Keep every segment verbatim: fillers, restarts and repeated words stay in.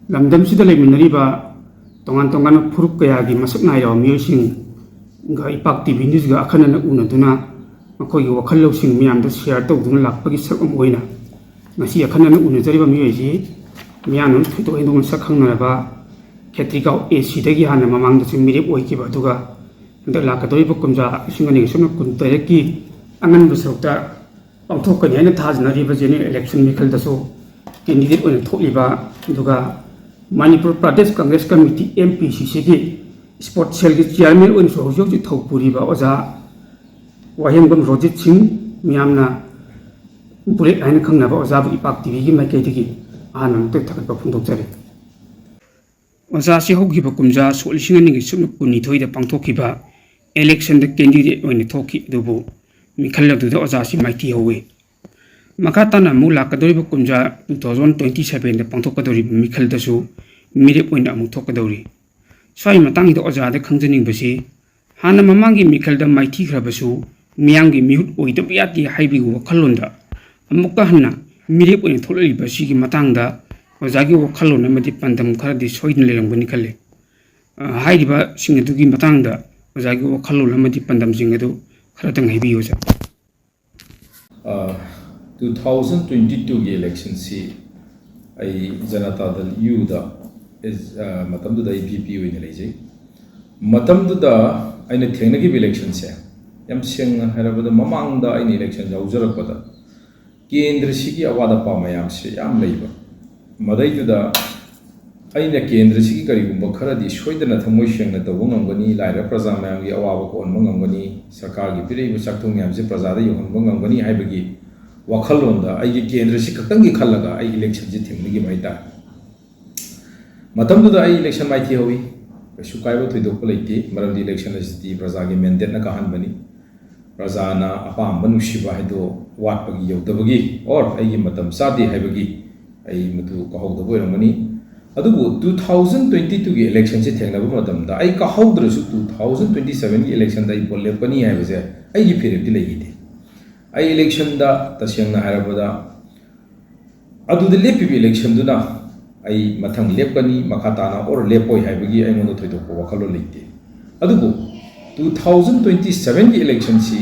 ꯂꯝꯗꯝꯁꯤꯗ ꯂꯩꯃꯤꯟꯅꯔꯤꯕ ꯇꯣꯉꯥꯟ ꯇꯣꯉꯥꯟꯕ ꯐꯨꯔꯨꯞ ꯀꯌꯥꯒꯤ ꯃꯁꯛ ꯅꯥꯏꯔꯕ ꯃꯤꯑꯣꯏꯁꯤꯡꯒ ꯏꯄꯥꯛ ꯇꯤ ꯚꯤ ꯅ꯭ꯌꯨꯁꯒ ꯑꯈꯟꯅꯅ ꯎꯅꯗꯨꯅ ꯃꯈꯣꯏꯒꯤ ꯋꯥꯈꯜ ꯂꯧꯁꯤꯡ ꯃꯤꯌꯥꯝꯗ ꯁꯤꯌꯥꯔ ꯇꯧꯗꯨꯅ ꯂꯥꯛꯄꯒꯤ ꯁꯔꯨꯛ ꯑꯃ ꯑꯣꯏꯅ ꯉꯁꯤ ꯑꯈꯟꯅꯅ ꯎꯅꯖꯔꯤꯕ ꯃꯤꯑꯣꯏꯁꯤ ꯃꯤꯌꯥꯝꯅ ꯊꯣꯏꯗꯣꯛ ꯍꯦꯟꯗꯣꯛꯅ ꯁꯛ ꯈꯪꯅꯔꯕ ꯈꯦꯇ꯭ꯔꯤꯒꯥꯎ ꯑꯦ ꯁꯤꯗꯒꯤ ꯍꯥꯟꯅ ꯃꯃꯥꯡꯗꯁꯨ ꯃꯤꯔꯦꯞ ꯑꯣꯏꯈꯤꯕ, ꯑꯗꯨꯒ ꯍꯟꯗꯛ ꯂꯥꯛꯀꯗꯧꯔꯤꯕ ꯀꯨꯝꯖꯥ ꯂꯤꯁꯤꯡ ꯑꯅꯤꯒ ꯁꯨꯞꯅ ꯀꯨꯟꯇꯔꯦꯠꯀꯤ ꯑꯉꯟꯕ ꯁꯔꯨꯛꯇ ꯄꯥꯡꯊꯣꯛꯀꯅꯤ ꯍꯥꯏꯅ ꯊꯥꯖꯅꯔꯤꯕ ꯖꯦꯅꯔꯦꯜ ꯏꯂꯦꯛꯁꯟ ꯃꯤꯈꯜꯗꯁꯨ ꯀꯦꯟꯗꯤꯗꯦꯠ ꯑꯣꯏꯅ ꯊꯣꯛꯂꯤꯕ, ꯑꯗꯨꯒ Manipur Pradesh Congress committee, M P ꯁꯤ ꯁꯤꯒꯤ ꯁ꯭ꯄꯣꯔꯠꯁ ꯁꯦꯜꯒꯤ ꯆꯤꯌꯥꯔꯃꯦꯟ ꯑꯣꯏꯅꯁꯨ ꯍꯧꯖꯤꯛ ꯍꯧꯖꯤꯛ ꯊꯧ ꯄꯨꯔꯤꯕ ꯑꯣꯖꯥ ꯋꯥꯍꯦꯡꯕꯝ ꯔꯣꯖꯤꯠ ꯁꯤꯡ, ꯃꯤꯌꯥꯝꯅ ꯕꯨꯂꯦꯠ ꯍꯥꯏꯅ ꯈꯪꯅꯕ ꯑꯣꯖꯥꯕꯨ ꯏꯄꯥꯛ ꯇꯤ ꯚꯤꯒꯤ ꯃꯥꯏꯀꯩꯗꯒꯤ ꯑꯍꯥꯟꯕ ꯃꯛꯇꯗ ꯊꯥꯒꯠꯄ ꯐꯣꯡꯗꯣꯛꯆꯔꯤ꯫ ꯑꯣꯖꯥꯁꯤ ꯍꯧꯈꯤꯕ ꯀꯨꯝꯖꯥ ꯁꯣꯛ ꯂꯤꯁꯤꯡ ꯑꯅꯤꯒ ꯁꯨꯞꯅ ꯀꯨꯟꯅꯤꯊꯣꯏꯗ ꯄꯥꯡꯊꯣꯛꯈꯤꯕ ꯏꯂꯦꯛꯁꯟꯗ ꯀꯦꯟꯗꯤꯗꯦꯠ ꯑꯣꯏꯅ ꯊꯣꯛꯈꯤ, ꯑꯗꯨꯕꯨ ꯃꯤꯈꯜ ꯑꯗꯨꯗ ꯑꯣꯖꯥꯁꯤ ꯃꯥꯏꯊꯤ ꯍꯧꯏ꯫ ꯃꯈꯥ ꯇꯥꯅ ꯑꯃꯨꯛ ꯂꯥꯛꯀꯗꯧꯔꯤꯕ ꯀꯨꯝꯖꯥ ꯇꯨ ꯊꯥꯎꯖꯟ ꯇ꯭ꯋꯦꯟꯇꯤ ꯁꯚꯦꯟꯗ ꯄꯥꯡꯊꯣꯛꯀꯗꯧꯔꯤꯕ ꯃꯤꯈꯜꯗꯁꯨ ꯃꯤꯔꯦꯞ ꯑꯣꯏꯅ ꯑꯃꯨꯛ ꯊꯣꯛꯀꯗꯧꯔꯤ꯫ ꯁ꯭ꯋꯥꯏ ꯃꯇꯥꯡꯁꯤꯗ ꯑꯣꯖꯥꯗ ꯈꯪꯖꯅꯤꯡꯕꯁꯤ, ꯍꯥꯟꯅ ꯃꯃꯥꯡꯒꯤ ꯃꯤꯈꯜꯗ ꯃꯥꯏꯊꯤꯈ꯭ꯔꯕꯁꯨ ꯃꯤꯌꯥꯝꯒꯤ ꯃꯤꯍꯨꯠ ꯑꯣꯏꯗꯕ ꯌꯥꯗꯦ ꯍꯥꯏꯕꯒꯤ ꯋꯥꯈꯜꯂꯣꯟꯗ ꯑꯃꯨꯛꯀ ꯍꯟꯅ ꯃꯤꯔꯦꯞ ꯑꯣꯏꯅ ꯊꯣꯛꯂꯛꯂꯤꯕ ꯑꯁꯤꯒꯤ ꯃꯇꯥꯡꯗ ꯑꯣꯖꯥꯒꯤ ꯋꯥꯈꯜꯂꯣꯟ ꯑꯃꯗꯤ ꯄꯥꯟꯗꯝ ꯈꯔꯗꯤ ꯁꯣꯏꯗꯅ ꯂꯩꯔꯝꯒꯅꯤ ꯈꯜꯂꯤ꯫ ꯑ, ꯍꯥꯏꯔꯤꯕꯁꯤꯡ ꯑꯗꯨꯒꯤ ꯃꯇꯥꯡꯗ ꯑꯣꯖꯥꯒꯤ ꯋꯥꯈꯜꯂꯣꯟ ꯑꯃꯗꯤ ꯄꯥꯟꯗꯝꯁꯤꯡ ꯑꯗꯨ ꯈꯔꯇꯪ ꯍꯥꯏꯕꯤꯌꯨ, ꯑꯣꯖꯥ꯫ ꯇꯨ ꯊꯥꯎꯖꯟ ꯇ꯭ꯋꯦꯟꯇꯤ ꯇꯨꯒꯤ ꯏꯂꯦꯛꯁꯟꯁꯤ ꯑꯩ ꯖꯅꯇꯥ ꯗꯜ ꯌꯨꯗ, ꯑ, ꯃꯇꯝꯗꯨꯗ ꯑꯩ ꯚꯤ ꯄꯤ ꯑꯣꯏꯅ ꯂꯩꯖꯩ꯫ ꯃꯇꯝꯗꯨꯗ ꯑꯩꯅ ꯊꯦꯡꯅꯈꯤꯕ ꯏꯂꯦꯛꯁꯟꯁꯦ, ꯌꯥꯝ ꯁꯦꯡꯅ ꯍꯥꯏꯔꯕꯗ, ꯃꯃꯥꯡꯗ ꯑꯩꯅ ꯏꯂꯦꯛꯁꯟ ꯌꯥꯎꯖꯔꯛꯄꯗ ꯀꯦꯟꯗ꯭ꯔꯁꯤꯒꯤ ꯑꯋꯥꯠ ꯑꯄꯥ ꯃꯌꯥꯝꯁꯦ ꯌꯥꯝ ꯂꯩꯕ꯫ ꯃꯗꯩꯗꯨꯗ ꯑꯩꯅ ꯀꯦꯟꯗ꯭ꯔꯁꯤꯒꯤ ꯀꯔꯤꯒꯨꯝꯕ ꯈꯔꯗꯤ ꯁꯣꯏꯗꯅ ꯊꯃꯣꯏ ꯁꯦꯡꯅ ꯇꯧꯕ ꯉꯝꯒꯅꯤ, ꯂꯥꯏꯔꯕ ꯄ꯭ꯔꯖꯥ ꯃꯌꯥꯝꯒꯤ ꯑꯋꯥꯕ ꯀꯣꯛꯍꯟꯕ ꯉꯝꯒꯅꯤ, ꯁꯔꯀꯥꯔꯒꯤ ꯄꯤꯔꯛꯏꯕ ꯆꯥꯛꯊꯨꯡ ꯃꯌꯥꯝꯁꯦ ꯄ꯭ꯔꯖꯥꯗ ꯌꯧꯍꯟꯕ ꯉꯝꯒꯅꯤ ꯍꯥꯏꯕꯒꯤ ꯋꯥꯈꯜꯂꯣꯟꯗ ꯑꯩꯒꯤ ꯀꯦꯟꯗ꯭ꯔꯁꯤ ꯈꯛꯇꯪꯒꯤ ꯈꯜꯂꯒ ꯑꯩ ꯏꯂꯦꯛꯁꯟꯁꯤ ꯊꯦꯡꯅꯈꯤꯕ ꯍꯥꯏꯇꯥꯔꯦ꯫ ꯃꯇꯝꯗꯨꯗ ꯑꯩ ꯏꯂꯦꯛꯁꯟ ꯃꯥꯏꯊꯤꯍꯧꯏ꯫ ꯀꯩꯁꯨ ꯀꯥꯏꯕ ꯊꯣꯏꯗꯣꯛꯄ ꯂꯩꯇꯦ, ꯃꯔꯝꯗꯤ ꯏꯂꯦꯛꯁꯟ ꯑꯁꯤꯗꯤ ꯄ꯭ꯔꯖꯥꯒꯤ ꯃꯦꯟꯗꯦꯠꯅ ꯀꯥꯍꯟꯕꯅꯤ꯫ ꯄ꯭ꯔꯖꯥꯅ ꯑꯄꯥꯝꯕ ꯅꯨꯡꯁꯤꯕ ꯍꯥꯏꯗꯣ ꯋꯥꯠꯄꯒꯤ, ꯌꯧꯗꯕꯒꯤ, or ꯑꯩꯒꯤ ꯃꯇꯝ ꯆꯥꯗꯦ ꯍꯥꯏꯕꯒꯤ ꯑꯩ ꯃꯗꯨ ꯀꯥꯍꯧꯗꯕ ꯑꯣꯏꯔꯝꯒꯅꯤ꯫ ꯑꯗꯨꯕꯨ ꯇꯨ ꯊꯥꯎꯖꯟ ꯇ꯭ꯋꯦꯟꯇꯤ ꯇꯨꯒꯤ ꯏꯂꯦꯛꯁꯟꯁꯤ ꯊꯦꯡꯅꯕ ꯃꯇꯝꯗ ꯑꯩ ꯀꯥꯍꯧꯗ꯭ꯔꯁꯨ ꯇꯨ ꯊꯥꯎꯖꯟ ꯇ꯭ꯋꯦꯟꯇꯤ ꯁꯚꯦꯟꯒꯤ ꯏꯂꯦꯛꯁꯟꯗ ꯑꯩ ꯚꯣꯠ ꯂꯦꯞꯀꯅꯤ ꯍꯥꯏꯕꯁꯦ ꯑꯩꯒꯤ ꯐꯤꯔꯦꯞꯇꯤ ꯂꯩꯈꯤꯗꯦ꯫ ꯑꯩ ꯏꯂꯦꯛꯁꯟꯗ ꯇꯁꯦꯡꯅ ꯍꯥꯏꯔꯕꯗ ꯑꯗꯨꯗ ꯂꯦꯞꯄꯤꯕ ꯏꯂꯦꯛꯁꯟꯗꯨꯅ ꯑꯩ ꯃꯊꯪ ꯂꯦꯞꯀꯅꯤ, ꯃꯈꯥ ꯇꯥꯅ ꯑꯣꯔ ꯂꯦꯞꯄꯣꯏ ꯍꯥꯏꯕꯒꯤ ꯑꯩꯉꯣꯟꯗ ꯊꯣꯏꯗꯣꯛꯄ ꯋꯥꯈꯜꯂꯣꯟ ꯂꯩꯇꯦ꯫ ꯑꯗꯨꯕꯨ two thousand twenty sevenꯒꯤ electionꯁꯤ,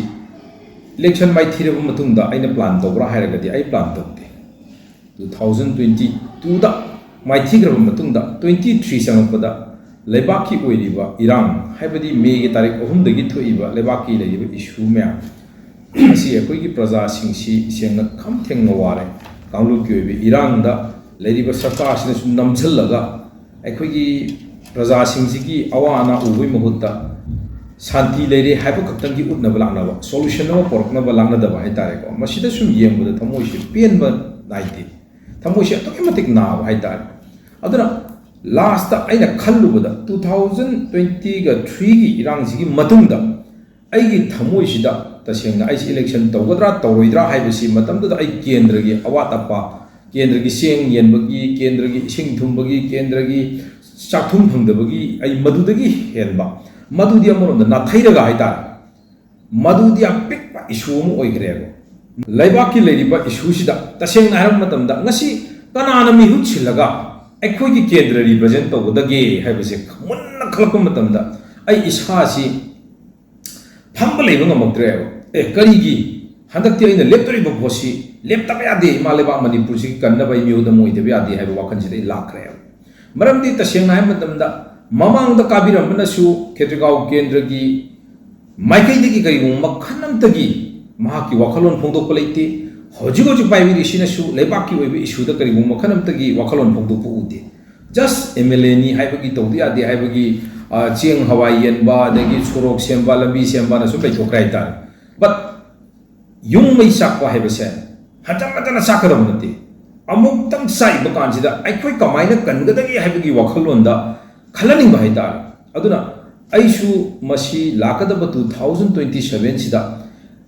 election ꯃꯥꯏꯊꯤꯔꯕ ꯃꯇꯨꯡꯗ ꯑꯩꯅ plan ꯇꯧꯕ꯭ꯔꯥ ꯍꯥꯏꯔꯒꯗꯤ ꯑꯩ plan ꯇꯧꯗꯦ꯫ Two thousand twenty twoꯗ ꯃꯥꯏꯊꯤꯈ꯭ꯔꯕ ꯃꯇꯨꯡꯗ twenty three ꯆꯪꯉꯛꯄꯗ ꯂꯩꯕꯥꯛꯀꯤ ꯑꯣꯏꯔꯤꯕ ꯏꯔꯥꯡ, ꯍꯥꯏꯕꯗꯤ ꯃꯦꯒꯤ ꯇꯥꯔꯤꯛ ꯑꯍꯨꯝꯗꯒꯤ ꯊꯣꯛꯏꯕ ꯂꯩꯕꯥꯛꯀꯤ ꯂꯩꯔꯤꯕ issue ꯃꯌꯥꯝ ꯑꯁꯤ ꯑꯩꯈꯣꯏꯒꯤ ꯄ꯭ꯔꯖꯥꯁꯤꯡꯁꯤ ꯁꯦꯡꯅ ꯈꯝ ꯊꯦꯡꯅ ꯋꯥꯔꯦ꯫ ꯀꯥꯡꯂꯨꯞꯀꯤ ꯑꯣꯏꯕ ꯏꯔꯥꯡꯗ ꯂꯩꯔꯤꯕ ꯁꯔꯀꯥꯔꯁꯤꯅꯁꯨ ꯅꯝꯁꯤꯜꯂꯒ ꯑꯩꯈꯣꯏꯒꯤ ꯄ꯭ꯔꯖꯥꯁꯤꯡꯁꯤꯒꯤ ꯑꯋꯥ ꯑꯅꯥ ꯎꯕꯒꯤ ꯃꯍꯨꯠꯇ ꯁꯥꯟꯇꯤ ꯂꯩꯔꯦ ꯍꯥꯏꯕ ꯈꯛꯇꯪꯒꯤ ꯎꯠꯅꯕ ꯂꯥꯛꯅꯕ, solution ꯑꯃ ꯄꯨꯔꯛꯅꯕ ꯂꯥꯛꯅꯗꯕ ꯍꯥꯏꯇꯥꯔꯦꯀꯣ꯫ ꯃꯁꯤꯗ ꯁꯨꯝ ꯌꯦꯡꯕꯗ ꯊꯃꯣꯏꯁꯤ ꯄꯦꯟꯕ ꯅꯥꯏꯗꯦ꯫ ꯊꯃꯣꯏꯁꯤ ꯑꯗꯨꯛꯀꯤ ꯃꯇꯤꯛ ꯅꯥꯕ ꯍꯥꯏꯇꯥꯔꯦ꯫ ꯑꯗꯨꯅ lastꯇ ꯑꯩꯅ ꯈꯜꯂꯨꯕꯗ two thousand twentyꯒ threeꯒꯤ ꯏꯔꯥꯡꯁꯤꯒꯤ ꯃꯇꯨꯡꯗ ꯑꯩꯒꯤ ꯊꯃꯣꯏꯁꯤꯗ ꯇꯁꯦꯡꯅ ꯑꯩꯁꯤ election ꯇꯧꯒꯗ꯭ꯔꯥ ꯇꯧꯔꯣꯏꯗ꯭ꯔꯥ ꯍꯥꯏꯕꯁꯤ ꯃꯇꯝꯗꯨꯗ ꯑꯩ ꯀꯦꯟꯗ꯭ꯔꯒꯤ ꯑꯋꯥꯠ ꯑꯄꯥ, ꯀꯦꯟꯗ꯭ꯔꯒꯤ ꯆꯦꯡ ꯌꯦꯟꯕꯒꯤ, ꯀꯦꯟꯗ꯭ꯔꯒꯤ ꯏꯁꯤꯡ ꯊꯨꯝꯕꯒꯤ, ꯀꯦꯟꯗ꯭ꯔꯒꯤ ꯆꯥꯛꯊꯨꯝ ꯐꯪꯗꯕꯒꯤ ꯑꯩ ꯃꯗꯨꯗꯒꯤ ꯍꯦꯟꯕ, ꯃꯗꯨꯗꯤ ꯑꯃꯔꯣꯝꯗ ꯅꯥꯊꯩꯔꯒ ꯍꯥꯏꯇꯥꯔꯦ, ꯃꯗꯨꯗꯤ ꯌꯥꯝ ꯄꯤꯛꯄ issue ꯑꯃ ꯑꯣꯏꯈ꯭ꯔꯦꯕ꯫ ꯂꯩꯕꯥꯛꯀꯤ ꯂꯩꯔꯤꯕ issueꯁꯤꯗ ꯇꯁꯦꯡꯅ ꯍꯥꯏꯔꯕ ꯃꯇꯝꯗ ꯉꯁꯤ ꯀꯅꯥꯅ ꯃꯤꯍꯨꯠ ꯁꯤꯜꯂꯒ ꯑꯩꯈꯣꯏꯒꯤ ꯀꯦꯟꯗ꯭ꯔ represent ꯇꯧꯒꯗꯒꯦ ꯍꯥꯏꯕꯁꯦ ꯃꯨꯟꯅ ꯈꯜꯂꯛꯄ ꯃꯇꯝꯗ ꯑꯩ ꯏꯁꯥꯁꯤ ꯐꯝꯕ ꯂꯩꯕ ꯉꯝꯃꯛꯇ꯭ꯔꯦꯕ꯫ ꯑꯦ, ꯀꯔꯤꯒꯤ ꯍꯟꯗꯛꯇꯤ ꯑꯩꯅ ꯂꯦꯞꯇꯣꯔꯤꯕ ꯄꯣꯠꯁꯤ ꯂꯦꯞꯇꯕ ꯌꯥꯗꯦ, ꯏꯃꯥ ꯂꯩꯕꯥꯛ ꯃꯅꯤꯄꯨꯔꯁꯤꯒꯤ ꯀꯟꯅꯕ ꯑꯩ ꯃꯤꯍꯨꯠ ꯑꯃ ꯑꯣꯏꯗꯕ ꯌꯥꯗꯦ ꯍꯥꯏꯕ ꯋꯥꯈꯜꯁꯤꯗ ꯑꯩ ꯂꯥꯛꯈ꯭ꯔꯦꯕ꯫ ꯃꯔꯝꯗꯤ ꯇꯁꯦꯡꯅ ꯍꯥꯏꯕ ꯃꯇꯝꯗ ꯃꯃꯥꯡꯗ ꯀꯥꯕꯤꯔꯝꯕꯅꯁꯨ ꯈꯦꯇ꯭ꯔꯤꯒꯥꯎ ꯀꯦꯟꯗ꯭ꯔꯒꯤ ꯃꯥꯏꯀꯩꯗꯒꯤ ꯀꯔꯤꯒꯨꯝꯕ ꯃꯈꯜ ꯑꯃꯠꯇꯒꯤ ꯃꯍꯥꯛꯀꯤ ꯋꯥꯈꯜꯂꯣꯟ ꯐꯣꯡꯗꯣꯛꯄ ꯂꯩꯇꯦ꯫ ꯍꯧꯖꯤꯛ ꯍꯧꯖꯤꯛ ꯄꯥꯏꯕꯤꯔꯤꯁꯤꯅꯁꯨ ꯂꯩꯕꯥꯛꯀꯤ ꯑꯣꯏꯕ issueꯗ ꯀꯔꯤꯒꯨꯝꯕ ꯃꯈꯜ ꯑꯃꯠꯇꯒꯤ ꯋꯥꯈꯜꯂꯣꯟ ꯐꯣꯡꯗꯣꯛꯄ ꯎꯗꯦ꯫ Just MLAꯅꯤ ꯍꯥꯏꯕꯒꯤ, ꯇꯧꯗ ꯌꯥꯗꯦ ꯍꯥꯏꯕꯒꯤ, ꯑ, ꯆꯦꯡ ꯍꯋꯥꯏ ꯌꯦꯟꯕ, ꯑꯗꯒꯤ ꯁꯣꯔꯣꯛ ꯁꯦꯝꯕ, ꯂꯝꯕꯤ ꯁꯦꯝꯕꯅ ꯁꯨꯝ ꯂꯩꯊꯣꯛꯈ꯭ꯔꯦ ꯍꯥꯏꯇꯥꯔꯦ꯫ But ꯌꯨꯝ ꯃꯩ ꯆꯥꯛꯄ ꯍꯥꯏꯕꯁꯦ ꯍꯟꯖꯟ ꯍꯟꯖꯟꯅ ꯆꯥꯛꯀꯗꯕ ꯅꯠꯇꯦ꯫ ꯑꯃꯨꯛꯇꯪ ꯆꯥꯛꯏꯕ ꯀꯥꯟꯁꯤꯗ ꯑꯩꯈꯣꯏ ꯀꯃꯥꯏꯅ ꯀꯟꯒꯗꯒꯦ ꯍꯥꯏꯕꯒꯤ ꯋꯥꯈꯜꯂꯣꯟꯗ ꯈꯜꯍꯟꯅꯤꯡꯕ ꯍꯥꯏꯇꯥꯔꯦ꯫ ꯑꯗꯨꯅ ꯑꯩꯁꯨ ꯃꯁꯤ ꯂꯥꯛꯀꯗꯕ two thousand twenty sevenꯁꯤꯗ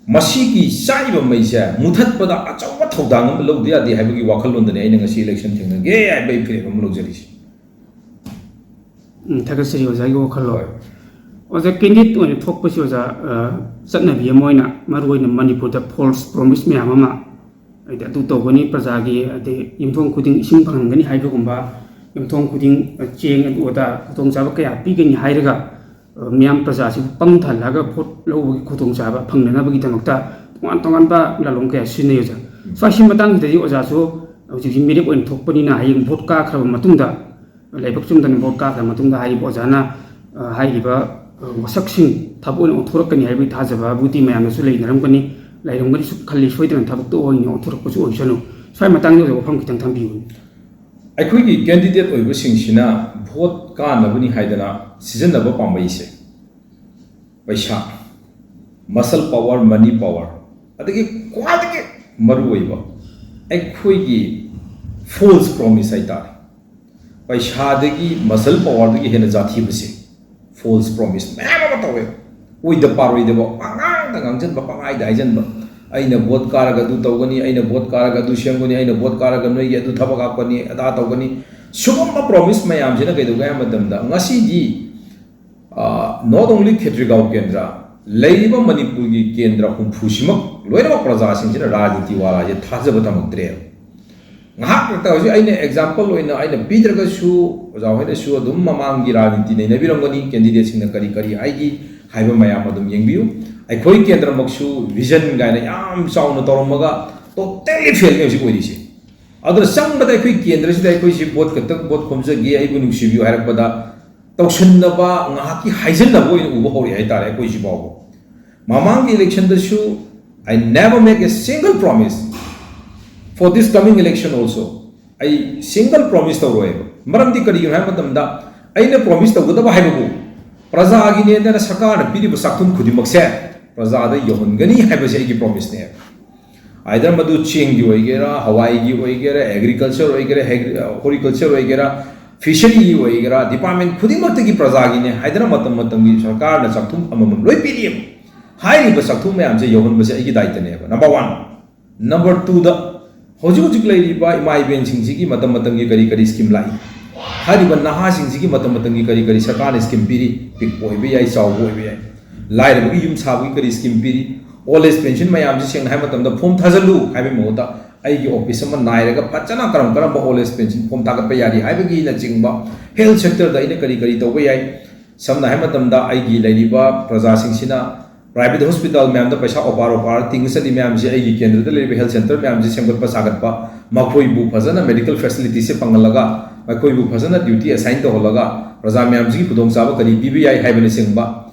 ꯃꯁꯤꯒꯤ ꯆꯥꯛꯏꯕ ꯃꯩꯁꯦ ꯃꯨꯊꯠꯄꯗ ꯑꯆꯧꯕ ꯊꯧꯗꯥꯡ ꯑꯃ ꯂꯧꯗ ꯌꯥꯗꯦ ꯍꯥꯏꯕꯒꯤ ꯋꯥꯈꯜꯂꯣꯟꯗꯅꯤ ꯑꯩꯅ ꯉꯁꯤ election ꯊꯦꯡꯅꯒꯦ ꯍꯥꯏꯕꯒꯤ ꯐꯤꯔꯦꯞ ꯑꯃ ꯂꯧꯖꯔꯤꯁꯤ꯫ ꯎꯝ, ꯊꯥꯒꯠꯆꯔꯤ ꯑꯣꯖꯥꯒꯤ ꯋꯥꯈꯜꯂꯣꯟ꯫ ꯍꯣꯏ꯫ ꯑꯣꯖꯥ, candidate ꯑꯣꯏꯅ ꯊꯣꯛꯄꯁꯤ, ꯑꯣꯖꯥ, ꯑ, ꯆꯠꯅꯕꯤ ꯑꯃ ꯑꯣꯏꯅ, ꯃꯔꯨꯑꯣꯏꯅ ꯃꯅꯤꯄꯨꯔꯗ false promise ꯃꯌꯥꯝ ꯑꯃ ꯍꯥꯏꯗꯤ ꯑꯗꯨ ꯇꯧꯒꯅꯤ, ꯄ꯭ꯔꯖꯥꯒꯤ, ꯍꯥꯏꯗꯤ ꯌꯨꯝꯊꯣꯡ ꯈꯨꯗꯤꯡ ꯏꯁꯤꯡ ꯐꯪꯍꯟꯒꯅꯤ ꯍꯥꯏꯕꯒꯨꯝꯕ, ꯌꯨꯝꯊꯣꯡ ꯈꯨꯗꯤꯡ, ꯑ, ꯆꯦꯡ ꯑꯗꯨ ꯑꯗꯥ ꯈꯨꯗꯣꯡꯆꯥꯕ ꯀꯌꯥ ꯄꯤꯒꯅꯤ ꯍꯥꯏꯔꯒ, ꯑ, ꯃꯤꯌꯥꯝ ꯄ꯭ꯔꯖꯥꯁꯤꯕꯨ ꯄꯪ ꯊꯜꯂꯒ ꯚꯣꯠ ꯂꯧꯕꯒꯤ ꯈꯨꯗꯣꯡꯆꯥꯕ ꯐꯪꯅꯅꯕꯒꯤꯗꯃꯛꯇ ꯇꯣꯉꯥꯟ ꯇꯣꯉꯥꯟꯕ ꯂꯥꯂꯣꯡ ꯀꯌꯥ ꯁꯤꯖꯤꯟꯅꯩ, ꯑꯣꯖꯥ꯫ ꯁ꯭ꯋꯥꯏꯁꯤ ꯃꯇꯥꯡꯁꯤꯗꯗꯤ ꯑꯣꯖꯥꯁꯨ ꯍꯧꯖꯤꯛꯁꯤ ꯃꯤꯔꯦꯞ ꯑꯣꯏꯅ ꯊꯣꯛꯄꯅꯤꯅ, ꯍꯌꯦꯡ ꯚꯣꯠ ꯀꯥꯈ꯭ꯔꯕ ꯃꯇꯨꯡꯗ, ꯂꯥꯏꯕꯛ ꯆꯨꯝꯗꯅ ꯚꯣꯠ ꯀꯥꯈ꯭ꯔ ꯃꯇꯨꯡꯗ ꯍꯥꯏꯔꯤꯕ ꯑꯣꯖꯥꯅ, ꯑ, ꯍꯥꯏꯔꯤꯕ, ꯑ, ꯋꯥꯁꯛꯁꯤꯡ ꯊꯕꯛ ꯑꯣꯏꯅ ꯑꯣꯟꯊꯣꯔꯛꯀꯅꯤ ꯍꯥꯏꯕꯒꯤ ꯊꯥꯖꯕꯕꯨꯗꯤ ꯃꯌꯥꯝꯅꯁꯨ ꯂꯩꯅꯔꯝꯒꯅꯤ, ꯂꯩꯔꯝꯒꯅꯤꯁꯨ ꯈꯜꯂꯤ꯫ ꯁꯣꯏꯗꯅ ꯊꯕꯛꯇ ꯑꯣꯏꯅ ꯑꯣꯟꯊꯣꯔꯛꯄꯁꯨ ꯑꯣꯏꯁꯅꯨ꯫ ꯁ꯭ꯋꯥꯏ ꯃꯇꯥꯡꯗ ꯑꯣꯖꯥ ꯋꯥꯐꯝ ꯈꯤꯇꯪ ꯊꯝꯕꯤꯌꯨ꯫ ꯑꯩꯈꯣꯏꯒꯤ candidate ꯑꯣꯏꯕꯁꯤꯡꯁꯤꯅ ꯚꯣꯠ ꯀꯥꯅꯕꯅꯤ ꯍꯥꯏꯗꯅ ꯁꯤꯖꯤꯟꯅꯕ ꯄꯥꯝꯕꯩꯁꯦ ꯄꯩꯁꯥ, muscle power, money power, ꯑꯗꯒꯤ ꯈ꯭ꯋꯥꯏꯗꯒꯤ ꯃꯔꯨꯑꯣꯏꯕ ꯑꯩꯈꯣꯏꯒꯤ false promise ꯍꯥꯏꯇꯥꯔꯦ꯫ ꯄꯩꯁꯥꯗꯒꯤ, muscle powerꯗꯒꯤ ꯍꯦꯟꯅ ꯖꯥꯊꯤꯕꯁꯦ false promise ꯃꯌꯥꯝ ꯑꯃ ꯇꯧꯋꯦ꯫ ꯑꯣꯏꯗ ꯄꯥꯔꯣꯏꯗꯕ, ꯄꯉꯥꯡꯗ ꯉꯥꯡꯁꯤꯟꯕ, ꯄꯉꯥꯏꯗ ꯍꯥꯏꯖꯤꯟꯕ꯫ "ꯑꯩꯅ ꯚꯣꯠ ꯀꯥꯔꯒ ꯑꯗꯨ ꯇꯧꯒꯅꯤ, ꯑꯩꯅ ꯚꯣꯠ ꯀꯥꯔꯒ ꯑꯗꯨ ꯁꯦꯝꯒꯅꯤ, ꯑꯩꯅ ꯚꯣꯠ ꯀꯥꯔꯒ ꯅꯣꯏꯒꯤ ꯑꯗꯨ ꯊꯕꯛ ꯍꯥꯞꯀꯅꯤ, ꯑꯗꯥ ꯇꯧꯒꯅꯤ"꯫ ꯁꯤꯒꯨꯝꯕ promise ꯃꯌꯥꯝꯁꯤꯅ ꯀꯩꯗꯧꯒꯦ ꯍꯥꯏꯕ ꯃꯇꯝꯗ, ꯉꯁꯤꯗꯤ, ꯑ, not only ꯈꯦꯇ꯭ꯔꯤꯒꯥꯎ ꯀꯦꯟꯗ꯭ꯔ, ꯂꯩꯔꯤꯕ ꯃꯅꯤꯄꯨꯔꯒꯤ ꯀꯦꯟꯗ꯭ꯔ ꯍꯨꯝꯐꯨꯁꯤꯃꯛ ꯂꯣꯏꯅꯃꯛ ꯄ꯭ꯔꯖꯥꯁꯤꯡꯁꯤꯅ ꯔꯥꯖꯅꯤꯇꯤ ꯋꯥꯂꯥꯁꯦ ꯊꯥꯖꯕ ꯊꯝꯃꯛꯇ꯭ꯔꯦꯕ꯫ ꯉꯥꯏꯍꯥꯛ ꯉꯥꯛꯇ ꯍꯧꯖꯤꯛ ꯑꯩꯅ example ꯑꯣꯏꯅ ꯑꯩꯅ ꯄꯤꯗ꯭ꯔꯒꯁꯨ, ꯑꯣꯖꯥ ꯍꯣꯏꯅꯁꯨ ꯑꯗꯨꯝ ꯃꯃꯥꯡꯒꯤ ꯔꯥꯖꯅꯤꯇꯤ ꯅꯩꯅꯕꯤꯔꯝꯒꯅꯤ, candidateꯁꯤꯡꯅ ꯀꯔꯤ ꯀꯔꯤ ꯍꯥꯏꯈꯤ ꯍꯥꯏꯕ ꯃꯌꯥꯝ ꯑꯗꯨꯝ ꯌꯦꯡꯕꯤꯌꯨ꯫ ꯑꯩꯈꯣꯏ ꯀꯦꯟꯗ꯭ꯔꯃꯛꯁꯨ vision ꯀꯥꯏꯅ ꯌꯥꯝ ꯆꯥꯎꯅ ꯇꯧꯔꯝꯃꯒ totally failꯅꯦ ꯍꯧꯖꯤꯛ ꯑꯣꯏꯔꯤꯁꯦ꯫ ꯑꯗꯨꯅ ꯆꯪꯕꯗ ꯑꯩꯈꯣꯏ ꯀꯦꯟꯗ꯭ꯔꯁꯤꯗ ꯑꯩꯈꯣꯏꯁꯤ ꯚꯣꯠ ꯈꯛꯇꯪ, "ꯚꯣꯠ ꯈꯣꯝꯖꯒꯦ, ꯑꯩꯕꯨ ꯅꯨꯡꯁꯤꯕꯤꯌꯨ" ꯍꯥꯏꯔꯛꯄꯗ ꯇꯧꯁꯟꯅꯕ, ꯉꯥꯏꯍꯥꯛꯀꯤ ꯍꯥꯏꯖꯟꯅꯕ ꯑꯣꯏꯅ ꯎꯕ ꯍꯧꯔꯛꯑꯦ ꯍꯥꯏꯇꯥꯔꯦ ꯑꯩꯈꯣꯏꯁꯤ ꯐꯥꯎꯕ꯫ ꯃꯃꯥꯡꯒꯤ electionꯗꯁꯨ I never make a single promise for this coming election also꯫ ꯑꯩ single promise ꯇꯧꯔꯣꯏꯕ꯫ ꯃꯔꯝꯗꯤ ꯀꯔꯤꯒꯤꯅꯣ ꯍꯥꯏꯕ ꯃꯇꯝꯗ, ꯑꯩꯅ promise ꯇꯧꯒꯗꯕ ꯍꯥꯏꯕꯕꯨ ꯄ꯭ꯔꯖꯥꯒꯤꯅꯦꯗꯅ ꯁꯔꯀꯥꯔꯅ ꯄꯤꯔꯤꯕ ꯆꯥꯛꯊꯨꯝ ꯈꯨꯗꯤꯡꯃꯛꯁꯦ ꯄ꯭ꯔꯖꯥꯗ ꯌꯧꯍꯟꯒꯅꯤ ꯍꯥꯏꯕꯁꯦ ꯑꯩꯒꯤ promiseꯅꯦꯕ꯫ Either ꯃꯗꯨ ꯆꯦꯡꯒꯤ ꯑꯣꯏꯒꯦꯔꯥ, ꯍꯋꯥꯏꯒꯤ ꯑꯣꯏꯒꯦꯔꯥ, agriculture ꯑꯣꯏꯒꯦꯔꯥ, agri-, horticulture ꯑꯣꯏꯒꯦꯔꯥ, fisheryꯒꯤ ꯑꯣꯏꯒꯦꯔꯥ, department ꯈꯨꯗꯤꯡꯃꯛꯇꯒꯤ ꯄ꯭ꯔꯖꯥꯒꯤꯅꯦ ꯍꯥꯏꯗꯅ ꯃꯇꯝ ꯃꯇꯝꯒꯤ ꯁꯔꯀꯥꯔꯅ ꯆꯥꯛꯊꯨꯝ ꯑꯃꯃꯝ ꯂꯣꯏ ꯄꯤꯔꯤꯑꯕ꯫ ꯍꯥꯏꯔꯤꯕ ꯆꯥꯛꯊꯨꯝ ꯃꯌꯥꯝꯁꯦ ꯌꯧꯍꯟꯕꯁꯦ ꯑꯩꯒꯤ ꯗꯥꯏꯇꯅꯦꯕ, number one꯫ Number twoꯗ, ꯍꯧꯖꯤꯛ ꯍꯧꯖꯤꯛ ꯂꯩꯔꯤꯕ ꯏꯃꯥ ꯏꯕꯦꯟꯁꯤꯡꯁꯤꯒꯤ ꯃꯇꯝ ꯃꯇꯝꯒꯤ ꯀꯔꯤ ꯀꯔꯤ scheme ꯂꯥꯛꯏ? ꯍꯥꯏꯔꯤꯕ ꯅꯍꯥꯁꯤꯡꯁꯤꯒꯤ ꯃꯇꯝ ꯃꯇꯝꯒꯤ ꯀꯔꯤ ꯀꯔꯤ ꯁꯔꯀꯥꯔꯅ scheme ꯄꯤꯔꯤ? ꯄꯤꯛꯄ ꯑꯣꯏꯕ ꯌꯥꯏ, ꯆꯥꯎꯕ ꯑꯣꯏꯕ ꯌꯥꯏ꯫ ꯂꯥꯏꯔꯕꯒꯤ ꯌꯨꯝ ꯁꯥꯕꯒꯤ ꯀꯔꯤ scheme ꯄꯤꯔꯤ? ꯑꯣꯜ ꯑꯦꯖ ꯄꯦꯟꯁꯤꯟ ꯃꯌꯥꯝꯁꯤ ꯁꯦꯡꯅ ꯍꯥꯏꯕ ꯃꯇꯝꯗ ꯐꯣꯝ ꯊꯥꯖꯤꯜꯂꯨ ꯍꯥꯏꯕꯒꯤ ꯃꯍꯨꯠꯇ ꯑꯩꯒꯤ ꯑꯣꯐꯤꯁ ꯑꯃ ꯅꯥꯏꯔꯒ ꯐꯖꯅ ꯀꯔꯝ ꯀꯔꯝꯕ ꯑꯣꯜ ꯑꯦꯖ ꯄꯦꯟꯁꯤꯟ ꯐꯣꯝ ꯊꯥꯒꯠꯄ ꯌꯥꯔꯤ ꯍꯥꯏꯕꯒꯤꯅꯆꯤꯡꯕ, ꯍꯦꯜꯊ ꯁꯦꯛꯇꯔꯗ ꯑꯩꯅ ꯀꯔꯤ ꯀꯔꯤ ꯇꯧꯕ ꯌꯥꯏ, ꯁꯝꯅ ꯍꯥꯏꯕ ꯃꯇꯝꯗ ꯑꯩꯒꯤ ꯂꯩꯔꯤꯕ ꯄ꯭ꯔꯖꯥꯁꯤꯡꯁꯤꯅ ꯄ꯭ꯔꯥꯏꯚꯦꯠ ꯍꯣꯁꯄꯤꯇꯥꯜ ꯃꯌꯥꯝꯗ ꯄꯩꯁꯥ ꯑꯣꯄꯥꯔ ꯑꯣꯄꯥꯔ ꯇꯤꯡꯉ ꯆꯠꯂꯤ ꯃꯌꯥꯝꯁꯤ, ꯑꯩꯒꯤ ꯀꯦꯟꯗ꯭ꯔꯗ ꯂꯩꯔꯤꯕ ꯍꯦꯜꯊ ꯁꯦꯟꯇꯔ ꯃꯌꯥꯝꯁꯤ ꯁꯦꯝꯒꯠꯄ ꯁꯥꯒꯠꯄ, ꯃꯈꯣꯏꯕꯨ ꯐꯖꯅ ꯃꯦꯗꯤꯀꯦꯜ ꯐꯦꯁꯤꯂꯤꯇꯤꯁꯦ ꯐꯪꯍꯜꯂꯒ, ꯃꯈꯣꯏꯕꯨ ꯐꯖꯅ ꯗ꯭ꯌꯨꯇꯤ ꯑꯦꯁꯥꯏꯟ ꯇꯧꯍꯜꯂꯒ, ꯄ꯭ꯔꯖꯥ ꯃꯌꯥꯝꯁꯤꯒꯤ ꯈꯨꯗꯣꯡꯆꯥꯕ ꯀꯔꯤ ꯄꯤꯕ ꯌꯥꯏ ꯍꯥꯏꯕꯅꯆꯤꯡꯕ,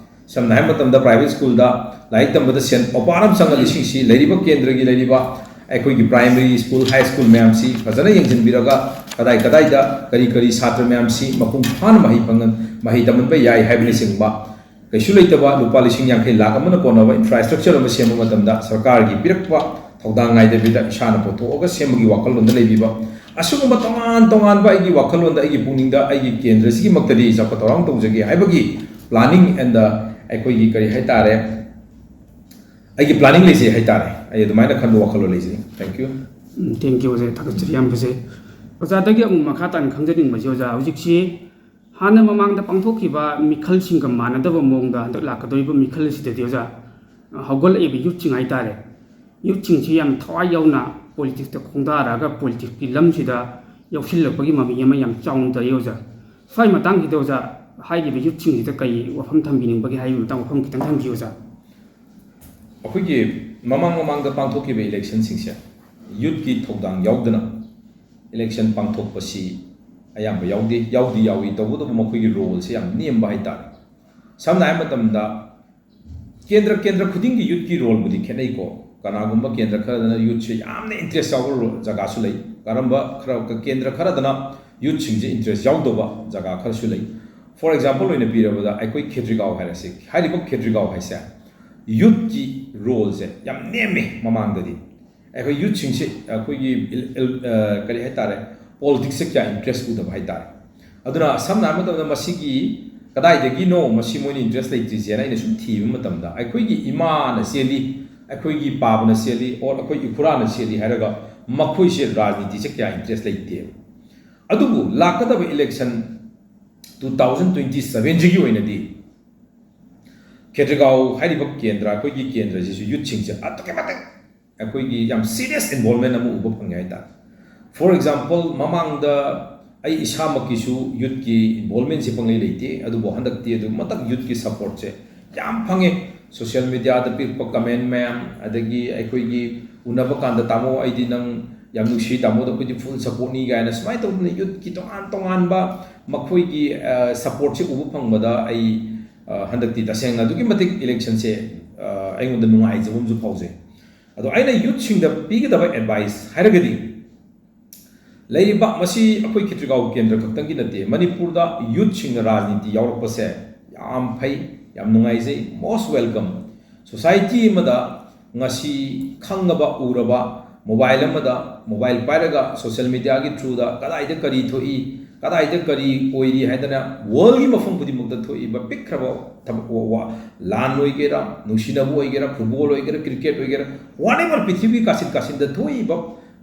ꯁꯝꯅ ꯍꯥꯏꯕ ꯃꯇꯝꯗ ꯄ꯭ꯔꯥꯏꯚꯦꯠ ꯁ꯭ꯀꯨꯜꯗ ꯂꯥꯏꯔꯤꯛ ꯇꯝꯕꯗ ꯁꯦꯟ ꯑꯣꯄꯥꯔ ꯑꯃ ꯆꯪꯍꯜꯂꯤꯁꯤꯡꯁꯤ ꯂꯩꯔꯤꯕ ꯀꯦꯟꯗ꯭ꯔꯒꯤ ꯂꯩꯔꯤꯕ ꯑꯩꯈꯣꯏꯒꯤ ꯄ꯭ꯔꯥꯏꯃꯔꯤ ꯁ꯭ꯀꯨꯜ, ꯍꯥꯏ ꯁ꯭ꯀꯨꯜ ꯃꯌꯥꯝꯁꯤ ꯐꯖꯅ ꯌꯦꯡꯁꯤꯟꯕꯤꯔꯒ, ꯀꯗꯥꯏ ꯀꯗꯥꯏꯗ ꯀꯔꯤ ꯀꯔꯤ ꯁꯥꯇ꯭ꯔ ꯃꯌꯥꯝꯁꯤ ꯃꯄꯨꯡ ꯐꯥꯅ ꯃꯍꯩ ꯐꯪꯍꯟ-, ꯃꯍꯩ ꯇꯝꯍꯟꯕ ꯌꯥꯏ ꯍꯥꯏꯕꯅꯆꯤꯡꯕ, ꯀꯩꯁꯨ ꯂꯩꯇꯕ ꯂꯨꯄꯥ ꯂꯤꯁꯤꯡ ꯌꯥꯡꯈꯩ ꯂꯥꯈ ꯑꯃꯅ ꯀꯣꯟꯅꯕ ꯏꯟꯐ꯭ꯔꯥꯁ꯭ꯇ꯭ꯔꯛꯆꯔ ꯑꯃ ꯁꯦꯝꯕ ꯃꯇꯝꯗ ꯁꯔꯀꯥꯔꯒꯤ ꯄꯤꯔꯛꯄ ꯊꯧꯗꯥꯡ ꯉꯥꯏꯗꯕꯤꯗ ꯏꯁꯥꯅ ꯄꯨꯊꯣꯛꯑꯒ ꯁꯦꯝꯕꯒꯤ ꯋꯥꯈꯜꯂꯣꯟꯗ ꯂꯩꯕꯤꯕ, ꯑꯁꯤꯒꯨꯝꯕ ꯇꯣꯉꯥꯟ ꯇꯣꯉꯥꯟꯕ ꯑꯩꯒꯤ ꯋꯥꯈꯜꯂꯣꯟꯗ, ꯑꯩꯒꯤ ꯄꯨꯛꯅꯤꯡꯗ, ꯑꯩꯒꯤ ꯀꯦꯟꯗ꯭ꯔꯁꯤꯒꯤ ꯃꯛꯇꯗꯤ ꯆꯥꯎꯈꯠ ꯊꯧꯔꯥꯡ ꯇꯧꯖꯒꯦ ꯍꯥꯏꯕꯒꯤ planning and the, ꯑꯩꯈꯣꯏꯒꯤ ꯀꯔꯤ ꯍꯥꯏꯇꯥꯔꯦ, ꯑꯩꯒꯤ planning ꯂꯩꯖꯩ ꯍꯥꯏꯇꯥꯔꯦ꯫ ꯑꯩ ꯑꯗꯨꯃꯥꯏꯅ ꯈꯟꯕ ꯋꯥꯈꯜꯂꯣꯟ ꯂꯩꯖꯩ꯫ Thank you꯫ Um, thank you ꯑꯣꯖꯥ, ꯊꯥꯒꯠꯆꯔꯤ ꯌꯥꯝ ꯐꯖꯩ꯫ ꯑꯣꯖꯥꯗꯒꯤ ꯑꯃꯨꯛ ꯃꯈꯥ ꯇꯥꯅ ꯈꯪꯖꯅꯤꯡꯕꯁꯤ, ꯑꯣꯖꯥ, ꯍꯧꯖꯤꯛꯁꯤ ꯍꯥꯟꯅ ꯃꯃꯥꯡꯗ ꯄꯥꯡꯊꯣꯛꯈꯤꯕ ꯃꯤꯈꯜꯁꯤꯡꯒ ꯃꯥꯟꯅꯗꯕ ꯃꯑꯣꯡꯗ ꯍꯟꯗꯛ ꯂꯥꯛꯀꯗꯧꯔꯤꯕ ꯃꯤꯈꯜ ꯑꯁꯤꯗꯗꯤ, ꯑꯣꯖꯥ, ꯍꯧꯒꯠꯂꯛꯏꯕ ꯌꯨꯠꯁꯤꯡ ꯍꯥꯏꯇꯥꯔꯦ, ꯌꯨꯠꯁꯤꯡꯁꯤ ꯌꯥꯝ ꯊꯋꯥꯏ ꯌꯥꯎꯅ ꯄꯣꯂꯤꯇꯤꯛꯁꯇ ꯈꯣꯡꯗꯥꯔꯛꯑꯒ ꯄꯣꯂꯤꯇꯤꯛꯁꯀꯤ ꯂꯝꯁꯤꯗ ꯌꯥꯎꯁꯤꯜꯂꯛꯄꯒꯤ ꯃꯃꯤ ꯑꯃ ꯌꯥꯝ ꯆꯥꯎꯅ ꯇꯥꯏ, ꯑꯣꯖꯥ꯫ ꯁ꯭ꯋꯥꯏ ꯃꯇꯥꯡꯁꯤꯗ, ꯑꯣꯖꯥ, ꯍꯥꯏꯔꯤꯕ ꯌꯨꯠꯁꯤꯡꯁꯤꯗ ꯀꯔꯤ ꯋꯥꯐꯝ ꯊꯝꯕꯤꯅꯤꯡꯕꯒꯦ ꯍꯥꯏꯕꯒꯤ ꯃꯇꯥꯡ ꯋꯥꯐꯝ ꯈꯤꯇꯪ ꯊꯝꯕꯤꯌꯨ, ꯑꯣꯖꯥ꯫ ꯑꯩꯈꯣꯏꯒꯤ ꯃꯃꯥꯡ ꯃꯃꯥꯡꯗ ꯄꯥꯡꯊꯣꯛꯈꯤꯕ ꯏꯂꯦꯛꯁꯟꯁꯤꯡꯁꯦ ꯌꯨꯠꯀꯤ ꯊꯧꯗꯥꯡ ꯌꯥꯎꯗꯅ ꯏꯂꯦꯛꯁꯟ ꯄꯥꯡꯊꯣꯛꯄꯁꯤ ꯑꯌꯥꯝꯕ ꯌꯥꯎꯗꯦ꯫ ꯌꯥꯎꯗꯤ ꯌꯥꯎꯏ, ꯇꯧꯕꯇꯕꯨ ꯃꯈꯣꯏꯒꯤ ꯔꯣꯜꯁꯦ ꯌꯥꯝ ꯅꯦꯝꯕ ꯍꯥꯏꯇꯥꯔꯦ꯫ ꯁꯝꯅ ꯍꯥꯏꯕ ꯃꯇꯝꯗ ꯀꯦꯟꯗ꯭ꯔ ꯀꯦꯟꯗ꯭ꯔ ꯈꯨꯗꯤꯡꯒꯤ ꯌꯨꯠꯀꯤ ꯔꯣꯜꯕꯨꯗꯤ ꯈꯦꯠꯅꯩꯀꯣ꯫ ꯀꯅꯥꯒꯨꯝꯕ ꯀꯦꯟꯗ꯭ꯔ ꯈꯔꯗꯅ ꯌꯨꯠꯁꯦ ꯌꯥꯝꯅ ꯏꯟꯇꯔꯦꯁ ꯌꯥꯎꯕ ꯔꯣ-, ꯖꯒꯥꯁꯨ ꯂꯩ꯫ ꯀꯔꯝꯕ ꯈꯔ, ꯀꯦꯟꯗ꯭ꯔ ꯈꯔꯗꯅ ꯌꯨꯠꯁꯤꯡꯁꯦ ꯏꯟꯇꯔꯦꯁ ꯌꯥꯎꯗꯕ ꯖꯒꯥ ꯈꯔꯁꯨ ꯂꯩ꯫ ꯐꯣꯔ ꯑꯦꯛꯖꯥꯝꯄꯜ ꯑꯣꯏꯅ ꯄꯤꯔꯕꯗ ꯑꯩꯈꯣꯏ ꯈꯦꯇ꯭ꯔꯤꯒꯥꯎ ꯍꯥꯏꯔꯁꯤ꯫ ꯍꯥꯏꯔꯤꯕ ꯈꯦꯇ꯭ꯔꯤꯒꯥꯎ ꯍꯥꯏꯁꯦ ꯌꯨꯠꯀꯤ ꯔꯣꯜꯁꯦ ꯌꯥꯝ ꯅꯦꯝꯃꯦ ꯃꯃꯥꯡꯗꯗꯤ꯫ ꯑꯩꯈꯣꯏ ꯌꯨꯠꯁꯤꯡꯁꯦ ꯑꯩꯈꯣꯏꯒꯤ ꯏꯜ-, ꯏꯜ-, ꯑ, ꯀꯔꯤ ꯍꯥꯏꯇꯥꯔꯦ, ꯄꯣꯂꯤꯇꯤꯛꯁꯁꯦ ꯀꯌꯥ ꯏꯟꯇꯔꯦꯁ ꯎꯗꯕ ꯍꯥꯏꯇꯥꯔꯦ꯫ ꯑꯗꯨꯅ ꯁꯝꯅ ꯍꯥꯏꯔꯕ ꯃꯇꯝꯗ ꯃꯁꯤꯒꯤ ꯀꯗꯥꯏꯗꯒꯤꯅꯣ ꯃꯁꯤ ꯃꯣꯏꯅ ꯏꯟꯇꯔꯦꯁ ꯂꯩꯇ꯭ꯔꯤꯁꯦꯅ ꯑꯩꯅ ꯁꯨꯝ ꯊꯤꯕ ꯃꯇꯝꯗ ꯑꯩꯈꯣꯏꯒꯤ ꯏꯃꯥꯅ ꯆꯦꯜꯂꯤ, ꯑꯩꯈꯣꯏꯒꯤ ꯄꯥꯕꯅ ꯆꯦꯜꯂꯤ, or ꯑꯩꯈꯣꯏ ꯏꯈꯨꯔꯥꯅ ꯆꯦꯜꯂꯤ ꯍꯥꯏꯔꯒ ꯃꯈꯣꯏꯁꯦ ꯔꯥꯖꯅꯤꯇꯤꯁꯦ ꯀꯌꯥ ꯏꯟꯇꯔꯦꯁ ꯂꯩꯇꯦꯕ꯫ ꯑꯗꯨꯕꯨ ꯂꯥꯛꯀꯗꯕ ꯏꯂꯦꯛꯁꯟ ꯇꯨ ꯊꯥꯎꯖꯟ ꯇ꯭ꯋꯦꯟꯇꯤ ꯁꯚꯦꯟꯁꯤꯒꯤ ꯑꯣꯏꯅꯗꯤ ꯈꯦꯇ꯭ꯔꯤꯒꯥꯎ ꯍꯥꯏꯔꯤꯕ ꯀꯦꯟꯗ꯭ꯔ, ꯑꯩꯈꯣꯏꯒꯤ ꯀꯦꯟꯗ꯭ꯔꯁꯤꯁꯨ ꯌꯨꯠꯁꯤꯡꯁꯦ ꯑꯗꯨꯛꯀꯤ ꯃꯇꯤꯛ ꯑꯩꯈꯣꯏꯒꯤ ꯌꯥꯝ serious involvement ꯑꯃ ꯎꯕ ꯐꯪꯉꯦ ꯍꯥꯏꯇꯥꯔꯦ꯫ For example, ꯃꯃꯥꯡꯗ ꯑꯩ ꯏꯁꯥꯃꯛꯀꯤꯁꯨ ꯌꯨꯠꯀꯤ involvementꯁꯦ ꯄꯪꯂꯩ ꯂꯩꯇꯦ, ꯑꯗꯨꯕꯨ ꯍꯟꯗꯛꯇꯤ ꯑꯗꯨꯝ ꯃꯊꯛ ꯌꯨꯠꯀꯤ supportꯁꯦ ꯌꯥꯝ ꯐꯪꯉꯦ꯫ Social mediaꯗ ꯄꯤꯔꯛꯄ comment ꯃꯌꯥꯝ, ꯑꯗꯒꯤ ꯑꯩꯈꯣꯏꯒꯤ ꯎꯅꯕ ꯀꯥꯟꯗ "ꯇꯥꯃꯣ, ꯑꯩꯗꯤ ꯅꯪ ꯌꯥꯝ ꯅꯨꯡꯁꯤ, ꯇꯥꯃꯣꯗ ꯑꯩꯈꯣꯏꯗꯤ full supportꯅꯤ" ꯀꯥꯏꯅ ꯁꯨꯃꯥꯏꯅ ꯇꯧꯗꯅ ꯌꯨꯠꯀꯤ ꯇꯣꯉꯥꯟ ꯇꯣꯉꯥꯟꯕ ꯃꯈꯣꯏꯒꯤ supportꯁꯦ ꯎꯕ ꯐꯪꯕꯗ ꯑꯩ ꯍꯟꯗꯛꯇꯤ ꯇꯁꯦꯡꯅ ꯑꯗꯨꯛꯀꯤ ꯃꯇꯤꯛ electionꯁꯦ ꯑꯩꯉꯣꯟꯗ ꯅꯨꯡꯉꯥꯏꯖꯕ ꯑꯃꯁꯨ ꯐꯥꯎꯖꯩ꯫ ꯑꯗꯣ ꯑꯩꯅ ꯌꯨꯠꯁꯤꯡꯗ ꯄꯤꯒꯗꯕ advice ꯍꯥꯏꯔꯒꯗꯤ, ꯂꯩꯔꯤꯕ ꯃꯁꯤ ꯑꯩꯈꯣꯏ ꯈꯦꯇ꯭ꯔꯤꯒꯥꯎ ꯀꯦꯟꯗ꯭ꯔ ꯈꯛꯇꯪꯒꯤ ꯅꯠꯇꯦ, ꯃꯅꯤꯄꯨꯔꯗ ꯌꯨꯠꯁꯤꯡꯅ ꯔꯥꯖꯅꯤꯇꯤ ꯌꯥꯎꯔꯛꯄꯁꯦ ꯌꯥꯝ ꯐꯩ, ꯌꯥꯝ ꯅꯨꯡꯉꯥꯏꯖꯩ, most welcome꯫ Society ꯑꯃꯗ ꯉꯁꯤ ꯈꯪꯉꯕ, ꯎꯔꯕ, mobile ꯑꯃꯗ, mobile ꯄꯥꯏꯔꯒ social mediaꯒꯤ throughꯗ ꯀꯗꯥꯏꯗ ꯀꯔꯤ ꯊꯣꯛꯏ, ꯀꯗꯥꯏꯗ ꯀꯔꯤ ꯑꯣꯏꯔꯤ ꯍꯥꯏꯗꯅ worldꯒꯤ ꯃꯐꯝ ꯈꯨꯗꯤꯡꯃꯛꯇ ꯊꯣꯛꯏꯕ ꯄꯤꯛꯈ꯭ꯔꯕ ꯊꯕꯛ, ꯋꯥ-, ꯋꯥ-, ꯂꯥꯟ ꯑꯣꯏꯒꯦꯔꯥ, ꯅꯨꯡꯁꯤꯅꯕ ꯑꯣꯏꯒꯦꯔꯥ, football ꯑꯣꯏꯒꯦꯔꯥ, cricket ꯑꯣꯏꯒꯦꯔꯥ, whatever ꯄ꯭ꯔꯤꯊꯤꯕꯤ ꯀꯥꯆꯤꯟ ꯀꯥꯆꯤꯟꯗ ꯊꯣꯛꯏꯕ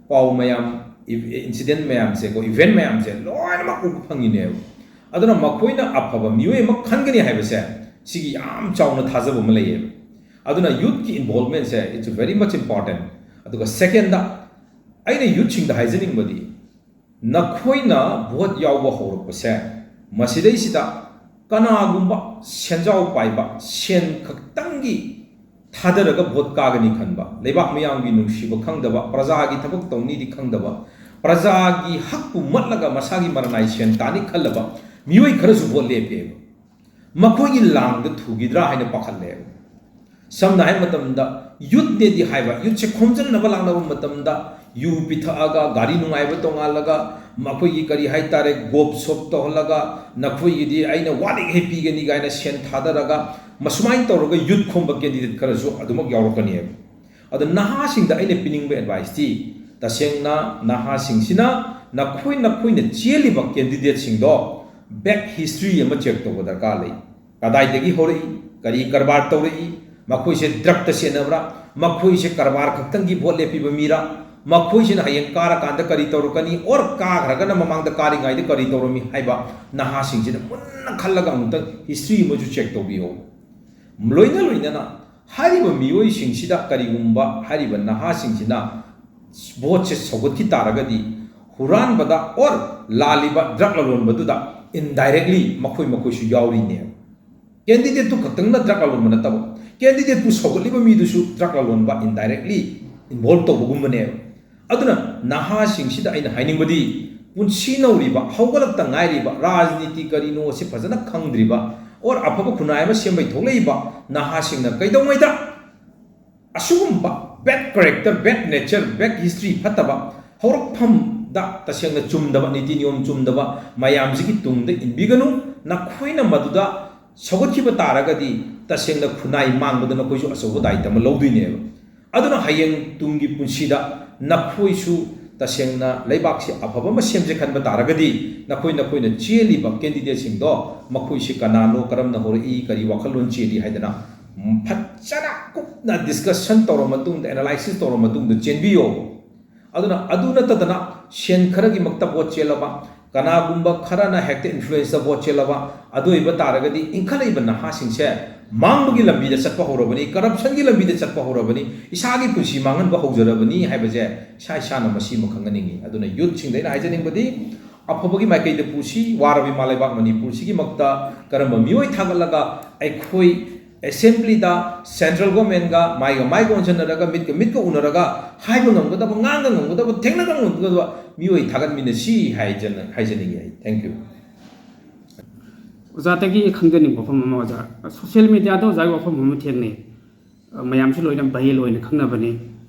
ꯄꯥꯎ ꯃꯌꯥꯝ, incident ꯃꯌꯥꯝꯁꯦꯀꯣ, event ꯃꯌꯥꯝꯁꯦ ꯂꯣꯏꯅꯃꯛ ꯎꯕ ꯐꯪꯉꯤꯅꯦꯕ꯫ ꯑꯗꯨꯅ ꯃꯈꯣꯏꯅ ꯑꯐꯕ ꯃꯤꯑꯣꯏ ꯑꯃ ꯈꯟꯒꯅꯤ ꯍꯥꯏꯕꯁꯦ ꯁꯤꯒꯤ ꯌꯥꯝ ꯆꯥꯎꯅ ꯊꯥꯖꯕ ꯑꯃ ꯂꯩꯌꯦꯕ꯫ ꯑꯗꯨꯅ youthꯀꯤ involvementꯁꯦ it's very much important꯫ ꯑꯗꯨꯒ secondꯗ ꯑꯩꯅ youthꯁꯤꯡꯗ ꯍꯥꯏꯖꯅꯤꯡꯕꯗꯤ, ꯅꯈꯣꯏꯅ vote ꯌꯥꯎꯕ ꯍꯧꯔꯛꯄꯁꯦ, ꯃꯁꯤꯗꯩꯁꯤꯗ ꯀꯅꯥꯒꯨꯝꯕ ꯁꯦꯟꯖꯥꯎ ꯄꯥꯏꯕ, ꯁꯦꯟ ꯈꯛꯇꯪꯒꯤ ꯊꯥꯗꯔꯒ vote ꯀꯥꯒꯅꯤ ꯈꯟꯕ, ꯂꯩꯕꯥꯛ ꯃꯤꯌꯥꯝꯒꯤ ꯅꯨꯡꯁꯤꯕ ꯈꯪꯗꯕ, ꯄ꯭ꯔꯖꯥꯒꯤ ꯊꯕꯛ ꯇꯧꯅꯤꯗꯤ ꯈꯪꯗꯕ, ꯄ꯭ꯔꯖꯥꯒꯤ ꯍꯛꯄꯨ ꯃꯠꯂꯒ ꯃꯁꯥꯒꯤ ꯃꯔꯅꯥꯏ ꯁꯦꯟ ꯇꯥꯅꯤ ꯈꯜꯂꯕ ꯃꯤꯑꯣꯏ ꯈꯔꯁꯨ vote ꯂꯦꯞꯄꯦꯕ꯫ ꯃꯈꯣꯏꯒꯤ ꯂꯥꯡꯗ ꯊꯨꯈꯤꯗ꯭ꯔꯥ ꯍꯥꯏꯅ ꯄꯥꯈꯠꯂꯦꯕ꯫ ꯁꯝꯅ ꯍꯥꯏꯕ ꯃꯇꯝꯗ, youthꯅꯦꯗꯤ ꯍꯥꯏꯕ, youthꯁꯦ ꯈꯣꯝꯖꯤꯟꯅꯕ ꯂꯥꯛꯅꯕ ꯃꯇꯝꯗ, ꯌꯨ ꯄꯤꯊꯛꯑꯒ, ꯒꯥꯔꯤ ꯅꯨꯡꯉꯥꯏꯕ ꯇꯣꯡꯉꯥꯜꯂꯒ, ꯃꯈꯣꯏꯒꯤ ꯀꯔꯤ ꯍꯥꯏꯇꯥꯔꯦ, ꯒꯣꯞ ꯁꯣꯞ ꯇꯧꯍꯜꯂꯒ, "ꯅꯈꯣꯏꯒꯤꯗꯤ ꯑꯩꯅ ꯋꯥꯠꯂꯤꯉꯩ ꯄꯤꯒꯅꯤ" ꯀꯥꯏꯅ ꯁꯦꯟ ꯊꯥꯗꯔꯒ, ꯃꯁꯨꯃꯥꯏꯅ ꯇꯧꯔꯒ youth ꯈꯣꯝꯕ candidate ꯈꯔꯁꯨ ꯑꯗꯨꯃꯛ ꯌꯥꯎꯔꯛꯀꯅꯤꯕ꯫ ꯑꯗꯣ ꯅꯍꯥꯁꯤꯡꯗ ꯑꯩꯅ ꯄꯤꯅꯤꯡꯕ adviceꯇꯤ, ꯇꯁꯦꯡꯅ ꯅꯍꯥꯁꯤꯡꯁꯤꯅ ꯅꯈꯣꯏ, ꯅꯈꯣꯏꯅ ꯆꯦꯜꯂꯤꯕ candidateꯁꯤꯡꯗꯣ back history ꯑꯃ check ꯇꯧꯕ ꯗꯔꯀꯥꯔ ꯂꯩ꯫ ꯀꯗꯥꯏꯗꯒꯤ ꯍꯧꯔꯛꯏ? ꯀꯔꯤ ꯀꯔꯕꯥꯔ ꯇꯧꯔꯛꯏ? ꯃꯈꯣꯏꯁꯦ drugꯇ ꯁꯦꯟꯅꯕ꯭ꯔꯥ? ꯃꯈꯣꯏꯁꯦ ꯀꯔꯕꯥꯔ ꯈꯛꯇꯪꯒꯤ vote ꯂꯦꯞꯄꯤꯕ ꯃꯤꯔꯥ? ꯃꯈꯣꯏꯁꯤꯅ ꯍꯌꯦꯡ ꯀꯥꯔꯀꯥꯟꯗ ꯀꯔꯤ ꯇꯧꯔꯛꯀꯅꯤ? Or ꯀꯥꯈ꯭ꯔꯒꯅ ꯃꯃꯥꯡꯗ ꯀꯥꯔꯤꯉꯩꯗ ꯀꯔꯤ ꯇꯧꯔꯝꯃꯤ ꯍꯥꯏꯕ ꯅꯍꯥꯁꯤꯡꯁꯤꯅ ꯃꯨꯟꯅ ꯈꯜꯂꯒ ꯑꯃꯨꯛꯇꯪ history ꯑꯃꯁꯨ check ꯇꯧꯕꯤꯌꯣ꯫ ꯂꯣꯏꯅ ꯂꯣꯏꯅꯅ ꯍꯥꯏꯔꯤꯕ ꯃꯤꯑꯣꯏꯁꯤꯡꯁꯤꯗ ꯀꯔꯤꯒꯨꯝꯕ ꯍꯥꯏꯔꯤꯕ ꯅꯍꯥꯁꯤꯡꯁꯤꯅ ꯚꯣꯠꯁꯦ ꯁꯧꯒꯠꯈꯤ ꯇꯥꯔꯒꯗꯤ ꯍꯨꯔꯥꯟꯕꯗ or ꯂꯥꯜꯂꯤꯕ ꯗ꯭ꯔꯒ ꯂꯂꯣꯟꯕꯗꯨꯗ indirectly ꯃꯈꯣꯏ ꯃꯈꯣꯏꯁꯨ ꯌꯥꯎꯔꯤꯅꯦꯕ꯫ ꯀꯦꯟꯗꯤꯗꯦꯠꯇꯨ ꯈꯛꯇꯪꯅ ꯗ꯭ꯔꯒ ꯂꯂꯣꯟꯕ ꯅꯠꯇꯕ, ꯀꯦꯟꯗꯤꯗꯦꯠꯄꯨ ꯁꯧꯒꯠꯂꯤꯕ ꯃꯤꯗꯨꯁꯨ ꯗ꯭ꯔꯒ ꯂꯂꯣꯟꯕ indirectly involve ꯇꯧꯕꯒꯨꯝꯕꯅꯦꯕ꯫ ꯑꯗꯨꯅ ꯅꯍꯥꯁꯤꯡꯁꯤꯗ ꯑꯩꯅ ꯍꯥꯏꯅꯤꯡꯕꯗꯤ, ꯄꯨꯟꯁꯤ ꯅꯧꯔꯤꯕ, ꯍꯧꯒꯠꯂꯛꯇ ꯉꯥꯏꯔꯤꯕ, ꯔꯥꯖꯅꯤꯇꯤ ꯀꯔꯤꯅꯣ ꯑꯁꯤ ꯐꯖꯅ ꯈꯪꯗ꯭ꯔꯤꯕ, or ꯑꯐꯕ ꯈꯨꯟꯅꯥꯏ ꯑꯃ ꯁꯦꯝꯕꯩ ꯊꯣꯛꯂꯛꯏꯕ ꯅꯍꯥꯁꯤꯡꯅ ꯀꯩꯗꯧꯉꯩꯗ ꯑꯁꯤꯒꯨꯝꯕ bad character, bad nature, bad history, ꯐꯠꯇꯕ ꯍꯧꯔꯛꯐꯝꯗ ꯇꯁꯦꯡꯅ ꯆꯨꯝꯗꯕ, ꯅꯤꯇꯤ ꯅꯤꯌꯣꯝ ꯆꯨꯝꯗꯕ ꯃꯌꯥꯝꯁꯤꯒꯤ ꯇꯨꯡꯗ ꯏꯟꯕꯤꯒꯅꯨ꯫ ꯅꯈꯣꯏꯅ ꯃꯗꯨꯗ ꯁꯧꯒꯠꯈꯤꯕ ꯇꯥꯔꯒꯗꯤ ꯇꯁꯦꯡꯅ ꯈꯨꯟꯅꯥꯏ ꯃꯥꯡꯕꯗ ꯅꯈꯣꯏꯁꯨ ꯑꯆꯧꯕ ꯗꯥꯏꯇ ꯑꯃ ꯂꯧꯗꯣꯏꯅꯦꯕ꯫ ꯑꯗꯨꯅ ꯍꯌꯦꯡ ꯇꯨꯡꯒꯤ ꯄꯨꯟꯁꯤꯗ ꯅꯈꯣꯏꯁꯨ ꯇꯁꯦꯡꯅ ꯂꯩꯕꯥꯛꯁꯤ ꯑꯐꯕ ꯑꯃ ꯁꯦꯝꯁꯦ ꯈꯟꯕ ꯇꯥꯔꯒꯗꯤ ꯅꯈꯣꯏ ꯅꯈꯣꯏꯅ ꯆꯦꯜꯂꯤꯕ ꯀꯦꯟꯗꯤꯗꯦꯠꯁꯤꯡꯗꯣ ꯃꯈꯣꯏꯁꯤ ꯀꯅꯥꯅꯣ, ꯀꯔꯝꯅ ꯍꯧꯔꯛꯏ, ꯀꯔꯤ ꯋꯥꯈꯜꯂꯣꯟ ꯆꯦꯜꯂꯤ ꯍꯥꯏꯗꯅ ꯐꯖꯅ ꯀꯨꯞꯅ discussion ꯇꯧꯔ ꯃꯇꯨꯡꯗ, analysis ꯇꯧꯔ ꯃꯇꯨꯡꯗ ꯆꯦꯟꯕꯤꯌꯣ꯫ ꯑꯗꯨꯅ ꯑꯗꯨ ꯅꯠꯇꯗꯅ ꯁꯦꯟ ꯈꯔꯒꯤꯃꯛꯇ ꯚꯣꯠ ꯆꯦꯜꯂꯕ, ꯀꯅꯥꯒꯨꯝꯕ ꯈꯔꯅ ꯍꯦꯛꯇ influence ꯇ ꯚꯣꯠ ꯆꯦꯜꯂꯕ, ꯑꯗꯨ ꯑꯣꯏꯕ ꯇꯥꯔꯒꯗꯤ ꯏꯟꯈꯠꯂꯛꯏꯕ ꯅꯍꯥꯁꯤꯡꯁꯦ ꯃꯥꯡꯕꯒꯤ ꯂꯝꯕꯤꯗ ꯆꯠꯄ ꯍꯧꯔꯕꯅꯤ, corruption ꯒꯤ ꯂꯝꯕꯤꯗ ꯆꯠꯄ ꯍꯧꯔꯕꯅꯤ, ꯏꯁꯥꯒꯤ ꯄꯨꯟꯁꯤ ꯃꯥꯡꯍꯟꯕ ꯍꯧꯖꯔꯕꯅꯤ ꯍꯥꯏꯕꯁꯦ ꯏꯁꯥ ꯏꯁꯥꯅ ꯃꯁꯤꯃ ꯈꯪꯍꯟꯅꯤꯡꯉꯤ꯫ ꯑꯗꯨꯅ youth ꯁꯤꯡꯗ ꯑꯩꯅ ꯍꯥꯏꯖꯅꯤꯡꯕꯗꯤ, ꯑꯐꯕꯒꯤ ꯃꯥꯏꯀꯩꯗ ꯄꯨꯁꯤ, ꯋꯥꯔꯕ ꯏꯃꯥ ꯂꯩꯕꯥꯛ ꯃꯅꯤꯄꯨꯔꯁꯤꯒꯤꯃꯛꯇ ꯀꯔꯝꯕ ꯃꯤꯑꯣꯏ ꯊꯥꯒꯠꯂꯒ ꯑꯩꯈꯣꯏ assembly ꯗ central government ꯒ ꯃꯥꯏꯒ ꯃꯥꯏꯒ ꯑꯣꯟꯁꯤꯟꯅꯔꯒ, ꯃꯤꯠꯀ ꯃꯤꯠꯀ ꯎꯅꯔꯒ ꯍꯥꯏꯕ ꯉꯝꯒꯗꯕ, ꯉꯥꯡꯕ ꯉꯝꯒꯗꯕ, ꯊꯦꯡꯅꯕ ꯉꯝꯒꯗꯕ ꯃꯤꯑꯣꯏ ꯊꯥꯒꯠꯃꯤꯟꯅꯁꯤ ꯍꯥꯏꯖꯅ-, ꯍꯥꯏꯖꯅꯤꯡꯉꯤ ꯑꯩ꯫ Thank you꯫ ꯑꯣꯖꯥꯗꯒꯤ ꯈꯪꯖꯅꯤꯡꯕ ꯋꯥꯐꯝ ꯑꯃ, ꯑꯣꯖꯥ, social media ꯗ ꯑꯣꯖꯥꯒꯤ ꯋꯥꯐꯝ ꯑꯃ ꯊꯦꯡꯅꯩ꯫ ꯑ, ꯃꯌꯥꯝꯁꯨ ꯂꯣꯏꯅ viral ꯑꯣꯏꯅ ꯈꯪꯅꯕꯅꯤ꯫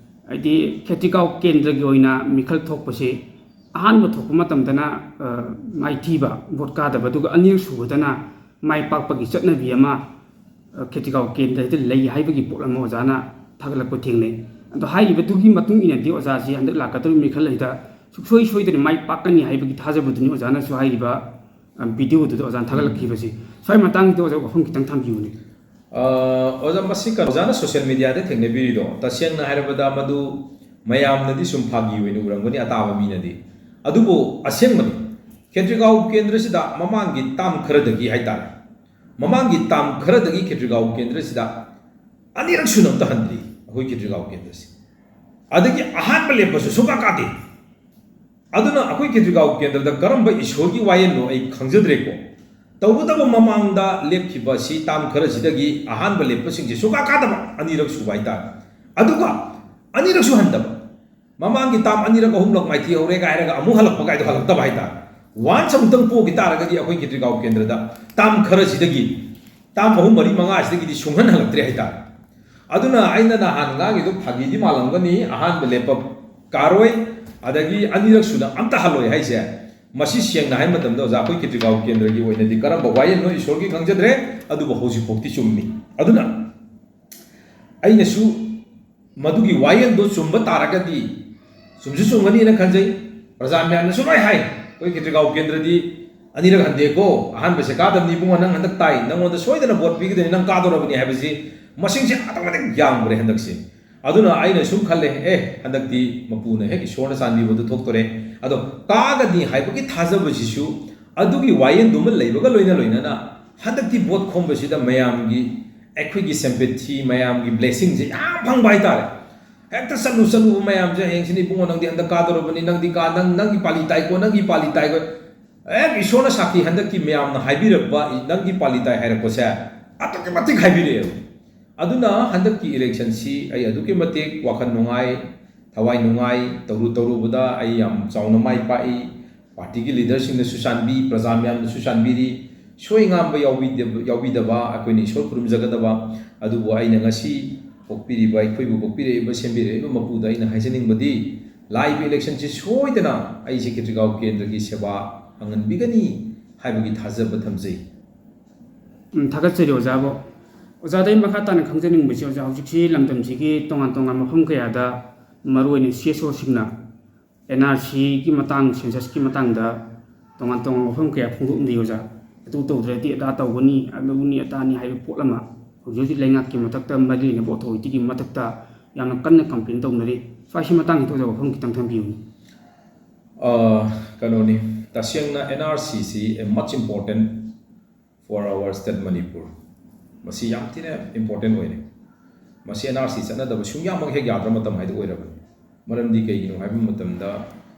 ꯍꯥꯏꯗꯤ ꯈꯦꯇ꯭ꯔꯤꯒꯥꯎ ꯀꯦꯟꯗ꯭ꯔꯒꯤ ꯑꯣꯏꯅ ꯃꯤꯈꯜ ꯊꯣꯛꯄꯁꯤ ꯑꯍꯥꯟꯕ ꯊꯣꯛꯄ ꯃꯇꯝꯗꯅ, ꯑ, ꯃꯥꯏꯊꯤꯕ, ꯚꯣꯠ ꯀꯥꯗꯕ, ꯑꯗꯨꯒ ꯑꯅꯤꯔꯛ ꯁꯨꯕꯗꯅ ꯃꯥꯏ ꯄꯥꯛꯄꯒꯤ ꯆꯠꯅꯕꯤ ꯑꯃ, ꯑ, ꯈꯦꯇ꯭ꯔꯤꯒꯥꯎ ꯀꯦꯟꯗ꯭ꯔꯗ ꯂꯩ ꯍꯥꯏꯕꯒꯤ ꯄꯣꯠ ꯑꯃ ꯑꯣꯖꯥꯅ ꯊꯥꯒꯠꯂꯛꯄ ꯊꯦꯡꯅꯩ꯫ ꯑꯗꯣ ꯍꯥꯏꯔꯤꯕꯗꯨꯒꯤ ꯃꯇꯨꯡ ꯏꯟꯅꯗꯤ ꯑꯣꯖꯥꯁꯤ ꯍꯟꯗꯛ ꯂꯥꯛꯀꯗꯧꯔꯤꯕ ꯃꯤꯈꯜ ꯑꯁꯤꯗ ꯁꯨꯡꯁꯣꯏ ꯁꯣꯏꯗꯅ ꯃꯥꯏ ꯄꯥꯛꯀꯅꯤ ꯍꯥꯏꯕꯒꯤ ꯊꯥꯖꯕꯗꯨꯅꯤ ꯑꯣꯖꯥꯅꯁꯨ ꯍꯥꯏꯔꯤꯕ, ꯑ, video ꯗꯨꯗ ꯑꯣꯖꯥꯅ ꯊꯥꯒꯠꯂꯛꯈꯤꯕꯁꯤ꯫ ꯁ꯭ꯋꯥꯏ ꯃꯇꯥꯡꯁꯤꯗ ꯑꯣꯖꯥ ꯋꯥꯐꯝ ꯈꯤꯇꯪ ꯊꯝꯕꯤꯌꯨꯅꯦ꯫ ꯑ, ꯑꯣꯖꯥ, ꯃꯁꯤ ꯀꯩꯅꯣ, ꯑꯣꯖꯥꯅ social media ꯗ ꯊꯦꯡꯅꯕꯤꯔꯤꯗꯣ, ꯇꯁꯦꯡꯅ ꯍꯥꯏꯔꯕꯗ ꯃꯗꯨ ꯃꯌꯥꯝꯅꯗꯤ ꯁꯨꯝ ꯐꯥꯒꯤ ꯑꯣꯏꯅ ꯎꯔꯝꯒꯅꯤ, ꯑꯇꯥꯕ ꯃꯤꯅꯗꯤ꯫ ꯑꯗꯨꯕꯨ ꯑꯁꯦꯡꯕꯅꯤ꯫ ꯈꯦꯇ꯭ꯔꯤꯒꯥꯎ ꯀꯦꯟꯗ꯭ꯔꯁꯤꯗ ꯃꯃꯥꯡꯒꯤ term ꯈꯔꯗꯒꯤ ꯍꯥꯏꯇꯥꯔꯦ, ꯃꯃꯥꯡꯒꯤ ꯇꯥꯝ ꯈꯔꯗꯒꯤ ꯈꯦꯇ꯭ꯔꯤꯒꯥꯎ ꯀꯦꯟꯗ꯭ꯔꯁꯤꯗ ꯑꯅꯤꯔꯛ ꯁꯨꯅ ꯑꯝꯇ ꯍꯟꯗ꯭ꯔꯤ ꯑꯩꯈꯣꯏ ꯈꯦꯇ꯭ꯔꯤꯒꯥꯎ ꯀꯦꯟꯗ꯭ꯔꯁꯤ꯫ ꯑꯗꯒꯤ ꯑꯍꯥꯟꯕ ꯂꯦꯞꯄꯁꯨ ꯁꯨꯡꯀꯥ ꯀꯥꯗꯦ꯫ ꯑꯗꯨꯅ ꯑꯩꯈꯣꯏ ꯈꯦꯇ꯭ꯔꯤꯒꯥꯎ ꯀꯦꯟꯗ꯭ꯔꯗ ꯀꯔꯝꯕ ꯏꯁꯣꯔꯒꯤ ꯋꯥꯌꯦꯜꯅꯣ ꯑꯩ ꯈꯪꯖꯗ꯭ꯔꯦꯀꯣ꯫ ꯇꯧꯕꯇꯕꯨ ꯃꯃꯥꯡꯗ ꯂꯦꯞꯈꯤꯕ ꯁꯤ ꯇꯥꯝ ꯈꯔꯁꯤꯗꯒꯤ ꯑꯍꯥꯟꯕ ꯂꯦꯞꯄꯁꯤꯡꯁꯦ ꯁꯨꯡꯀꯥ ꯀꯥꯗꯕ, ꯑꯅꯤꯔꯛ ꯁꯨꯕ ꯍꯥꯏꯇꯥꯔꯦ꯫ ꯑꯗꯨꯒ ꯑꯅꯤꯔꯛꯁꯨ ꯍꯟꯗꯕ, ꯃꯃꯥꯡꯒꯤ ꯇꯥꯝ ꯑꯅꯤꯔꯛ ꯑꯍꯨꯝꯂꯛ ꯃꯥꯏꯊꯤ ꯍꯧꯔꯦ ꯀꯥꯏꯔꯒ ꯑꯃꯨꯛ ꯍꯜꯂꯛꯄ ꯀꯥꯏꯗꯣ ꯍꯜꯂꯛꯇꯕ ꯍꯥꯏꯇꯥꯔꯦ꯫ ꯋꯥꯟꯁ ꯑꯃꯨꯛꯇꯪ ꯄꯣꯈꯤ ꯇꯥꯔꯒꯗꯤ ꯑꯩꯈꯣꯏ ꯈꯦꯇ꯭ꯔꯤꯒꯥꯎ ꯀꯦꯟꯗ꯭ꯔꯗ ꯇꯥꯝ ꯈꯔꯁꯤꯗꯒꯤ, ꯇꯥꯝ ꯑꯍꯨꯝ, ꯃꯔꯤ, ꯃꯉꯥꯁꯤꯗꯒꯤꯗꯤ ꯁꯨꯡꯍꯟ ꯍꯜꯂꯛꯇ꯭ꯔꯦ ꯍꯥꯏꯇꯥꯔꯦ꯫ ꯑꯗꯨꯅ ꯑꯩꯅ ꯅꯍꯥꯟ ꯉꯥꯡꯉꯤꯗꯣ ꯐꯥꯒꯤꯗꯤ ꯃꯥꯜꯂꯝꯒꯅꯤ, ꯑꯍꯥꯟꯕ ꯂꯦꯞꯄ ꯀꯥꯔꯣꯏ, ꯑꯗꯒꯤ ꯑꯅꯤꯔꯛ ꯁꯨꯅ ꯑꯝꯇ ꯍꯜꯂꯣꯏ ꯍꯥꯏꯁꯦ꯫ ꯃꯁꯤ ꯁꯦꯡꯅ ꯍꯥꯏꯕ ꯃꯇꯝꯗ ꯑꯣꯖꯥ, ꯑꯩꯈꯣꯏ ꯈꯦꯇ꯭ꯔꯤꯒꯥꯎ ꯀꯦꯟꯗ꯭ꯔꯒꯤ ꯑꯣꯏꯅꯗꯤ ꯀꯔꯝꯕ ꯋꯥꯌꯦꯜꯅꯣ ꯏꯁꯣꯔꯒꯤ ꯈꯪꯖꯗ꯭ꯔꯦ, ꯑꯗꯨꯕꯨ ꯍꯧꯖꯤꯛꯐꯥꯎꯗꯤ ꯆꯨꯝꯃꯤ꯫ ꯑꯗꯨꯅ ꯑꯩꯅꯁꯨ ꯃꯗꯨꯒꯤ ꯋꯥꯌꯦꯜꯗꯣ ꯆꯨꯝꯕ ꯇꯥꯔꯒꯗꯤ ꯆꯨꯝꯁꯨ ꯆꯨꯝꯒꯅꯤꯅ ꯈꯟꯖꯩ꯫ ꯄ꯭ꯔꯖꯥ ꯃꯌꯥꯝꯅꯁꯨ ꯂꯣꯏ ꯍꯥꯏ, "ꯑꯩꯈꯣꯏ ꯈꯦꯇ꯭ꯔꯤꯒꯥꯎ ꯀꯦꯟꯗ꯭ꯔꯗꯤ ꯑꯅꯤꯔꯛ ꯍꯟꯗꯦꯀꯣ, ꯑꯍꯥꯟꯕꯁꯦ ꯀꯥꯗꯕꯅꯤ ꯏꯕꯨꯡꯉꯣ, ꯅꯪ ꯍꯟꯗꯛ ꯇꯥꯏ, ꯅꯪꯉꯣꯟꯗ ꯁꯣꯏꯗꯅ ꯚꯣꯠ ꯄꯤꯒꯗꯣꯏꯅꯤ, ꯅꯪ ꯀꯥꯗꯧꯔꯕꯅꯤ" ꯍꯥꯏꯕꯁꯤ ꯃꯁꯤꯡꯁꯦ ꯑꯗꯨꯛꯀꯤ ꯃꯇꯤꯛ ꯌꯥꯝꯈ꯭ꯔꯦ ꯍꯟꯗꯛꯁꯦ꯫ ꯑꯗꯨꯅ ꯑꯩꯅ ꯁꯨꯝ ꯈꯜꯂꯦ, ꯑꯦ, ꯍꯟꯗꯛꯇꯤ ꯃꯄꯨꯅ ꯍꯦꯛ ꯏꯁꯣꯔꯅ ꯆꯥꯟꯕꯤꯕꯗꯨ ꯊꯣꯛꯇꯣꯔꯦ꯫ ꯑꯗꯣ ꯀꯥꯒꯅꯤ ꯍꯥꯏꯕꯒꯤ ꯊꯥꯖꯕꯁꯤꯁꯨ ꯑꯗꯨꯒꯤ ꯋꯥꯌꯦꯜꯗꯨꯃ ꯂꯩꯕꯒ ꯂꯣꯏꯅ ꯂꯣꯏꯅꯅ ꯍꯟꯗꯛꯇꯤ ꯚꯣꯠ ꯈꯣꯝꯕꯁꯤꯗ ꯃꯌꯥꯝꯒꯤ, ꯑꯩꯈꯣꯏꯒꯤ sympathy, ꯃꯌꯥꯝꯒꯤ blessingꯁꯦ ꯌꯥꯝ ꯐꯪꯕ ꯍꯥꯏꯇꯥꯔꯦ꯫ ꯍꯦꯛꯇ ꯆꯠꯂꯨ ꯆꯠꯂꯨꯕ ꯃꯌꯥꯝꯁꯦ, "ꯍꯌꯦꯡꯁꯤꯅ ꯏꯕꯨꯡꯉꯣ ꯅꯪꯗꯤ ꯍꯟꯗꯛ ꯀꯥꯗꯧꯔꯕꯅꯤ, ꯅꯪꯗꯤ ꯀꯥ-, ꯅꯪ, ꯅꯪꯒꯤ ꯄꯥꯜꯂꯤ ꯇꯥꯏꯀꯣ, ꯅꯪꯒꯤ ꯄꯥꯜꯂꯤ ꯇꯥꯏꯀꯣ"꯫ ꯍꯦꯛ ꯏꯁꯣꯔꯅ ꯁꯥꯈꯤ ꯍꯟꯗꯛꯀꯤ ꯃꯌꯥꯝꯅ ꯍꯥꯏꯕꯤꯔꯛꯄ, "ꯅꯪꯒꯤ ꯄꯥꯜꯂꯤ ꯇꯥꯏ" ꯍꯥꯏꯔꯛꯄꯁꯦ ꯑꯗꯨꯛꯀꯤ ꯃꯇꯤꯛ ꯍꯥꯏꯕꯤꯔꯛꯑꯦꯕ꯫ ꯑꯗꯨꯅ ꯍꯟꯗꯛꯀꯤ electionꯁꯤ ꯑꯩ ꯑꯗꯨꯛꯀꯤ ꯃꯇꯤꯛ ꯋꯥꯈꯜ ꯅꯨꯡꯉꯥꯏ, ꯊꯋꯥꯏ ꯅꯨꯡꯉꯥꯏ, ꯇꯧꯔꯨ ꯇꯧꯔꯨꯕꯗ ꯑꯩ ꯌꯥꯝ ꯆꯥꯎꯅ ꯃꯥꯏ ꯄꯥꯛꯏ꯫ Partyꯒꯤ leaderꯁꯤꯡꯅꯁꯨ ꯆꯥꯟꯕꯤ, ꯄ꯭ꯔꯖꯥ ꯃꯌꯥꯝꯅꯁꯨ ꯆꯥꯟꯕꯤꯔꯤ꯫ ꯁꯣꯏ ꯉꯥꯝꯕ ꯌꯥꯎꯕꯤꯗꯕ, ꯌꯥꯎꯕꯤꯗꯕ ꯑꯩꯈꯣꯏꯅ ꯏꯁꯣꯔ ꯈꯨꯔꯨꯝꯖꯒꯗꯕ꯫ ꯑꯗꯨꯕꯨ ꯑꯩꯅ ꯉꯁꯤ ꯄꯣꯛꯄꯤꯔꯤꯕ, ꯑꯩꯈꯣꯏꯕꯨ ꯄꯣꯛꯄꯤꯔꯛꯏꯕ, ꯁꯦꯝꯕꯤꯔꯛꯏꯕ ꯃꯄꯨꯗ ꯑꯩꯅ ꯍꯥꯏꯖꯅꯤꯡꯕꯗꯤ, ꯂꯥꯛꯏꯕ electionꯁꯤ ꯁꯣꯏꯗꯅ ꯑꯩꯁꯦ ꯈꯦꯇ꯭ꯔꯤꯒꯥꯎ ꯀꯦꯟꯗ꯭ꯔꯒꯤ ꯁꯦꯕꯥ ꯐꯪꯍꯟꯕꯤꯒꯅꯤ ꯍꯥꯏꯕꯒꯤ ꯊꯥꯖꯕ ꯊꯝꯖꯩ꯫ ꯎꯝ, ꯊꯥꯒꯠꯆꯔꯤ ꯑꯣꯖꯥꯕꯨ꯫ ꯑꯣꯖꯥꯗ ꯑꯩ ꯃꯈꯥ ꯇꯥꯅ ꯈꯪꯖꯅꯤꯡꯕꯁꯤ, ꯑꯣꯖꯥ, ꯍꯧꯖꯤꯛꯁꯤ ꯂꯝꯗꯝꯁꯤꯒꯤ ꯇꯣꯉꯥꯟ ꯇꯣꯉꯥꯟꯕ ꯃꯐꯝ ꯀꯌꯥꯗ, ꯃꯔꯨꯑꯣꯏꯅ CSOꯁꯤꯡꯅ NRCꯒꯤ ꯃꯇꯥꯡ, censusꯀꯤ ꯃꯇꯥꯡꯗ ꯇꯣꯉꯥꯟ ꯇꯣꯉꯥꯟꯕ ꯋꯥꯐꯝ ꯀꯌꯥ ꯐꯣꯡꯗꯣꯛꯅꯔꯤ ꯑꯣꯖꯥ꯫ ꯑꯗꯨ ꯇꯧꯗ꯭ꯔꯗꯤ ꯑꯗꯥ ꯇꯧꯒꯅꯤ, ꯑꯗꯨꯅꯤ ꯑꯗꯥꯅꯤ ꯍꯥꯏꯕ ꯄꯣꯠ ꯑꯃ ꯍꯧꯖꯤꯛ ꯍꯧꯖꯤꯛ ꯂꯩꯉꯥꯛꯀꯤ ꯃꯊꯛꯇ, ꯃꯔꯤ ꯂꯩꯅꯕ authorityꯒꯤ ꯃꯊꯛꯇ ꯌꯥꯝꯅ ꯀꯟꯅ complain ꯇꯧꯅꯔꯤ꯫ ꯁ꯭ꯋꯥꯏꯁꯤ ꯃꯇꯥꯡꯁꯤꯗ ꯑꯣꯖꯥ ꯋꯥꯐꯝ ꯈꯤꯇꯪ ꯊꯝꯕꯤꯌꯨꯅꯦ꯫ ꯑ, ꯀꯩꯅꯣꯅꯤ, ꯇꯁꯦꯡꯅ NRCꯁꯤ a much important for our state Manipur. ꯃꯁꯤ ꯌꯥꯝ ꯊꯤꯅ important ꯑꯣꯏꯔꯦ꯫ ꯃꯁꯤ N R C ꯆꯠꯅꯗꯕ ꯁꯨꯡꯌꯥꯃꯛ ꯍꯦꯛ ꯌꯥꯗ꯭ꯔ ꯃꯇꯝ ꯍꯥꯏꯗꯨ ꯑꯣꯏꯔꯕꯅꯤ꯫ ꯃꯔꯝꯗꯤ ꯀꯩꯒꯤꯅꯣ ꯍꯥꯏꯕ ꯃꯇꯝꯗ,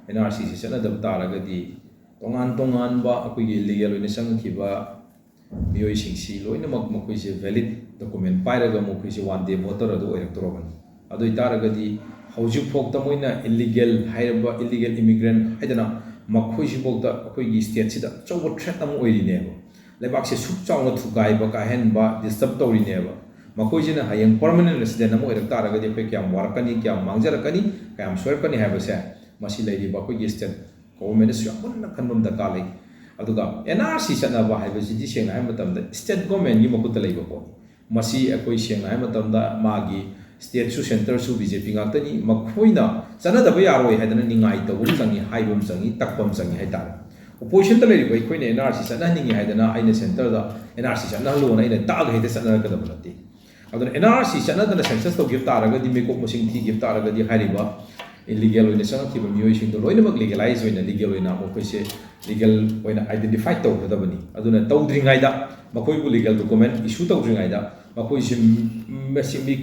N R C ꯁꯤ ꯆꯠꯅꯗꯕ ꯇꯥꯔꯒꯗꯤ, ꯇꯣꯉꯥꯟ ꯇꯣꯉꯥꯟꯕ ꯑꯩꯈꯣꯏꯒꯤ illegal ꯑꯣꯏꯅ ꯆꯪꯈꯤꯕ ꯃꯤꯑꯣꯏꯁꯤꯡꯁꯤ ꯂꯣꯏꯅꯃꯛ ꯃꯈꯣꯏꯁꯦ valid document ꯄꯥꯏꯔꯒ ꯃꯈꯣꯏꯁꯦ one day voter ꯑꯗꯨ ꯑꯣꯏꯔꯛꯇꯧꯔꯕꯅꯤ꯫ ꯑꯗꯨ ꯑꯣꯏꯇꯥꯔꯒꯗꯤ, ꯍꯧꯖꯤꯛꯐꯥꯎꯗ ꯃꯣꯏꯅ illegal ꯍꯥꯏꯔꯕ, illegal immigrant ꯍꯥꯏꯗꯅ, ꯃꯈꯣꯏꯁꯤꯐꯥꯎꯗ ꯑꯩꯈꯣꯏꯒꯤ stateꯁꯤꯗ ꯑꯆꯧꯕ threat ꯑꯃ ꯑꯣꯏꯔꯤꯅꯦꯕ꯫ ꯂꯩꯕꯥꯛꯁꯦ ꯁꯨꯛ ꯆꯥꯎꯅ ꯊꯨꯒꯥꯏꯕ ꯀꯥꯏꯍꯟꯕ, disturb ꯇꯧꯔꯤꯅꯦꯕ꯫ ꯃꯈꯣꯏꯁꯤꯅ ꯍꯌꯦꯡ permanent resident ꯑꯃ ꯑꯣꯏꯔꯛ ꯇꯥꯔꯒꯗꯤ, ꯑꯩꯈꯣꯏ ꯀꯌꯥꯝ ꯋꯥꯔꯛꯀꯅꯤ, ꯀꯌꯥꯝ ꯃꯥꯡꯖꯔꯛꯀꯅꯤ, ꯀꯌꯥꯝ ꯁꯣꯏꯔꯛꯀꯅꯤ ꯍꯥꯏꯕꯁꯦ, ꯃꯁꯤ ꯂꯩꯔꯤꯕ ꯑꯩꯈꯣꯏꯒꯤ state governmentꯅꯁꯨ ꯌꯥꯝ ꯃꯨꯟꯅ ꯈꯟꯕ ꯑꯃ ꯗꯔꯀꯥꯔ ꯂꯩ꯫ ꯑꯗꯨꯒ N R C ꯆꯠꯅꯕ ꯍꯥꯏꯕꯁꯤꯗꯤ, ꯁꯦꯡꯅ ꯍꯥꯏꯕ ꯃꯇꯝꯗ, state governmentꯒꯤ ꯃꯈꯨꯠꯇ ꯂꯩꯕ ꯄꯣꯠꯅꯤ꯫ ꯃꯁꯤ ꯑꯩꯈꯣꯏ, ꯁꯦꯡꯅ ꯍꯥꯏꯕ ꯃꯇꯝꯗ, ꯃꯥꯒꯤ stateꯁꯨ centreꯁꯨ B J P ꯉꯥꯛꯇꯅꯤ꯫ ꯃꯈꯣꯏꯅ ꯆꯠꯅꯗꯕ ꯌꯥꯔꯣꯏ ꯍꯥꯏꯗꯅ ꯅꯤꯡꯉꯥꯏ ꯇꯧꯕ ꯑꯃ ꯆꯪꯉꯤ, ꯍꯥꯏꯕ ꯑꯃ ꯆꯪꯉꯤ, ꯇꯛꯄ ꯑꯃ ꯆꯪꯉꯤ ꯍꯥꯏꯇꯥꯔꯦ꯫ Oppositionꯗ ꯂꯩꯔꯤꯕ ꯑꯩꯈꯣꯏꯅ N R C ꯆꯠꯅꯍꯟꯅꯤꯡꯉꯤ ꯍꯥꯏꯗꯅ, ꯑꯩꯅ centreꯗ N R C ꯆꯠꯅꯍꯜꯂꯣꯅ ꯑꯩꯅ ꯇꯛꯑꯒ ꯍꯦꯛꯇ ꯆꯠꯅꯔꯛꯀꯗꯕ ꯅꯠꯇꯦ꯫ ꯑꯗꯨꯅ N R C ꯆꯠꯅꯗꯅ census ꯇꯧꯈꯤꯕ ꯇꯥꯔꯒꯗꯤ, ꯃꯤꯀꯣꯛ ꯃꯁꯤꯡ ꯊꯤꯈꯤꯕ ꯇꯥꯔꯒꯗꯤ, ꯍꯥꯏꯔꯤꯕ illegal ꯑꯣꯏꯅ ꯆꯪꯉꯛꯈꯤꯕ ꯃꯤꯑꯣꯏꯁꯤꯡꯗꯣ ꯂꯣꯏꯅꯃꯛ legalize ꯑꯣꯏꯅ, legal ꯑꯣꯏꯅ ꯃꯈꯣꯏꯁꯦ legal ꯑꯣꯏꯅ identify ꯇꯧꯒꯗꯕꯅꯤ꯫ ꯑꯗꯨꯅ ꯇꯧꯗ꯭ꯔꯤꯉꯩꯗ, ꯃꯈꯣꯏꯕꯨ legal document issue ꯇꯧꯗ꯭ꯔꯤꯉꯩꯗ, ꯃꯈꯣꯏꯁꯤ ꯃꯁꯤ ꯃꯤ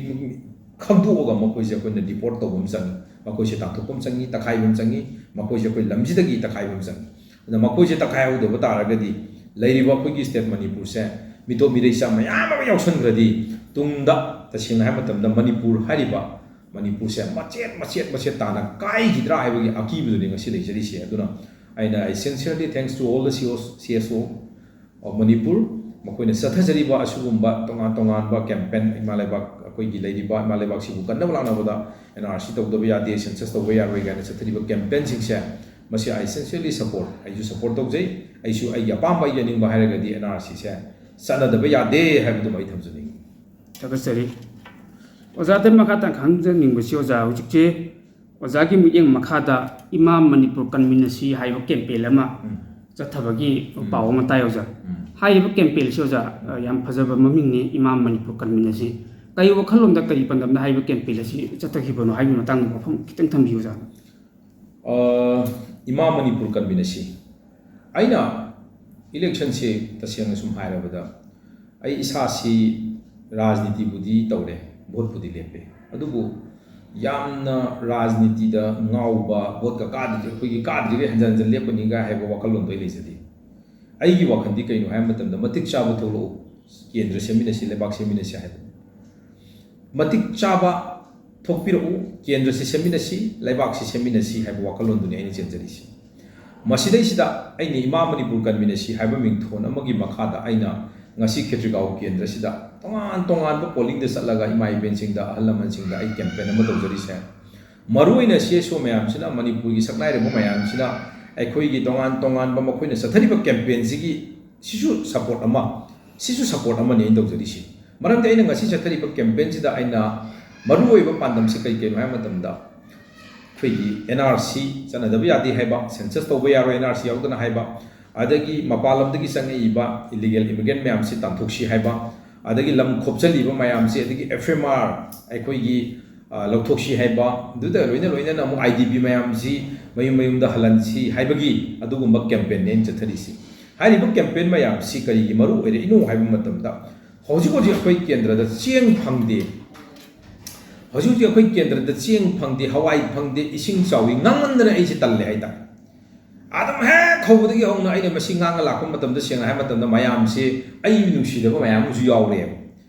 ꯈꯪꯗꯣꯛꯑꯒ ꯃꯈꯣꯏꯁꯦ ꯑꯩꯈꯣꯏꯅ deport ꯇꯧꯕ ꯑꯃ ꯆꯪꯉꯤ, ꯃꯈꯣꯏꯁꯦ ꯇꯥꯟꯊꯣꯛꯄ ꯑꯃ ꯆꯪꯉꯤ, ꯇꯛꯈꯥꯏꯕ ꯑꯃ ꯆꯪꯉꯤ, ꯃꯈꯣꯏꯁꯦ ꯑꯩꯈꯣꯏ ꯂꯝꯁꯤꯗꯒꯤ ꯇꯛꯈꯥꯏꯕ ꯑꯃ ꯆꯪꯉꯤ꯫ ꯑꯗꯨꯅ ꯃꯈꯣꯏꯁꯦ ꯇꯛꯈꯥꯏꯍꯧꯗꯕ ꯇꯥꯔꯒꯗꯤ, ꯂꯩꯔꯤꯕ ꯑꯩꯈꯣꯏꯒꯤ state ꯃꯅꯤꯄꯨꯔꯁꯦ ꯃꯤꯇꯣꯞ ꯃꯤꯔꯩꯆꯥ ꯃꯌꯥꯝ ꯑꯃ ꯌꯥꯎꯁꯟꯈ꯭ꯔꯗꯤ, ꯇꯨꯡꯗ ꯇꯁꯦꯡꯅ ꯍꯥꯏꯕ ꯃꯇꯝꯗ ꯃꯅꯤꯄꯨꯔ ꯍꯥꯏꯔꯤꯕ ꯃꯅꯤꯄꯨꯔꯁꯦ ꯃꯆꯦꯠ ꯃꯆꯦꯠ ꯃꯆꯦꯠ ꯇꯥꯅ ꯀꯥꯏꯈꯤꯗ꯭ꯔꯥ ꯍꯥꯏꯕꯒꯤ ꯑꯀꯤꯕꯗꯨꯅꯤ ꯉꯁꯤ ꯂꯩꯖꯔꯤꯁꯦ꯫ ꯑꯗꯨꯅ ꯑꯩꯅ, I sincerely thanks to all the C O, C S O of Manipur, ꯃꯈꯣꯏꯅ ꯆꯠꯊꯖꯔꯤꯕ ꯑꯁꯤꯒꯨꯝꯕ ꯇꯣꯉꯥꯟ ꯇꯣꯉꯥꯟꯕ campaign, ꯏꯃꯥ ꯂꯩꯕꯥꯛ, ꯑꯩꯈꯣꯏꯒꯤ ꯂꯩꯔꯤꯕ ꯏꯃꯥ ꯂꯩꯕꯥꯛꯁꯤꯕꯨ ꯀꯟꯅꯕ ꯂꯥꯛꯅꯕꯗ N R C ꯇꯧꯗꯕ ꯌꯥꯗꯦ, census ꯇꯧꯕ ꯌꯥꯔꯣꯏ ꯀꯥꯏꯅ ꯆꯠꯊꯔꯤꯕ campaignꯁꯤꯡꯁꯦ, ꯃꯁꯤ I sincerely support, ꯑꯩꯁꯨ support ꯇꯧꯖꯩ꯫ ꯑꯩꯁꯨ ꯑꯩꯒꯤ ꯑꯄꯥꯝꯕ, ꯑꯩꯒꯤ ꯑꯅꯤꯡꯕ ꯍꯥꯏꯔꯒꯗꯤ N R Cꯁꯦ ꯆꯠꯅꯗꯕ ꯌꯥꯗꯦ ꯍꯥꯏꯕꯗꯨꯃ ꯑꯩ ꯊꯝꯖꯅꯤꯡꯉꯤ꯫ ꯊꯥꯒꯠꯆꯔꯤ꯫ ꯑꯣꯖꯥꯗ ꯃꯈꯥ ꯇꯥꯅ ꯈꯪꯖꯅꯤꯡꯕꯁꯤ, ꯑꯣꯖꯥ, ꯍꯧꯖꯤꯛꯁꯦ ꯑꯣꯖꯥꯒꯤ ꯃꯤꯠꯌꯦꯡ ꯃꯈꯥꯗ ꯏꯃꯥ ꯃꯅꯤꯄꯨꯔ ꯀꯟꯃꯤꯟꯅꯁꯤ ꯍꯥꯏꯕ campaign ꯑꯃ ꯎꯝ꯫ ꯆꯠꯊꯕꯒꯤ ꯎꯝ꯫ ꯄꯥꯎ ꯑꯃ ꯇꯥꯏ, ꯑꯣꯖꯥ꯫ ꯎꯝ꯫ ꯍꯥꯏꯔꯤꯕ campaignꯁꯤ, ꯑꯣꯖꯥ, ꯌꯥꯝ ꯐꯖꯕ ꯃꯃꯤꯡꯅꯤ, ꯏꯃꯥ ꯃꯅꯤꯄꯨꯔ ꯀꯟꯃꯤꯟꯅꯁꯤ꯫ ꯀꯔꯤ ꯋꯥꯈꯜꯂꯣꯟꯗ, ꯀꯔꯤ ꯄꯥꯟꯗꯝꯗ ꯍꯥꯏꯔꯤꯕ campaign ꯑꯁꯤ ꯆꯠꯊꯈꯤꯕꯅꯣ ꯍꯥꯏꯕꯒꯤ ꯃꯇꯥꯡꯗ ꯋꯥꯐꯝ ꯈꯤꯇꯪ ꯊꯝꯕꯤꯌꯨ, ꯑꯣꯖꯥ꯫ ꯑ, ꯏꯃꯥ ꯃꯅꯤꯄꯨꯔ ꯀꯟꯃꯤꯟꯅꯁꯤ꯫ ꯑꯩꯅ ꯏꯂꯦꯛꯁꯟꯁꯤ ꯇꯁꯦꯡꯅ ꯁꯨꯝ ꯍꯥꯏꯔꯕꯗ, ꯑꯩ ꯏꯁꯥꯁꯤ ꯔꯥꯖꯅꯤꯇꯤꯕꯨꯗꯤ ꯇꯧꯔꯦ, ꯚꯣꯠꯄꯨꯗꯤ ꯂꯦꯞꯄꯦ, ꯑꯗꯨꯕꯨ ꯌꯥꯝꯅ ꯔꯥꯖꯅꯤꯇꯤꯗ ꯉꯥꯎꯕ, ꯚꯣꯠꯀ ꯀꯥꯗ꯭ꯔꯤ, ꯑꯩꯈꯣꯏꯒꯤ ꯀꯥꯗ꯭ꯔꯤꯈꯩ ꯍꯟꯖꯟ ꯍꯟꯖꯟ ꯂꯦꯞꯀꯅꯤꯒ ꯍꯥꯏꯕ ꯋꯥꯈꯜꯂꯣꯟꯗꯣ ꯑꯩ ꯂꯩꯖꯗꯦ꯫ ꯑꯩꯒꯤ ꯋꯥꯈꯜꯗꯤ ꯀꯩꯅꯣ ꯍꯥꯏꯕ ꯃꯇꯝꯗ, ꯃꯇꯤꯛ ꯆꯥꯕ ꯊꯣꯛꯂꯛꯎ, ꯀꯦꯟꯗ꯭ꯔ ꯁꯦꯝꯃꯤꯟꯅꯁꯤ, ꯂꯩꯕꯥꯛ ꯁꯦꯝꯃꯤꯟꯅꯁꯤ ꯍꯥꯏꯕ꯫ ꯃꯇꯤꯛ ꯆꯥꯕ ꯊꯣꯛꯄꯤꯔꯛꯎ, ꯀꯦꯟꯗ꯭ꯔꯁꯤ ꯁꯦꯝꯃꯤꯟꯅꯁꯤ, ꯂꯩꯕꯥꯛꯁꯤ ꯁꯦꯝꯃꯤꯟꯅꯁꯤ ꯍꯥꯏꯕ ꯋꯥꯈꯜꯂꯣꯟꯗꯨꯅꯤ ꯑꯩꯅ ꯆꯦꯟꯖꯔꯤꯁꯤ꯫ ꯃꯁꯤꯗꯩꯁꯤꯗ ꯑꯩꯅ ꯏꯃꯥ ꯃꯅꯤꯄꯨꯔ ꯀꯟꯃꯤꯟꯅꯁꯤ ꯍꯥꯏꯕ ꯃꯤꯡꯊꯣꯟ ꯑꯃꯒꯤ ꯃꯈꯥꯗ ꯑꯩꯅ ꯉꯁꯤ ꯈꯦꯇ꯭ꯔꯤꯒꯥꯎ ꯀꯦꯟꯗ꯭ꯔꯁꯤꯗ ꯇꯣꯉꯥꯟ ꯇꯣꯉꯥꯟꯕ ꯄꯣꯂꯤꯡꯗ ꯆꯠꯂꯒ ꯏꯃꯥ ꯏꯕꯦꯟꯁꯤꯡꯗ, ꯑꯍꯜ ꯂꯃꯟꯁꯤꯡꯗ ꯑꯩ ꯀꯦꯝꯄꯦꯟ ꯑꯃ ꯇꯧꯖꯔꯤꯁꯦ꯫ ꯃꯔꯨꯑꯣꯏꯅ ꯁꯤ ꯑꯦꯁ ꯑꯣ ꯃꯌꯥꯝꯁꯤꯅ, ꯃꯅꯤꯄꯨꯔꯒꯤ ꯁꯛꯅꯥꯏꯔꯕ ꯃꯌꯥꯝꯁꯤꯅ ꯑꯩꯈꯣꯏꯒꯤ ꯇꯣꯉꯥꯟ ꯇꯣꯉꯥꯟꯕ ꯃꯈꯣꯏꯅ ꯆꯠꯊꯔꯤꯕ ꯀꯦꯝꯄꯦꯟꯁꯤꯒꯤ, ꯁꯤꯁꯨ ꯁꯄꯣꯔꯠ ꯑꯃ, ꯁꯤꯁꯨ ꯁꯄꯣꯔꯠ ꯑꯃꯅꯤ ꯑꯩꯅ ꯇꯧꯖꯔꯤꯁꯤ꯫ ꯃꯔꯝꯗꯤ ꯑꯩꯅ ꯉꯁꯤ ꯆꯠꯊꯔꯤꯕ ꯀꯦꯝꯄꯦꯟꯁꯤꯗ ꯑꯩꯅ ꯃꯔꯨꯑꯣꯏꯕ ꯄꯥꯟꯗꯝꯁꯤ ꯀꯩ ꯀꯩꯅꯣ ꯍꯥꯏꯕ ꯃꯇꯝꯗ, ꯑꯩꯈꯣꯏꯒꯤ ꯑꯦꯟ ꯑꯥꯔ ꯁꯤ ꯆꯠꯅꯗꯕ ꯌꯥꯗꯦ ꯍꯥꯏꯕ, ꯁꯦꯟꯁꯁ ꯇꯧꯕ ꯌꯥꯔꯣꯏ ꯑꯦꯟ ꯑꯥꯔ ꯁꯤ ꯌꯥꯎꯗꯅ ꯍꯥꯏꯕ, ꯑꯗꯒꯤ ꯃꯄꯥꯟ ꯂꯝꯗꯒꯤ ꯆꯪꯉꯛꯏꯕ ꯏꯂꯤꯒꯦꯜ ꯏꯃꯤꯒ꯭ꯔꯦꯟ ꯃꯌꯥꯝꯁꯤ ꯇꯥꯟꯊꯣꯛꯁꯤ ꯍꯥꯏꯕ, ꯑꯗꯒꯤ ꯂꯝ ꯈꯣꯞꯆꯜꯂꯤꯕ ꯃꯌꯥꯝꯁꯤ, ꯑꯗꯒꯤ ꯑꯦꯐ ꯑꯦꯝ ꯑꯥꯔ ꯑꯩꯈꯣꯏꯒꯤ, ꯑ, ꯂꯧꯊꯣꯛꯁꯤ ꯍꯥꯏꯕ, ꯑꯗꯨꯗ ꯂꯣꯏꯅ ꯂꯣꯏꯅꯅ ꯑꯃꯨꯛ ꯑꯥꯏ ꯗꯤ ꯄꯤ ꯃꯌꯥꯝꯁꯤ ꯃꯌꯨꯝ ꯃꯌꯨꯝꯗ ꯍꯜꯍꯟꯁꯤ ꯍꯥꯏꯕꯒꯤ ꯑꯗꯨꯒꯨꯝꯕ ꯀꯦꯝꯄꯦꯟꯅꯦ ꯑꯩꯅ ꯆꯠꯊꯔꯤꯁꯤ꯫ ꯍꯥꯏꯔꯤꯕ ꯀꯦꯝꯄꯦꯟ ꯃꯌꯥꯝꯁꯤ ꯀꯔꯤꯒꯤ ꯃꯔꯨ ꯑꯣꯏꯔꯛꯏꯅꯣ ꯍꯥꯏꯕ ꯃꯇꯝꯗ, ꯍꯧꯖꯤꯛ ꯍꯧꯖꯤꯛ ꯑꯩꯈꯣꯏ ꯀꯦꯟꯗ꯭ꯔꯗ ꯆꯦꯡ ꯐꯪꯗꯦ, ꯍꯧꯖꯤꯛ ꯍꯧꯖꯤꯛ ꯑꯩꯈꯣꯏ ꯀꯦꯟꯗ꯭ꯔꯗ ꯆꯦꯡ ꯐꯪꯗꯦ, ꯍꯋꯥꯏ ꯐꯪꯗꯦ, ꯏꯁꯤꯡ ꯆꯥꯎꯏ, ꯉꯥꯡꯃꯟꯗꯅ ꯑꯩꯁꯦ ꯇꯜꯂꯦ ꯍꯥꯏꯇꯥꯔꯦ꯫ ꯑꯗꯨꯝ ꯍꯦꯛ ꯍꯧꯕꯗꯒꯤ ꯍꯧꯅ ꯑꯩꯅ ꯃꯁꯤ ꯉꯥꯡꯉ ꯂꯥꯛꯄ ꯃꯇꯝꯗ, ꯁꯦꯡꯅ ꯍꯥꯏꯕ ꯃꯇꯝꯗ, ꯃꯌꯥꯝꯁꯦ ꯑꯩ ꯅꯨꯡꯁꯤꯗꯕ ꯃꯌꯥꯝ ꯑꯃꯁꯨ ꯌꯥꯎꯔꯦꯕ꯫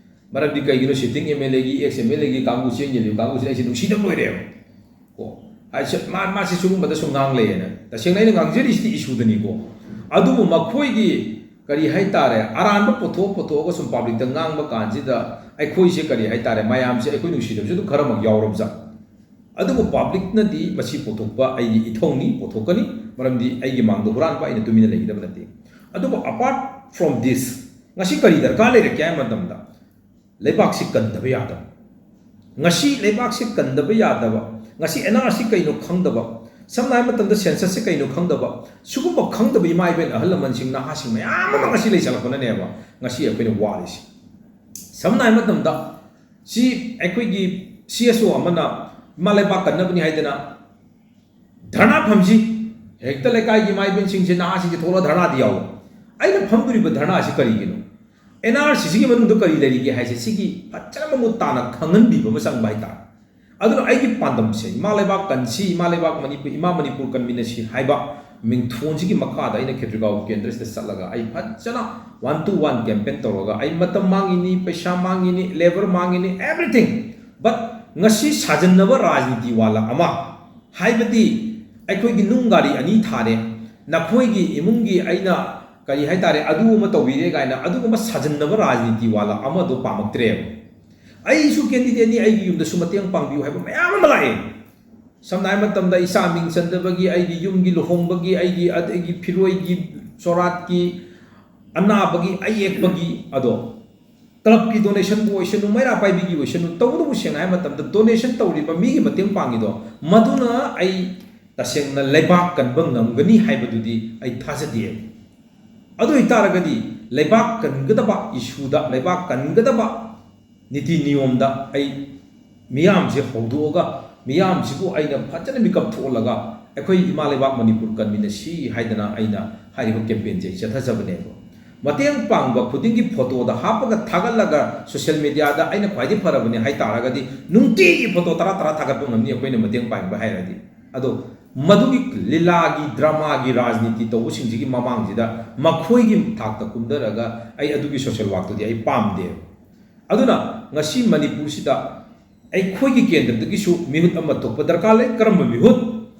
ꯃꯔꯝꯗꯤ ꯀꯩꯒꯤꯅꯣ, ꯁꯤꯇꯤꯡ ꯑꯦꯝ ꯑꯦꯜ ꯑꯦꯒꯤ, ꯑꯦꯛꯁ ꯑꯦꯝ ꯑꯦꯜ ꯑꯦꯒꯤ ꯀꯥꯡꯕꯨ ꯆꯦꯟ ꯌꯦꯜꯂꯤꯕ ꯀꯥꯡꯕꯨꯁꯦ ꯑꯩꯁꯦ ꯅꯨꯡꯁꯤꯗꯕ ꯂꯣꯏꯔꯦꯕ꯫ ꯀꯣ, ꯍꯥꯏꯁꯦ ꯃꯥ-, ꯃꯥꯁꯦ ꯁꯤꯒꯨꯝꯕꯗ ꯁꯨꯝ ꯉꯥꯡ ꯂꯩꯌꯦꯅ꯫ ꯇꯁꯦꯡꯅ ꯑꯩꯅ ꯉꯥꯡꯖꯔꯤꯁꯤꯗꯤ ꯏꯁꯨꯗꯅꯤꯀꯣ꯫ ꯑꯗꯨꯕꯨ ꯃꯈꯣꯏꯒꯤ, ꯀꯔꯤ ꯍꯥꯏꯇꯥꯔꯦ, ꯑꯔꯥꯟꯕ ꯄꯨꯊꯣꯛ ꯄꯨꯊꯣꯛꯑꯒ ꯁꯨꯝ ꯄꯕ꯭ꯂꯤꯛꯇ ꯉꯥꯡꯕ ꯀꯥꯟꯁꯤꯗ, ꯑꯩꯈꯣꯏꯁꯦ, ꯀꯔꯤ ꯍꯥꯏꯇꯥꯔꯦ, ꯃꯌꯥꯝꯁꯦ ꯑꯩꯈꯣꯏ ꯅꯨꯡꯁꯤꯗꯕꯁꯨ ꯑꯗꯨꯝ ꯈꯔꯃꯛ ꯌꯥꯎꯔꯕꯖꯥꯠ꯫ ꯑꯗꯨꯕꯨ ꯄꯕ꯭ꯂꯤꯛꯅꯗꯤ ꯃꯁꯤ ꯄꯨꯊꯣꯛꯄ ꯑꯩꯒꯤ ꯏꯊꯧꯅꯤ, ꯄꯨꯊꯣꯛꯀꯅꯤ꯫ ꯃꯔꯝꯗꯤ ꯑꯩꯒꯤ ꯃꯥꯡꯗ ꯍꯨꯔꯥꯟꯕ ꯑꯩꯅ ꯇꯨꯃꯤꯟꯅ ꯂꯩꯒꯗꯕ ꯅꯠꯇꯦ꯫ ꯑꯗꯨꯕꯨ apart from this, ꯉꯁꯤ ꯀꯔꯤ ꯗꯔꯀꯥꯔ ꯂꯩꯔꯛꯀꯦ ꯍꯥꯏꯕ ꯃꯇꯝꯗ, ꯂꯩꯕꯥꯛꯁꯤ ꯀꯟꯗꯕ ꯌꯥꯗꯕ꯫ ꯉꯁꯤ ꯂꯩꯕꯥꯛꯁꯤ ꯀꯟꯗꯕ ꯌꯥꯗꯕ, ꯉꯁꯤ ꯑꯦꯟ ꯑꯥꯔ ꯁꯤ ꯀꯩꯅꯣ ꯈꯪꯗꯕ, ꯁꯝꯅ ꯍꯥꯏꯕ ꯃꯇꯝꯗ ꯁꯦꯟꯁꯁꯁꯤ ꯀꯩꯅꯣ ꯈꯪꯗꯕ, ꯁꯤꯒꯨꯝꯕ ꯈꯪꯗꯕ ꯏꯃꯥ ꯏꯕꯦꯟ, ꯑꯍꯜ ꯂꯃꯟꯁꯤꯡ, ꯅꯍꯥꯁꯤꯡ ꯃꯌꯥꯝ ꯑꯃ ꯉꯁꯤ ꯂꯩꯁꯜꯂꯛꯄꯅꯅꯦꯕ ꯉꯁꯤ ꯑꯩꯈꯣꯏꯅ ꯋꯥꯔꯤꯁꯤ꯫ ꯁꯝꯅ ꯍꯥꯏꯕ ꯃꯇꯝꯗ, ꯁꯤ ꯑꯩꯈꯣꯏꯒꯤ ꯁꯤ ꯑꯦꯁ ꯑꯣ ꯑꯃꯅ ꯏꯃꯥ ꯂꯩꯕꯥꯛ ꯀꯟꯅꯕꯅꯤ ꯍꯥꯏꯗꯅ ꯙꯔꯅꯥ ꯐꯝꯁꯤ, ꯍꯦꯛꯇ ꯂꯩꯀꯥꯏꯒꯤ ꯏꯃꯥ ꯏꯕꯦꯟꯁꯤꯡꯁꯦ, ꯅꯍꯥꯁꯤꯡꯁꯦ ꯊꯣꯛꯂꯒ ꯙꯔꯅꯥꯗꯤ ꯌꯥꯎꯕ꯫ ꯑꯩꯅ ꯐꯝꯗꯣꯔꯤꯕ ꯙꯔꯅꯥ ꯑꯁꯤ ꯀꯔꯤꯒꯤꯅꯣ? ꯑꯦꯟ ꯑꯥꯔ ꯁꯤ ꯁꯤꯒꯤ ꯃꯅꯨꯡꯗ ꯀꯔꯤ ꯂꯩꯔꯤꯒꯦ ꯍꯥꯏꯁꯦ, ꯁꯤꯒꯤ ꯐꯖꯅ ꯃꯃꯨꯠ ꯇꯥꯅ ꯈꯪꯍꯟꯕꯤꯕ ꯑꯃ ꯆꯪꯕ ꯍꯥꯏꯇꯥꯔꯦ꯫ ꯑꯗꯨꯅ ꯑꯩꯒꯤ ꯄꯥꯟꯗꯝꯁꯦ ꯏꯃꯥ ꯂꯩꯕꯥꯛ ꯀꯟꯁꯤ, ꯏꯃꯥ ꯂꯩꯕꯥꯛ ꯃꯅꯤꯄꯨꯔ, ꯏꯃꯥ ꯃꯅꯤꯄꯨꯔ ꯀꯟꯃꯤꯟꯅꯁꯤ ꯍꯥꯏꯕ ꯃꯤꯡꯊꯣꯟꯁꯤꯒꯤ ꯃꯈꯥꯗ ꯑꯩꯅ ꯈꯦꯇ꯭ꯔꯤꯒꯥꯎ ꯀꯦꯟꯗ꯭ꯔꯁꯤꯗ ꯆꯠꯂꯒ ꯑꯩ ꯐꯖꯅ one to one campaign ꯇꯧꯔꯒ ꯑꯩ ꯃꯇꯝ ꯃꯥꯡꯉꯤꯅꯤ, ꯄꯩꯁꯥ ꯃꯥꯡꯉꯤꯅꯤ, ꯂꯦꯕꯔ ꯃꯥꯡꯉꯤꯅꯤ, everything꯫ But ꯉꯁꯤ ꯁꯥꯖꯟꯅꯕ ꯔꯥꯖꯅꯤꯇꯤ ꯋꯥꯂꯥ ꯑꯃ, ꯍꯥꯏꯕꯗꯤ ꯑꯩꯈꯣꯏꯒꯤ ꯅꯨꯡ ꯒꯥꯔꯤ ꯑꯅꯤ ꯊꯥꯔꯦ, ꯅꯈꯣꯏꯒꯤ ꯏꯃꯨꯡꯒꯤ ꯑꯩꯅ ꯀꯔꯤ ꯍꯥꯏꯇꯥꯔꯦ, ꯑꯗꯨ ꯑꯃ ꯇꯧꯕꯤꯔꯦ ꯀꯥꯏꯅ ꯑꯗꯨꯒꯨꯝꯕ ꯁꯥꯖꯟꯅꯕ ꯔꯥꯖꯅꯤꯇꯤ ꯋꯥꯂꯥ ꯑꯃꯗꯣ ꯄꯥꯝꯃꯛꯇ꯭ꯔꯦꯕ꯫ ꯑꯩꯁꯨ ꯀꯦꯟꯗꯤꯗꯦꯠꯅꯤ, ꯑꯩꯒꯤ ꯌꯨꯝꯗꯁꯨ ꯃꯇꯦꯡ ꯄꯥꯡꯕꯤꯌꯨ ꯍꯥꯏꯕ ꯃꯌꯥꯝ ꯑꯃ ꯂꯥꯛꯑꯦ꯫ ꯁꯝꯅ ꯍꯥꯏ ꯃꯇꯝꯗ, ꯏꯆꯥ ꯃꯤꯡ ꯆꯟꯗꯕꯒꯤ, ꯑꯩꯒꯤ ꯌꯨꯝꯒꯤ ꯂꯨꯍꯣꯡꯕꯒꯤ, ꯑꯩꯒꯤ, ꯑꯗꯒꯤ ꯐꯤꯔꯣꯏꯒꯤ, ꯁꯣꯔꯥꯠꯀꯤ, ꯑꯅꯥꯕꯒꯤ, ꯑꯌꯦꯛꯄꯒꯤ, ꯑꯗꯣ ꯀ꯭ꯂꯕꯀꯤ ꯗꯣꯅꯦꯁꯟꯕꯨ ꯑꯣꯏꯁꯅꯨ, ꯃꯩꯔꯥ ꯄꯥꯏꯕꯤꯒꯤ ꯑꯣꯏꯁꯅꯨ, ꯇꯧꯕꯇꯕꯨ ꯁꯦꯡꯅ ꯍꯥꯏ ꯃꯇꯝꯗ, ꯗꯣꯅꯦꯁꯟ ꯇꯧꯔꯤꯕ ꯃꯤꯒꯤ ꯃꯇꯦꯡ ꯄꯥꯡꯉꯤꯗꯣ, ꯃꯗꯨꯅ ꯑꯩ ꯇꯁꯦꯡꯅ ꯂꯩꯕꯥꯛ ꯀꯟꯕ ꯉꯝꯒꯅꯤ ꯍꯥꯏꯕꯗꯨꯗꯤ ꯑꯩ ꯊꯥꯖꯗꯦ꯫ ꯑꯗꯨ ꯑꯣꯏꯇꯥꯔꯒꯗꯤ ꯂꯩꯕꯥꯛ ꯀꯟꯒꯗꯕ ꯏꯁꯨꯗ, ꯂꯩꯕꯥꯛ ꯀꯟꯒꯗꯕ ꯅꯤꯇꯤ ꯅꯤꯌꯣꯝꯗ ꯑꯩ ꯃꯤꯌꯥꯝꯁꯦ ꯍꯧꯗꯣꯛꯑꯒ, ꯃꯤꯌꯥꯝꯁꯤꯕꯨ ꯑꯩꯅ ꯐꯖꯅ ꯃꯤꯀꯞ ꯊꯣꯛꯍꯜꯂꯒ, ꯑꯩꯈꯣꯏ ꯏꯃꯥ ꯂꯩꯕꯥꯛ ꯃꯅꯤꯄꯨꯔ ꯀꯟꯃꯤꯟꯅꯁꯤ ꯍꯥꯏꯗꯅ ꯑꯩꯅ ꯍꯥꯏꯔꯤꯕ ꯀꯦꯝꯄꯦꯟꯁꯦ ꯑꯩ ꯆꯠꯊꯖꯕꯅꯦꯕ꯫ ꯃꯇꯦꯡ ꯄꯥꯡꯕ ꯈꯨꯗꯤꯡꯒꯤ ꯐꯣꯇꯣꯗ ꯍꯥꯞꯄꯒ ꯊꯥꯒꯠꯂꯒ ꯁꯣꯁꯤꯌꯦꯜ ꯃꯦꯗꯤꯌꯥꯗ ꯑꯩꯅ ꯈ꯭ꯋꯥꯏꯗꯒꯤ ꯐꯔꯕꯅꯦ ꯍꯥꯏ ꯇꯥꯔꯒꯗꯤ, ꯅꯨꯡꯇꯤꯒꯤ ꯐꯣꯇꯣ ꯇꯔꯥ ꯇꯔꯥ ꯊꯥꯒꯠꯄ ꯉꯝꯅꯤ ꯑꯩꯈꯣꯏꯅ ꯃꯇꯦꯡ ꯄꯥꯡꯕ ꯍꯥꯏꯔꯗꯤ꯫ ꯑꯗꯣ ꯃꯗꯨꯒꯤ ꯂꯤꯂꯥꯒꯤ, ꯗ꯭ꯔꯃꯥꯒꯤ ꯔꯥꯖꯅꯤꯇꯤ ꯇꯧꯕꯁꯤꯡꯁꯤꯒꯤ ꯃꯃꯥꯡꯁꯤꯗ ꯃꯈꯣꯏꯒꯤ ꯊꯥꯛꯇ ꯀꯨꯝꯊꯔꯒ ꯑꯩ ꯑꯗꯨꯒꯤ ꯁꯣꯁꯤꯌꯦꯜ ꯋꯥꯛꯇꯨꯗꯤ ꯑꯩ ꯄꯥꯝꯗꯦꯕ꯫ ꯑꯗꯨꯅ ꯉꯁꯤ ꯃꯅꯤꯄꯨꯔꯁꯤꯗ ꯑꯩꯈꯣꯏꯒꯤ ꯀꯦꯟꯗ꯭ꯔꯗꯒꯤꯁꯨ ꯃꯤꯍꯨꯠ ꯑꯃ ꯊꯣꯛꯄ ꯗꯔꯀꯥꯔ ꯂꯩ꯫ ꯀꯔꯝꯕ ꯃꯤꯍꯨꯠ?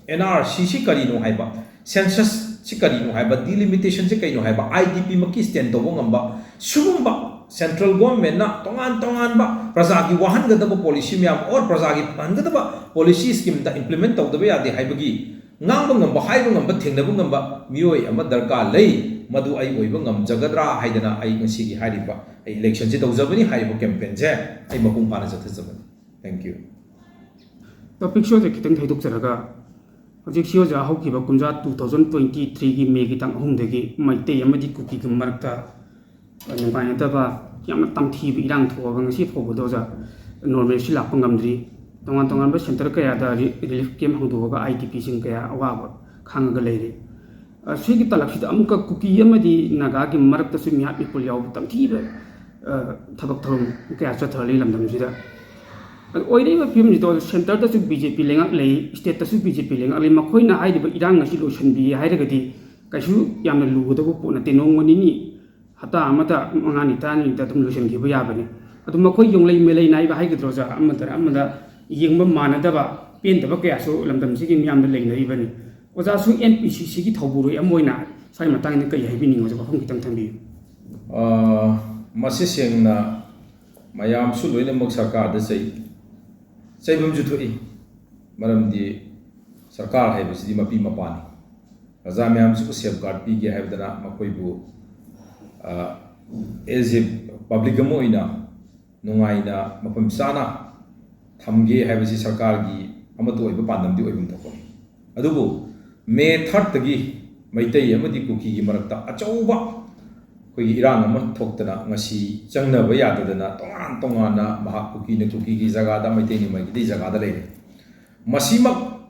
ꯑꯦꯟ ꯑꯥꯔ ꯁꯤ ꯁꯤ ꯀꯔꯤꯅꯣ ꯍꯥꯏꯕ, ꯁꯦꯟꯁꯁꯁꯤ ꯀꯔꯤꯅꯣ ꯍꯥꯏꯕ, ꯗꯤꯂꯤꯃꯤꯇꯦꯁꯟꯁꯤ ꯀꯩꯅꯣ ꯍꯥꯏꯕ, ꯑꯥꯏ ꯗꯤ ꯄꯤ ꯃꯛꯀꯤ ꯁ꯭ꯇꯦꯟ ꯇꯧꯕ ꯉꯝꯕ, ꯁꯤꯒꯨꯝꯕ ꯁꯦꯟꯇ꯭ꯔꯦꯜ ꯒꯣꯔꯃꯦꯟꯅ ꯇꯣꯉꯥꯟ ꯇꯣꯉꯥꯟꯕ ꯄ꯭ꯔꯖꯥꯒꯤ ꯋꯥꯍꯟꯒꯗꯕ ꯄꯣꯂꯤꯁꯤ ꯃꯌꯥꯝ, ꯑꯣꯔ ꯄ꯭ꯔꯖꯥꯒꯤ ꯐꯍꯟꯒꯗꯕ ꯄꯣꯂꯤꯁꯤ ꯁ꯭ꯀꯤꯝꯗ ꯏꯝꯄ꯭ꯂꯤꯃꯦꯟ ꯇꯧꯗꯕ ꯌꯥꯗꯦ ꯍꯥꯏꯕꯒꯤ ꯉꯥꯡꯕ ꯉꯝꯕ, ꯍꯥꯏꯕ ꯉꯝꯕ, ꯊꯦꯡꯅꯕ ꯉꯝꯕ ꯃꯤꯑꯣꯏ ꯑꯃ ꯗꯔꯀꯥꯔ ꯂꯩ꯫ ꯃꯗꯨ ꯑꯩ ꯑꯣꯏꯕ ꯉꯝꯖꯒꯗ꯭ꯔꯥ ꯍꯥꯏꯗꯅ ꯑꯩ ꯉꯁꯤꯒꯤ ꯍꯥꯏꯔꯤꯕ ꯑꯩ ꯏꯂꯦꯛꯁꯟꯁꯤ ꯇꯧꯖꯕꯅꯤ, ꯍꯥꯏꯔꯤꯕ ꯀꯦꯝꯄꯦꯟꯁꯦ ꯑꯩ ꯃꯄꯨꯡ ꯐꯥꯅ ꯆꯠꯊꯖꯕꯅꯤ꯫ Thank you꯫ ꯇꯣꯄꯤꯛꯁꯨ ꯍꯧꯖꯤꯛ ꯈꯤꯇꯪ ꯊꯩꯗꯣꯛꯆꯔꯒ, ꯍꯧꯖꯤꯛꯁꯤ ꯑꯣꯖꯥ ꯍꯧꯈꯤꯕ ꯀꯨꯝꯖꯥ two thousand twenty threeꯒꯤ ꯃꯦꯒꯤ ꯇꯥꯡ ꯑꯍꯨꯝꯗꯒꯤ ꯃꯩꯇꯩ ꯑꯃꯗꯤ ꯀꯨꯀꯤꯒꯤ ꯃꯔꯛꯇ ꯅꯨꯡꯉꯥꯏꯅꯗꯕ, ꯌꯥꯝꯅ ꯇꯝꯊꯤꯕ ꯏꯔꯥꯡ ꯊꯣꯛꯑꯒ ꯉꯁꯤ ꯐꯥꯎꯕꯗ ꯑꯣꯖꯥ ꯅꯣꯔꯃꯦꯜꯁꯤ ꯂꯥꯛꯄ ꯉꯝꯗ꯭ꯔꯤ꯫ ꯇꯣꯉꯥꯟ ꯇꯣꯉꯥꯟꯕ ꯁꯦꯟꯇꯔ ꯀꯌꯥꯗ ꯔꯤ-, ꯔꯤꯂꯤꯐ ꯀꯦꯝꯞ ꯍꯥꯡꯗꯣꯛꯑꯒ ꯑꯥꯏ ꯗꯤ ꯄꯤꯁꯤꯡ ꯀꯌꯥ ꯑꯋꯥꯕ ꯈꯥꯡꯉꯒ ꯂꯩꯔꯤ꯫ ꯑ, ꯁꯤꯒꯤ ꯇꯥꯂꯛꯁꯤꯗ ꯑꯃꯨꯛꯀ ꯀꯨꯀꯤ ꯑꯃꯗꯤ ꯅꯥꯒꯥꯒꯤ ꯃꯔꯛꯇꯁꯨ ꯃꯤꯍꯥꯠ ꯃꯤꯄꯨꯟ ꯌꯥꯎꯕ ꯇꯝꯊꯤꯕ, ꯑ, ꯊꯕꯛ ꯊꯧꯔꯝ ꯀꯌꯥ ꯆꯠꯊꯔ ꯂꯩ ꯂꯝꯗꯝꯁꯤꯗ꯫ ꯑꯗꯨ ꯑꯣꯏꯔꯤꯕ ꯐꯤꯕꯝꯁꯤꯗ ꯁꯦꯟꯇꯔꯗꯁꯨ ꯕꯤ ꯖꯦ ꯄꯤ ꯂꯩꯉꯥꯛ ꯂꯩ, ꯁ꯭ꯇꯦꯠꯇꯁꯨ ꯕꯤ ꯖꯦ ꯄꯤ ꯂꯩꯉꯥꯛ ꯂꯩ, ꯃꯈꯣꯏꯅ ꯍꯥꯏꯔꯤꯕ ꯏꯔꯥꯡ ꯑꯁꯤ ꯂꯣꯏꯁꯤꯟꯕꯤꯒꯦ ꯍꯥꯏꯔꯒꯗꯤ ꯀꯩꯁꯨ ꯌꯥꯝꯅ ꯂꯨꯒꯗꯕ ꯄꯣꯠ ꯅꯠꯇꯦ꯫ ꯅꯣꯡꯃ ꯅꯤꯅꯤ, ꯍꯞꯇꯥ ꯑꯃꯗ, ꯃꯉꯥꯅꯤ ꯇꯔꯥꯅꯤꯗ ꯑꯗꯨꯝ ꯂꯣꯏꯁꯤꯟꯈꯤꯕ ꯌꯥꯕꯅꯤ꯫ ꯑꯗꯨ ꯃꯈꯣꯏ ꯌꯣꯡꯂꯩ ꯃꯦꯂꯩ ꯅꯥꯏꯕ ꯍꯥꯏꯒꯗ꯭ꯔꯣ, ꯑꯣꯖꯥ, ꯑꯃꯗ ꯑꯃꯗ ꯌꯦꯡꯕ ꯃꯥꯟꯅꯗꯕ, ꯄꯦꯟꯗꯕ ꯀꯌꯥꯁꯨ ꯂꯝꯗꯝꯁꯤꯒꯤ ꯃꯤꯌꯥꯝꯗ ꯂꯩꯅꯔꯤꯕꯅꯤ꯫ ꯑꯣꯖꯥꯁꯨ ꯑꯦꯟ ꯄꯤ ꯁꯤ ꯁꯤꯒꯤ ꯊꯧꯕꯨꯔꯣꯏ ꯑꯃ ꯑꯣꯏꯅ ꯁ꯭ꯋꯥꯏ ꯃꯇꯥꯡꯗ ꯀꯔꯤ ꯍꯥꯏꯕꯤꯅꯤꯡꯉꯤ, ꯑꯣꯖꯥ? ꯋꯥꯐꯝ ꯈꯤꯇꯪ ꯊꯝꯕꯤꯌꯨ꯫ ꯑ, ꯃꯁꯤ ꯁꯦꯡꯅ ꯃꯌꯥꯝꯁꯨ ꯂꯣꯏꯅꯃꯛ ꯁꯔꯀꯥꯔꯗ ꯆꯩ, ꯆꯩꯐꯝꯁꯨ ꯊꯣꯛꯏ꯫ ꯃꯔꯝꯗꯤ ꯁꯔꯀꯥꯔ ꯍꯥꯏꯕꯁꯤꯗꯤ ꯃꯄꯤ ꯃꯄꯥꯅꯤ꯫ ꯄ꯭ꯔꯖꯥ ꯃꯌꯥꯝꯁꯤꯕꯨ safeguard ꯄꯤꯒꯦ ꯍꯥꯏꯕꯗꯅ ꯃꯈꯣꯏꯕꯨ, ꯑ, as a public ꯑꯃ ꯑꯣꯏꯅ ꯅꯨꯡꯉꯥꯏꯅ ꯃꯐꯝ ꯆꯥꯅ ꯊꯝꯒꯦ ꯍꯥꯏꯕꯁꯤ ꯁꯔꯀꯥꯔꯒꯤ ꯑꯃꯠꯇ ꯑꯣꯏꯕ ꯄꯥꯟꯗꯝꯗꯤ ꯑꯣꯏꯐꯝ ꯊꯣꯛꯄꯅꯤ꯫ ꯑꯗꯨꯕꯨ ꯃꯦ ꯊꯥꯔꯠꯇꯒꯤ ꯃꯩꯇꯩ ꯑꯃꯗꯤ ꯀꯨꯀꯤꯒꯤ ꯃꯔꯛꯇ ꯑꯆꯧꯕ ꯑꯩꯈꯣꯏꯒꯤ ꯏꯔꯥꯡ ꯑꯃ ꯊꯣꯛꯇꯅ ꯉꯁꯤ ꯆꯪꯅꯕ ꯌꯥꯗꯗꯅ ꯇꯣꯉꯥꯟ ꯇꯣꯉꯥꯟꯅ ꯃꯍꯥꯛ ꯀꯨꯀꯤꯅ ꯀꯨꯀꯤꯒꯤ ꯖꯒꯥꯗ, ꯃꯩꯇꯩꯅ ꯃꯩꯇꯩ ꯖꯒꯥꯗ ꯂꯩꯔꯦ꯫ ꯃꯁꯤꯃꯛ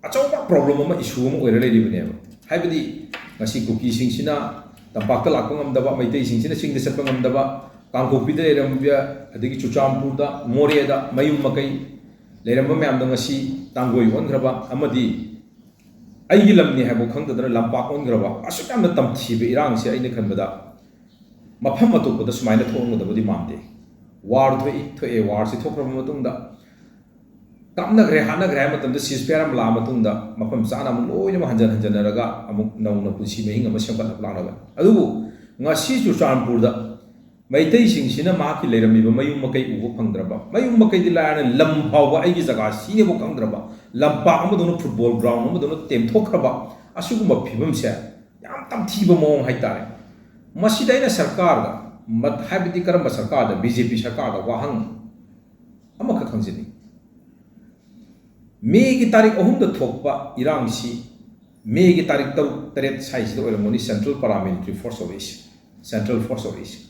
ꯑꯆꯧꯕ problem ꯑꯃ, issue ꯑꯃ ꯑꯣꯏꯔ ꯂꯩꯔꯤꯕꯅꯦꯕ꯫ ꯍꯥꯏꯕꯗꯤ ꯉꯁꯤ ꯀꯨꯀꯤꯁꯤꯡꯁꯤꯅ ꯇꯝꯄꯥꯛꯇ ꯂꯥꯛꯄ ꯉꯝꯗꯕ, ꯃꯩꯇꯩꯁꯤꯡꯁꯤꯅ ꯆꯤꯡꯗ ꯆꯠꯄ ꯉꯝꯗꯕ, ꯀꯥꯡꯄꯣꯛꯄꯤꯗ ꯂꯩꯔꯝꯕ, ꯑꯗꯒꯤ ꯆꯨꯔꯆꯥꯟꯄꯨꯔꯗ, ꯃꯣꯔꯦꯗ ꯃꯌꯨꯝ ꯃꯀꯩ ꯂꯩꯔꯝꯕ ꯃꯌꯥꯝꯗꯣ ꯉꯁꯤ ꯇꯥꯡꯒꯣꯏ ꯑꯣꯟꯈ꯭ꯔꯕ ꯑꯃꯗꯤ ꯑꯩꯒꯤ ꯂꯝꯅꯤ ꯍꯥꯏꯕ ꯈꯪꯗꯗꯅ ꯂꯝꯄꯥꯛ ꯑꯣꯟꯈ꯭ꯔꯕ, ꯑꯁꯨꯛ ꯌꯥꯝꯅ ꯇꯝꯊꯤꯕ ꯏꯔꯥꯡꯁꯦ ꯑꯩꯅ ꯈꯟꯕꯗ ꯃꯐꯝ ꯑꯇꯣꯞꯄꯗ ꯁꯨꯃꯥꯏꯅ ꯊꯣꯛꯂꯝꯒꯗꯕꯗꯤ ꯃꯥꯟꯗꯦ꯫ War ꯊꯣꯛꯏ, ꯊꯣꯛꯑꯦ, warꯁꯤ ꯊꯣꯛꯈ꯭ꯔꯕ ꯃꯇꯨꯡꯗ ꯀꯥꯞꯅꯈ꯭ꯔꯦ, ꯍꯥꯠꯅꯈ꯭ꯔꯦ ꯍꯥꯏꯕ ꯃꯇꯝꯗ ceasefire ꯑꯃ ꯂꯥꯛꯑ ꯃꯇꯨꯡꯗ ꯃꯐꯝ ꯆꯥꯅ ꯑꯃꯨꯛ ꯂꯣꯏꯅꯃꯛ ꯍꯟꯖꯟ ꯍꯟꯖꯟꯅꯔꯒ ꯑꯃꯨꯛ ꯅꯧꯅ ꯄꯨꯟꯁꯤ ꯃꯍꯤꯡ ꯑꯃ ꯁꯦꯝꯒꯠꯂꯛꯄ ꯂꯥꯛꯅꯕ꯫ ꯑꯗꯨꯕꯨ ꯉꯁꯤ ꯆꯨꯔꯆꯥꯟꯄꯨꯔꯗ ꯃꯩꯇꯩꯁꯤꯡꯁꯤꯅ ꯃꯍꯥꯛꯀꯤ ꯂꯩꯔꯝꯃꯤꯕ ꯃꯌꯨꯝ ꯃꯀꯩ ꯎꯕ ꯐꯪꯗ꯭ꯔꯕ, ꯃꯌꯨꯝ ꯃꯀꯩꯗꯤ ꯂꯥꯏꯔꯅ ꯂꯝ ꯐꯥꯎꯕ ꯑꯩꯒꯤ ꯖꯒꯥ ꯁꯤꯅꯦꯕꯨ ꯈꯪꯗ꯭ꯔꯕ, ꯂꯝꯄꯥꯛ ꯑꯃꯗꯧꯅ, football ground ꯑꯃꯗꯧꯅ ꯇꯦꯝꯊꯣꯛꯈ꯭ꯔꯕ ꯑꯁꯤꯒꯨꯝꯕ ꯐꯤꯕꯝꯁꯦ ꯌꯥꯝ ꯇꯝꯊꯤꯕ ꯃꯑꯣꯡ ꯍꯥꯏꯇꯥꯔꯦ꯫ ꯃꯁꯤꯗ ꯑꯩꯅ ꯁꯔꯀꯥꯔꯗ, ꯃꯠ-, ꯍꯥꯏꯕꯗꯤ ꯀꯔꯝꯕ ꯁꯔꯀꯥꯔꯗ, ꯕꯤ ꯖꯦ ꯄꯤ ꯁꯔꯀꯥꯔꯗ ꯋꯥꯍꯪ ꯑꯃꯈꯛ ꯈꯪꯖꯅꯤꯡꯉꯤ꯫ ꯃꯦꯒꯤ ꯇꯥꯔꯤꯛ ꯑꯍꯨꯝꯗ ꯊꯣꯛꯄ ꯏꯔꯥꯡꯁꯤ ꯃꯦꯒꯤ ꯇꯥꯔꯤꯛ ꯇꯔꯨꯛ, ꯇꯔꯦꯠ ꯁ꯭ꯋꯥꯏꯁꯤꯗ ꯑꯣꯏꯔꯝꯒꯅꯤ, Central Paramilitary Force of Assam, Central Force of Assam꯫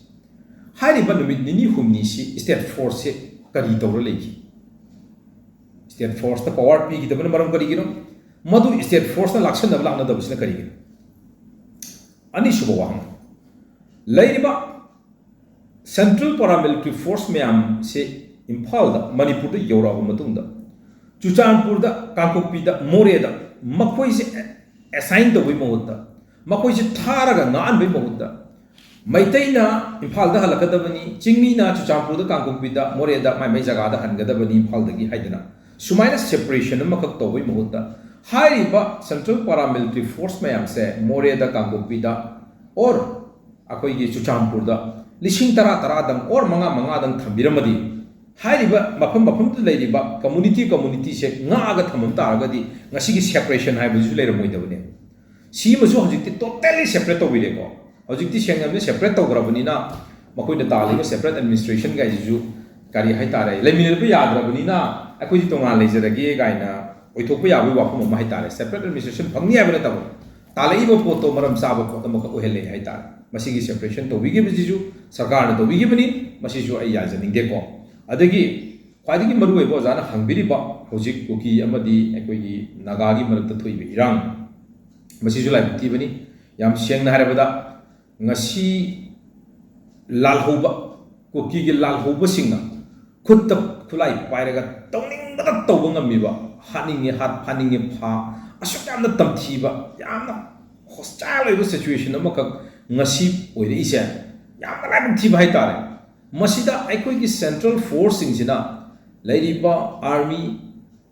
ꯍꯥꯏꯔꯤꯕ ꯅꯨꯃꯤꯠ ꯅꯤꯅꯤ ꯍꯨꯝꯅꯤꯁꯤ state forceꯁꯦ ꯀꯔꯤ ꯇꯧꯔ ꯂꯩꯈꯤ? State forceꯇ power ꯄꯤꯈꯤꯗꯕꯅ ꯃꯔꯝ ꯀꯔꯤꯒꯤꯅꯣ? ꯃꯗꯨ state forceꯅ ꯂꯥꯛꯁꯟꯅꯕ ꯂꯥꯛꯅꯗꯕꯁꯤꯅ ꯀꯔꯤꯒꯤꯅꯣ? ꯑꯅꯤꯁꯨꯕ ꯋꯥꯍꯪ, ꯂꯩꯔꯤꯕ Central Paramilitary Force ꯃꯌꯥꯝꯁꯦ ꯏꯝꯐꯥꯜꯗ, ꯃꯅꯤꯄꯨꯔꯗ ꯌꯧꯔꯛꯑꯕ ꯃꯇꯨꯡꯗ, ꯆꯨꯔꯆꯥꯟꯄꯨꯔꯗ, ꯀꯥꯡꯄꯣꯛꯄꯤꯗ, ꯃꯣꯔꯦꯗ ꯃꯈꯣꯏꯁꯦ ꯑꯦꯁꯥꯏꯟ ꯇꯧꯕꯒꯤ ꯃꯍꯨꯠꯇ, ꯃꯈꯣꯏꯁꯦ ꯊꯥꯔꯒ ꯉꯥꯛꯍꯟꯕꯒꯤ ꯃꯍꯨꯠꯇ, ꯃꯩꯇꯩꯅ ꯏꯝꯐꯥꯜꯗ ꯍꯜꯂꯛꯀꯗꯕꯅꯤ, ꯆꯤꯡꯃꯤꯅ ꯆꯨꯔꯆꯥꯟꯄꯨꯔꯗ, ꯀꯥꯡꯄꯣꯛꯄꯤꯗ, ꯃꯣꯔꯦꯗ ꯃꯥꯏ ꯃꯥꯏ ꯖꯒꯥꯗ ꯍꯟꯒꯗꯕꯅꯤ ꯏꯝꯐꯥꯜꯗꯒꯤ ꯍꯥꯏꯗꯅ, ꯁꯨꯃꯥꯏꯅ separation ꯑꯃꯈꯛ ꯇꯧꯕꯒꯤ ꯃꯍꯨꯠꯇ, ꯍꯥꯏꯔꯤꯕ Central Paramilitary Force ꯃꯌꯥꯝꯁꯦ ꯃꯣꯔꯦꯗ, ꯀꯥꯡꯄꯣꯛꯄꯤꯗ, or ꯑꯩꯈꯣꯏꯒꯤ ꯆꯨꯔꯆꯥꯟꯄꯨꯔꯗ ꯂꯤꯁꯤꯡ ꯇꯔꯥ ꯇꯔꯥꯗꯪ or ꯃꯉꯥ ꯃꯉꯥꯗꯪ ꯊꯝꯕꯤꯔꯝꯃꯗꯤ, ꯍꯥꯏꯔꯤꯕ ꯃꯐꯝ ꯃꯐꯝꯗꯨꯗ ꯂꯩꯔꯤꯕ community communityꯁꯦ ꯉꯥꯛꯑꯒ ꯊꯝꯃꯝ ꯇꯥꯔꯒꯗꯤ ꯉꯁꯤꯒꯤ separation ꯍꯥꯏꯕꯁꯤꯁꯨ ꯂꯩꯔꯝꯃꯣꯏꯗꯕꯅꯦ꯫ ꯁꯤꯃꯁꯨ ꯍꯧꯖꯤꯛꯇꯤ totally separate ꯇꯧꯕꯤꯔꯦꯀꯣ꯫ ꯍꯧꯖꯤꯛꯇꯤ ꯁꯦꯡꯅ separate ꯇꯧꯈ꯭ꯔꯕꯅꯤꯅ, ꯃꯈꯣꯏꯅ ꯇꯥꯜꯂꯤꯕ separate administration ꯀꯥꯏꯁꯤꯁꯨ, ꯀꯔꯤ ꯍꯥꯏꯇꯥꯔꯦ, ꯂꯩꯃꯤꯟꯅꯕ ꯌꯥꯗ꯭ꯔꯕꯅꯤꯅ ꯑꯩꯈꯣꯏꯗꯤ ꯇꯣꯉꯥꯟ ꯂꯩꯖꯔꯒꯦ ꯀꯥꯏꯅ ꯑꯣꯏꯊꯣꯛꯄ ꯌꯥꯕꯒꯤ ꯋꯥꯐꯝ ꯑꯃ ꯍꯥꯏꯇꯥꯔꯦ꯫ Separate administration ꯐꯪꯅꯤ ꯍꯥꯏꯕ ꯅꯠꯇꯕ, ꯇꯥꯜꯂꯛꯏꯕ ꯄꯣꯠꯇꯣ ꯃꯔꯝ ꯆꯥꯕ ꯄꯣꯠ ꯑꯃꯈꯛ ꯑꯣꯏꯍꯜꯂꯦ ꯍꯥꯏꯇꯥꯔꯦ꯫ ꯃꯁꯤꯒꯤ separation ꯇꯧꯕꯤꯈꯤꯕꯁꯤꯁꯨ ꯁꯔꯀꯥꯔꯅ ꯇꯧꯕꯤꯈꯤꯕꯅꯤ, ꯃꯁꯤꯁꯨ ꯑꯩ ꯌꯥꯖꯅꯤꯡꯗꯦꯀꯣ꯫ ꯑꯗꯒꯤ ꯈ꯭ꯋꯥꯏꯗꯒꯤ ꯃꯔꯨꯑꯣꯏꯕ ꯑꯣꯖꯥꯅ ꯍꯪꯕꯤꯔꯤꯕ ꯍꯧꯖꯤꯛ ꯀꯨꯀꯤ ꯑꯃꯗꯤ ꯑꯩꯈꯣꯏꯒꯤ ꯅꯥꯒꯥꯒꯤ ꯃꯔꯛꯇ ꯊꯣꯛꯏꯕ ꯏꯔꯥꯡ, ꯃꯁꯤꯁꯨ ꯂꯥꯏꯕꯛ ꯊꯤꯕꯅꯤ꯫ ꯌꯥꯝ ꯁꯦꯡꯅ ꯍꯥꯏꯔꯕꯗ, ꯉꯁꯤ ꯂꯥꯜꯍꯧꯕ, ꯀꯨꯀꯤꯒꯤ ꯂꯥꯜꯍꯧꯕꯁꯤꯡꯅ ꯈꯨꯠꯇ ꯈꯨꯠꯂꯥꯏ ꯄꯥꯏꯔꯒ ꯇꯧꯅꯤꯡꯕꯗ ꯇꯧꯕ ꯉꯝꯃꯤꯕ, ꯍꯥꯠꯅꯤꯡꯉꯦ ꯍꯥꯠ, ꯐꯥꯅꯤꯡꯉꯦ ꯐꯥ, ꯑꯁꯨꯛ ꯌꯥꯝꯅ ꯇꯝꯊꯤꯕ, ꯌꯥꯝꯅ hostile ꯑꯣꯏꯕ situation ꯑꯃꯈꯛ ꯉꯁꯤ ꯑꯣꯏꯔꯛꯏꯁꯦ ꯌꯥꯝꯅ ꯂꯥꯏꯕꯛ ꯊꯤꯕ ꯍꯥꯏꯇꯥꯔꯦ꯫ ꯃꯁꯤꯗ ꯑꯩꯈꯣꯏꯒꯤ central forceꯁꯤꯡꯁꯤꯅ, ꯂꯩꯔꯤꯕ army,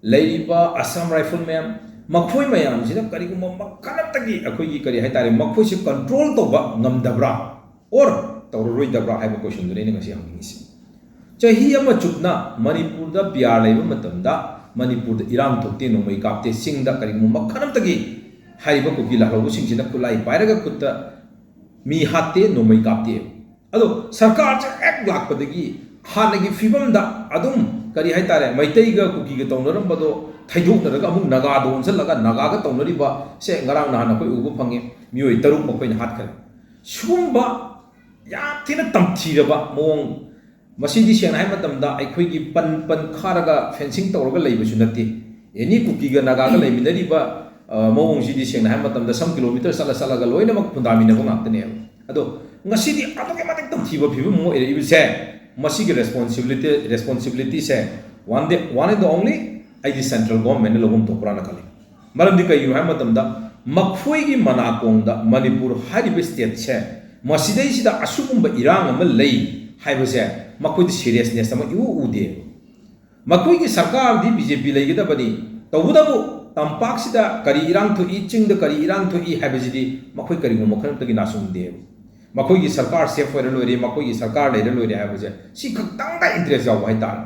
ꯂꯩꯔꯤꯕ Assam Rifle ꯃꯌꯥꯝ, ꯃꯈꯣꯏ ꯃꯌꯥꯝꯁꯤꯅ ꯀꯔꯤꯒꯨꯝꯕ ꯃꯈꯜ ꯑꯃꯠꯇꯒꯤ ꯑꯩꯈꯣꯏꯒꯤ, ꯀꯔꯤ ꯍꯥꯏꯇꯥꯔꯦ, ꯃꯈꯣꯏꯁꯦ control ꯇꯧꯕ ꯉꯝꯗꯕ꯭ꯔꯥ or ꯇꯧꯔꯔꯣꯏꯗꯕ꯭ꯔꯥ ꯍꯥꯏꯕ questionꯗꯨꯅꯤ ꯑꯩꯅ ꯉꯁꯤ ꯍꯪꯅꯤꯡꯉꯤꯁꯤ꯫ ꯆꯍꯤ ꯑꯃ ꯆꯨꯞꯅ ꯃꯅꯤꯄꯨꯔꯗ P R ꯂꯩꯕ ꯃꯇꯝꯗ ꯃꯅꯤꯄꯨꯔꯗ ꯏꯔꯥꯡ ꯊꯣꯛꯇꯦ, ꯅꯣꯡꯃꯩ ꯀꯥꯞꯇꯦ, ꯆꯤꯡꯗ ꯀꯔꯤꯒꯨꯝꯕ ꯃꯈꯜ ꯑꯃꯠꯇꯒꯤ ꯍꯥꯏꯔꯤꯕ ꯀꯨꯀꯤ ꯂꯥꯜꯍꯧꯕꯁꯤꯡꯁꯤꯅ ꯈꯨꯠꯂꯥꯏ ꯄꯥꯏꯔꯒ ꯈꯨꯠꯇ ꯃꯤ ꯍꯥꯠꯇꯦ, ꯅꯣꯡꯃꯩ ꯀꯥꯞꯇꯦ꯫ ꯑꯗꯣ ꯁꯔꯀꯥꯔꯁꯦ ꯍꯦꯛ ꯂꯥꯛꯄꯗꯒꯤ ꯍꯥꯟꯅꯒꯤ ꯐꯤꯕꯝꯗ ꯑꯗꯨꯝ, ꯀꯔꯤ ꯍꯥꯏꯇꯥꯔꯦ, ꯃꯩꯇꯩꯒ ꯀꯨꯀꯤꯒ ꯇꯧꯅꯔꯝꯕꯗꯣ ꯊꯩꯗꯣꯛꯅꯔꯒ ꯑꯃꯨꯛ ꯅꯥꯒꯥꯗ ꯑꯣꯟꯁꯤꯜꯂꯒ ꯅꯥꯒꯥꯒ ꯇꯧꯅꯔꯤꯕꯁꯦ ꯉꯔꯥꯡ ꯅꯍꯥꯟ ꯑꯩꯈꯣꯏ ꯎꯕ ꯐꯪꯉꯤ, ꯃꯤꯑꯣꯏ ꯇꯔꯨꯛ ꯃꯈꯣꯏꯅ ꯍꯥꯠꯈ꯭ꯔꯦ꯫ ꯁꯤꯒꯨꯝꯕ ꯌꯥꯝ ꯊꯤꯅ ꯇꯝꯊꯤꯔꯕ ꯃꯑꯣꯡ, ꯃꯁꯤꯗꯤ ꯁꯦꯡꯅ ꯍꯥꯏꯕ ꯃꯇꯝꯗ ꯑꯩꯈꯣꯏꯒꯤ ꯄꯟ ꯄꯟ ꯈꯥꯔꯒ fencing ꯇꯧꯔꯒ ꯂꯩꯕꯁꯨ ꯅꯠꯇꯦ꯫ Any ꯀꯨꯀꯤꯒ ꯅꯥꯒꯥꯒ ꯂꯩꯃꯤꯟꯅꯔꯤꯕ ꯑ, ꯃꯑꯣꯡꯁꯤꯗꯤ ꯁꯦꯡꯅ ꯍꯥꯏꯕ ꯃꯇꯝꯗ some kilometre ꯆꯠꯂ ꯆꯠꯂꯒ ꯂꯣꯏꯅꯃꯛ ꯈꯨꯟꯗꯥꯃꯤꯟꯅꯕ ꯉꯥꯛꯇꯅꯦꯕ꯫ ꯑꯗꯣ ꯉꯁꯤꯗꯤ ꯑꯗꯨꯛꯀꯤ ꯃꯇꯤꯛ ꯇꯝꯊꯤꯕ ꯐꯤꯕꯝ ꯑꯃ ꯑꯣꯏꯔꯛꯏꯕꯁꯦ, ꯃꯁꯤꯒꯤ responsibility, responsibilityꯁꯦ one day, one and only ꯑꯩꯗꯤ central governmentꯅ ꯂꯧꯐꯝ ꯊꯣꯛꯄ꯭ꯔꯥꯅ ꯈꯜꯂꯤ꯫ ꯃꯔꯝꯗꯤ ꯀꯩꯒꯤꯅꯣ ꯍꯥꯏꯕ ꯃꯇꯝꯗ ꯃꯈꯣꯏꯒꯤ ꯃꯅꯥꯀꯣꯡꯗ ꯃꯅꯤꯄꯨꯔ ꯍꯥꯏꯔꯤꯕ stateꯁꯦ ꯃꯁꯤꯗꯩꯁꯤꯗ ꯑꯁꯤꯒꯨꯝꯕ ꯏꯔꯥꯡ ꯑꯃ ꯂꯩ ꯍꯥꯏꯕꯁꯦ ꯃꯈꯣꯏꯗꯤ seriousness ꯑꯃ ꯏꯎ ꯎꯗꯦ꯫ ꯃꯈꯣꯏꯒꯤ ꯁꯔꯀꯥꯔꯗꯤ BJP ꯂꯩꯒꯗꯕꯅꯤ, ꯇꯧꯕꯇꯕꯨ ꯇꯝꯄꯥꯛꯁꯤꯗ ꯀꯔꯤ ꯏꯔꯥꯡ ꯊꯣꯛꯏ, ꯆꯤꯡꯗ ꯀꯔꯤ ꯏꯔꯥꯡ ꯊꯣꯛꯏ ꯍꯥꯏꯕꯁꯤꯗꯤ ꯃꯈꯣꯏ ꯀꯔꯤꯒꯨꯝꯕ ꯈꯔꯇꯒꯤ ꯅꯥꯆꯨꯡꯗꯦꯕ꯫ ꯃꯈꯣꯏꯒꯤ ꯁꯔꯀꯥꯔ safe ꯑꯣꯏꯔ ꯂꯣꯏꯔꯦ, ꯃꯈꯣꯏꯒꯤ ꯁꯔꯀꯥꯔ ꯂꯩꯔ ꯂꯣꯏꯔꯦ ꯍꯥꯏꯕꯁꯦ ꯁꯤ ꯈꯛꯇꯪꯗ interest ꯌꯥꯎꯕ ꯍꯥꯏꯇꯥꯔꯦ꯫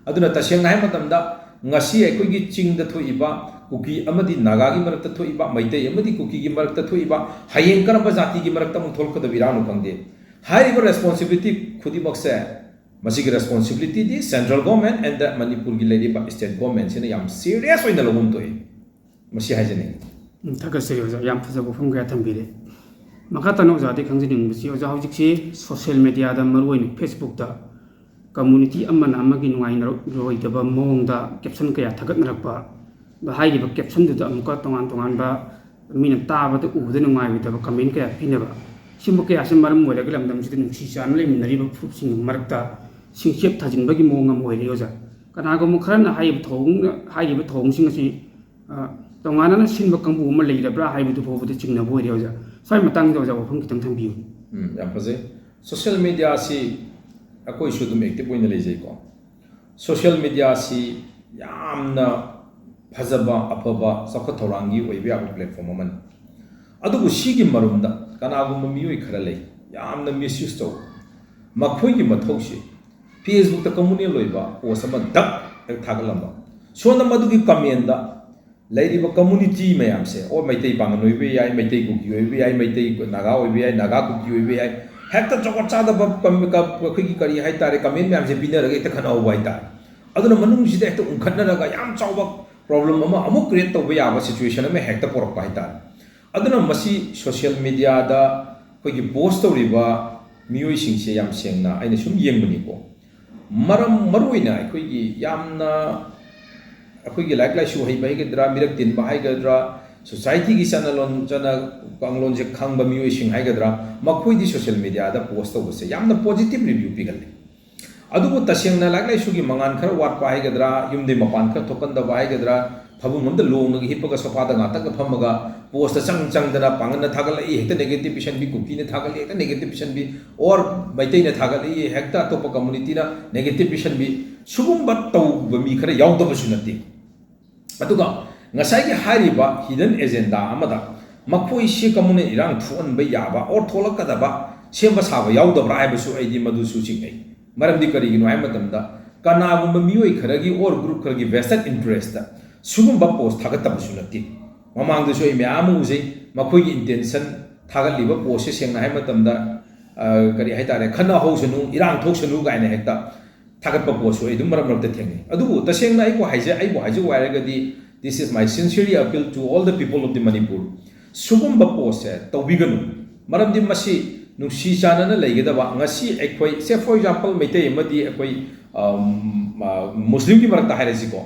ꯑꯗꯨꯅ ꯇꯁꯦꯡꯅ ꯍꯥꯏꯕ ꯃꯇꯝꯗ ꯉꯁꯤ ꯑꯩꯈꯣꯏꯒꯤ ꯆꯤꯡꯗ ꯊꯣꯛꯏꯕ ꯀꯨꯀꯤ ꯑꯃꯗꯤ ꯅꯥꯒꯥꯒꯤ ꯃꯔꯛꯇ ꯊꯣꯛꯏꯕ, ꯃꯩꯇꯩ ꯑꯃꯗꯤ ꯀꯨꯀꯤꯒꯤ ꯃꯔꯛꯇ ꯊꯣꯛꯏꯕ, ꯍꯌꯦꯡ ꯀꯔꯝꯕ ꯖꯥꯇꯤꯒꯤ ꯃꯔꯛꯇ ꯑꯃꯨꯛ ꯊꯣꯛꯂꯛꯀꯗꯕ ꯏꯔꯥꯡꯅꯣ ꯈꯪꯗꯦ꯫ ꯍꯥꯏꯔꯤꯕ responsibility ꯈꯨꯗꯤꯡꯃꯛꯁꯦ, ꯃꯁꯤꯒꯤ responsibilityꯗꯤ central government and ꯃꯅꯤꯄꯨꯔꯒꯤ ꯂꯩꯔꯤꯕ state governmentꯁꯤꯅ ꯌꯥꯝ serious ꯑꯣꯏꯅ ꯂꯧꯐꯝ ꯊꯣꯛꯏ꯫ ꯃꯁꯤ ꯍꯥꯏꯖꯅꯤꯡꯉꯤ꯫ ꯎꯝ, ꯊꯥꯒꯠꯆꯔꯤ ꯑꯣꯖꯥ, ꯌꯥꯝ ꯐꯖꯕ ꯋꯥꯐꯝ ꯀꯌꯥ ꯊꯝꯕꯤꯔꯦ꯫ ꯃꯈꯥ ꯇꯥꯅ ꯑꯣꯖꯥꯗꯤ ꯈꯪꯖꯅꯤꯡꯕꯁꯤ, ꯑꯣꯖꯥ, ꯍꯧꯖꯤꯛꯁꯤ social mediaꯗ, ꯃꯔꯨꯑꯣꯏꯅ Facebookꯇ community ꯑꯃꯅ ꯑꯃꯒꯤ ꯅꯨꯡꯉꯥꯏꯅꯔꯣꯏꯗꯕ ꯃꯑꯣꯡꯗ caption ꯀꯌꯥ ꯊꯥꯒꯠꯅꯔꯛꯄ, ꯑꯗꯣ ꯍꯥꯏꯔꯤꯕ captionꯗꯨꯗ ꯑꯃꯨꯛꯀ ꯇꯣꯉꯥꯟ ꯇꯣꯉꯥꯟꯕ ꯃꯤꯅ ꯇꯥꯕꯗ ꯎꯕꯗ ꯅꯨꯡꯉꯥꯏꯔꯣꯏꯗꯕ comment ꯀꯌꯥ ꯄꯤꯅꯕ, ꯁꯤꯒꯨꯝꯕ ꯀꯌꯥꯁꯤ ꯃꯔꯝ ꯑꯣꯏꯔꯒ ꯂꯝꯗꯝꯁꯤꯗ ꯅꯨꯡꯁꯤ ꯆꯥꯟꯅ ꯂꯩꯃꯤꯟꯅꯔꯤꯕ ꯐꯨꯔꯨꯞꯁꯤꯡꯒꯤ ꯃꯔꯛꯇ ꯁꯤꯡꯆꯦꯞ ꯊꯥꯖꯤꯟꯕꯒꯤ ꯃꯑꯣꯡ ꯑꯃ ꯑꯣꯏꯔꯦ ꯑꯣꯖꯥ꯫ ꯀꯅꯥꯒꯨꯝꯕ ꯈꯔꯅ ꯍꯥꯏꯔꯤꯕ ꯊꯧꯑꯣꯡ, ꯍꯥꯏꯔꯤꯕ ꯊꯧꯑꯣꯡꯁꯤꯡ ꯑꯁꯤ, ꯑ, ꯇꯣꯉꯥꯟꯅꯅ ꯁꯤꯟꯕ ꯀꯥꯡꯕꯨ ꯑꯃ ꯂꯩꯔꯕ꯭ꯔꯥ ꯍꯥꯏꯕꯗꯨ ꯐꯥꯎꯕꯗ ꯆꯤꯡꯅꯕ ꯑꯣꯏꯔꯦ ꯑꯣꯖꯥ꯫ ꯁ꯭ꯋꯥꯏ ꯃꯇꯥꯡꯁꯤꯗ ꯑꯣꯖꯥ ꯋꯥꯐꯝ ꯈꯤꯇꯪ ꯊꯝꯕꯤꯌꯨ꯫ ꯎꯝ, ꯌꯥꯝ ꯐꯖꯩ꯫ Social mediaꯁꯤ ꯑꯩꯈꯣꯏꯁꯨ ꯑꯗꯨꯝ active ꯑꯣꯏꯅ ꯂꯩꯖꯩꯀꯣ꯫ Social mediaꯁꯤ ꯌꯥꯝꯅ ꯐꯖꯕ, ꯑꯐꯕ, ꯆꯥꯎꯈꯠ ꯊꯧꯔꯥꯡꯒꯤ ꯑꯣꯏꯕ ꯌꯥꯕ platform ꯑꯃꯅꯤ꯫ ꯑꯗꯨꯕꯨ ꯁꯤꯒꯤ ꯃꯔꯨꯝꯗ ꯀꯅꯥꯒꯨꯝꯕ ꯃꯤꯑꯣꯏ ꯈꯔ ꯂꯩ, ꯌꯥꯝꯅ misuse ꯇꯧꯕ꯫ ꯃꯈꯣꯏꯒꯤ ꯃꯊꯧꯁꯤ Facebookꯇ communal ꯑꯣꯏꯕ post ꯑꯃ ꯗꯛ ꯍꯦꯛ ꯊꯥꯒꯠꯂꯝꯕ, ꯁꯣꯝꯗ ꯃꯗꯨꯒꯤ commentꯗ ꯂꯩꯔꯤꯕ community ꯃꯌꯥꯝꯁꯦ, ꯑꯣ, ꯃꯩꯇꯩ ꯄꯥꯉꯟ ꯑꯣꯏꯕ ꯌꯥꯏ, ꯃꯩꯇꯩ ꯀꯨꯀꯤ ꯑꯣꯏꯕ ꯌꯥꯏ, ꯃꯩꯇꯩ ꯅꯥꯒꯥ ꯑꯣꯏꯕ ꯌꯥꯏ, ꯅꯥꯒꯥ ꯀꯨꯀꯤ ꯑꯣꯏꯕ ꯌꯥꯏ, ꯍꯦꯛꯇ ꯆꯨꯖꯥꯛ ꯆꯥꯗꯕ ꯀꯝ-, ꯀ-, ꯑꯩꯈꯣꯏꯒꯤ ꯀꯔꯤ ꯍꯥꯏꯇꯥꯔꯦ, comment ꯃꯌꯥꯝꯁꯦ ꯄꯤꯅꯔꯒ ꯍꯦꯛꯇ ꯈꯠꯅꯍꯧꯕ ꯍꯥꯏꯇꯥꯔꯦ꯫ ꯑꯗꯨꯅ ꯃꯅꯨꯡꯁꯤꯗ ꯍꯦꯛꯇ ꯎꯪꯈꯠꯅꯔꯒ ꯌꯥꯝ ꯆꯥꯎꯕ problem ꯑꯃ ꯑꯃꯨꯛ create ꯇꯧꯕ ꯌꯥꯕ situation ꯑꯃ ꯍꯦꯛꯇ ꯄꯨꯔꯛꯄ ꯍꯥꯏꯇꯥꯔꯦ꯫ ꯑꯗꯨꯅ ꯃꯁꯤ social mediaꯗ ꯑꯩꯈꯣꯏꯒꯤ post ꯇꯧꯔꯤꯕ ꯃꯤꯑꯣꯏꯁꯤꯡꯁꯦ ꯌꯥꯝ ꯁꯦꯡꯅ ꯑꯩꯅ ꯁꯨꯝ ꯌꯦꯡꯕꯅꯤꯀꯣ, ꯃꯔꯝ, ꯃꯔꯨꯑꯣꯏꯅ ꯑꯩꯈꯣꯏꯒꯤ ꯌꯥꯝꯅ, ꯑꯩꯈꯣꯏꯒꯤ ꯂꯥꯏꯔꯤꯛ ꯂꯥꯏꯁꯨ ꯍꯩꯕ ꯍꯥꯏꯒꯗ꯭ꯔꯥ, ꯃꯤꯔꯛ ꯇꯤꯟꯕ ꯍꯥꯏꯒꯗ꯭ꯔꯥ, ꯁꯣꯁꯥꯏꯇꯤꯒꯤ ꯆꯠꯅ ꯂꯣꯟ ꯆꯠꯅ ꯀꯥꯡꯂꯣꯟꯁꯦ ꯈꯪꯕ ꯃꯤꯑꯣꯏꯁꯤꯡ ꯍꯥꯏꯒꯗ꯭ꯔꯥ, ꯃꯈꯣꯏꯗꯤ ꯁꯣꯁꯤꯌꯦꯜ ꯃꯦꯗꯤꯌꯥꯗ ꯄꯣꯁ ꯇꯧꯕꯁꯦ ꯌꯥꯝꯅ ꯄꯣꯖꯤꯇꯤꯕ ꯔꯤꯚ꯭ꯌꯨ ꯄꯤꯒꯜꯂꯤ꯫ ꯑꯗꯨꯕꯨ ꯇꯁꯦꯡꯅ ꯂꯥꯏꯔꯤꯛ ꯂꯥꯏꯁꯨꯒꯤ ꯃꯉꯥꯟ ꯈꯔ ꯋꯥꯠꯄ ꯍꯥꯏꯒꯗ꯭ꯔꯥ, ꯌꯨꯝꯗꯩ ꯃꯄꯥꯟ ꯈꯔ ꯊꯣꯛꯀꯟꯗꯕ ꯍꯥꯏꯒꯗ꯭ꯔꯥ, ꯐꯃꯨꯡ ꯑꯃꯗ ꯂꯣꯡꯉꯒ ꯍꯤꯞꯄꯒ ꯁꯣꯐꯥꯗ ꯉꯥꯛꯇꯪꯒ ꯐꯝꯃꯒ ꯄꯣꯁꯇ ꯆꯪ ꯆꯪꯗꯅ ꯄꯥꯡꯒꯜꯅ ꯊꯥꯒꯠꯂꯛꯏ, ꯍꯦꯛꯇ ꯅꯦꯒꯦꯇꯤꯚ ꯄꯤꯁꯟꯕꯤ, ꯀꯨꯀꯤꯅ ꯊꯥꯒꯠꯂꯤ, ꯍꯦꯛꯇ ꯅꯦꯒꯦꯇꯤꯚ ꯄꯤꯁꯟꯕꯤ, ꯑꯣꯔ ꯃꯩꯇꯩꯅ ꯊꯥꯒꯠꯂꯤ, ꯍꯦꯛꯇ ꯑꯇꯣꯞꯄ ꯀꯝꯃꯨꯅꯤꯇꯤꯅ ꯅꯦꯒꯦꯇꯤꯚ ꯄꯤꯁꯟꯕꯤ, ꯁꯤꯒꯨꯝꯕ ꯇꯧꯕ ꯃꯤ ꯈꯔ ꯌꯥꯎꯗꯕꯁꯨ ꯅꯠꯇꯦ꯫ ꯑꯗꯨꯒ ꯉꯁꯥꯏꯒꯤ ꯍꯥꯏꯔꯤꯕ ꯍꯤꯗꯟ ꯑꯦꯖꯦꯟꯗꯥ ꯑꯃꯗ ꯃꯈꯣꯏꯁꯤ ꯀꯝꯃꯨꯅꯦꯜ ꯏꯔꯥꯡ ꯊꯣꯛꯍꯟꯕ ꯌꯥꯕ ꯑꯣꯔ ꯊꯣꯛꯂꯛꯀꯗꯕ ꯁꯦꯝꯕ ꯁꯥꯕ ꯌꯥꯎꯗꯕ꯭ꯔꯥ ꯍꯥꯏꯕꯁꯨ ꯑꯩꯗꯤ ꯃꯗꯨꯁꯨ ꯆꯤꯡꯅꯩ꯫ ꯃꯔꯝꯗꯤ ꯀꯔꯤꯒꯤꯅꯣ ꯍꯥꯏꯕ ꯃꯇꯝꯗ, ꯀꯅꯥꯒꯨꯝꯕ ꯃꯤꯑꯣꯏ ꯈꯔꯒꯤ ꯑꯣꯔ ꯒ꯭ꯔꯨꯞ ꯈꯔꯒꯤ ꯚꯦꯁꯇꯦꯠ ꯏꯟꯇꯔꯦꯁꯇ ꯁꯤꯒꯨꯝꯕ ꯄꯣꯁ ꯊꯥꯒꯠꯇꯕꯁꯨ ꯅꯠꯇꯦ꯫ ꯃꯃꯥꯡꯗꯁꯨ ꯑꯩ ꯃꯌꯥꯝ ꯑꯃ ꯎꯖꯩ, ꯃꯈꯣꯏꯒꯤ ꯏꯟꯇꯦꯟꯁꯟ, ꯊꯥꯒꯠꯂꯤꯕ ꯄꯣꯁꯁꯦ ꯁꯦꯡꯅ ꯍꯥꯏꯕ ꯃꯇꯝꯗ, ꯑ, ꯀꯔꯤ ꯍꯥꯏꯇꯥꯔꯦ, ꯈꯠꯅ ꯍꯧꯁꯅꯨ, ꯏꯔꯥꯡ ꯊꯣꯛꯁꯅꯨ ꯀꯥꯏꯅ ꯍꯦꯛꯇ ꯊꯥꯒꯠꯄ ꯄꯣꯁꯁꯨ ꯑꯩ ꯑꯗꯨꯝ ꯃꯔꯛ ꯃꯔꯛꯇ ꯊꯦꯡꯅꯩ꯫ ꯑꯗꯨꯕꯨ ꯇꯁꯦꯡꯅ ꯑꯩꯕꯨ ꯍꯥꯏꯖ-, ꯑꯩꯕꯨ ꯍꯥꯏꯖꯧ ꯍꯥꯏꯔꯒꯗꯤ, this is my sincerely appeal to all the people of the Manipur, ꯁꯤꯒꯨꯝꯕ ꯄꯣꯁꯁꯦ ꯇꯧꯕꯤꯒꯅꯨ꯫ ꯃꯔꯝꯗꯤ ꯃꯁꯤ ꯅꯨꯡꯁꯤ ꯆꯥꯟꯅꯅ ꯂꯩꯒꯗꯕ, ꯉꯁꯤ ꯑꯩꯈꯣꯏ, say for example, ꯃꯩꯇꯩ ꯑꯃꯗꯤ ꯑꯩꯈꯣꯏ, ꯑꯝ, ꯑ, ꯃꯨꯁꯂꯤꯝꯒꯤ ꯃꯔꯛꯇ ꯍꯥꯏꯔꯁꯤꯀꯣ,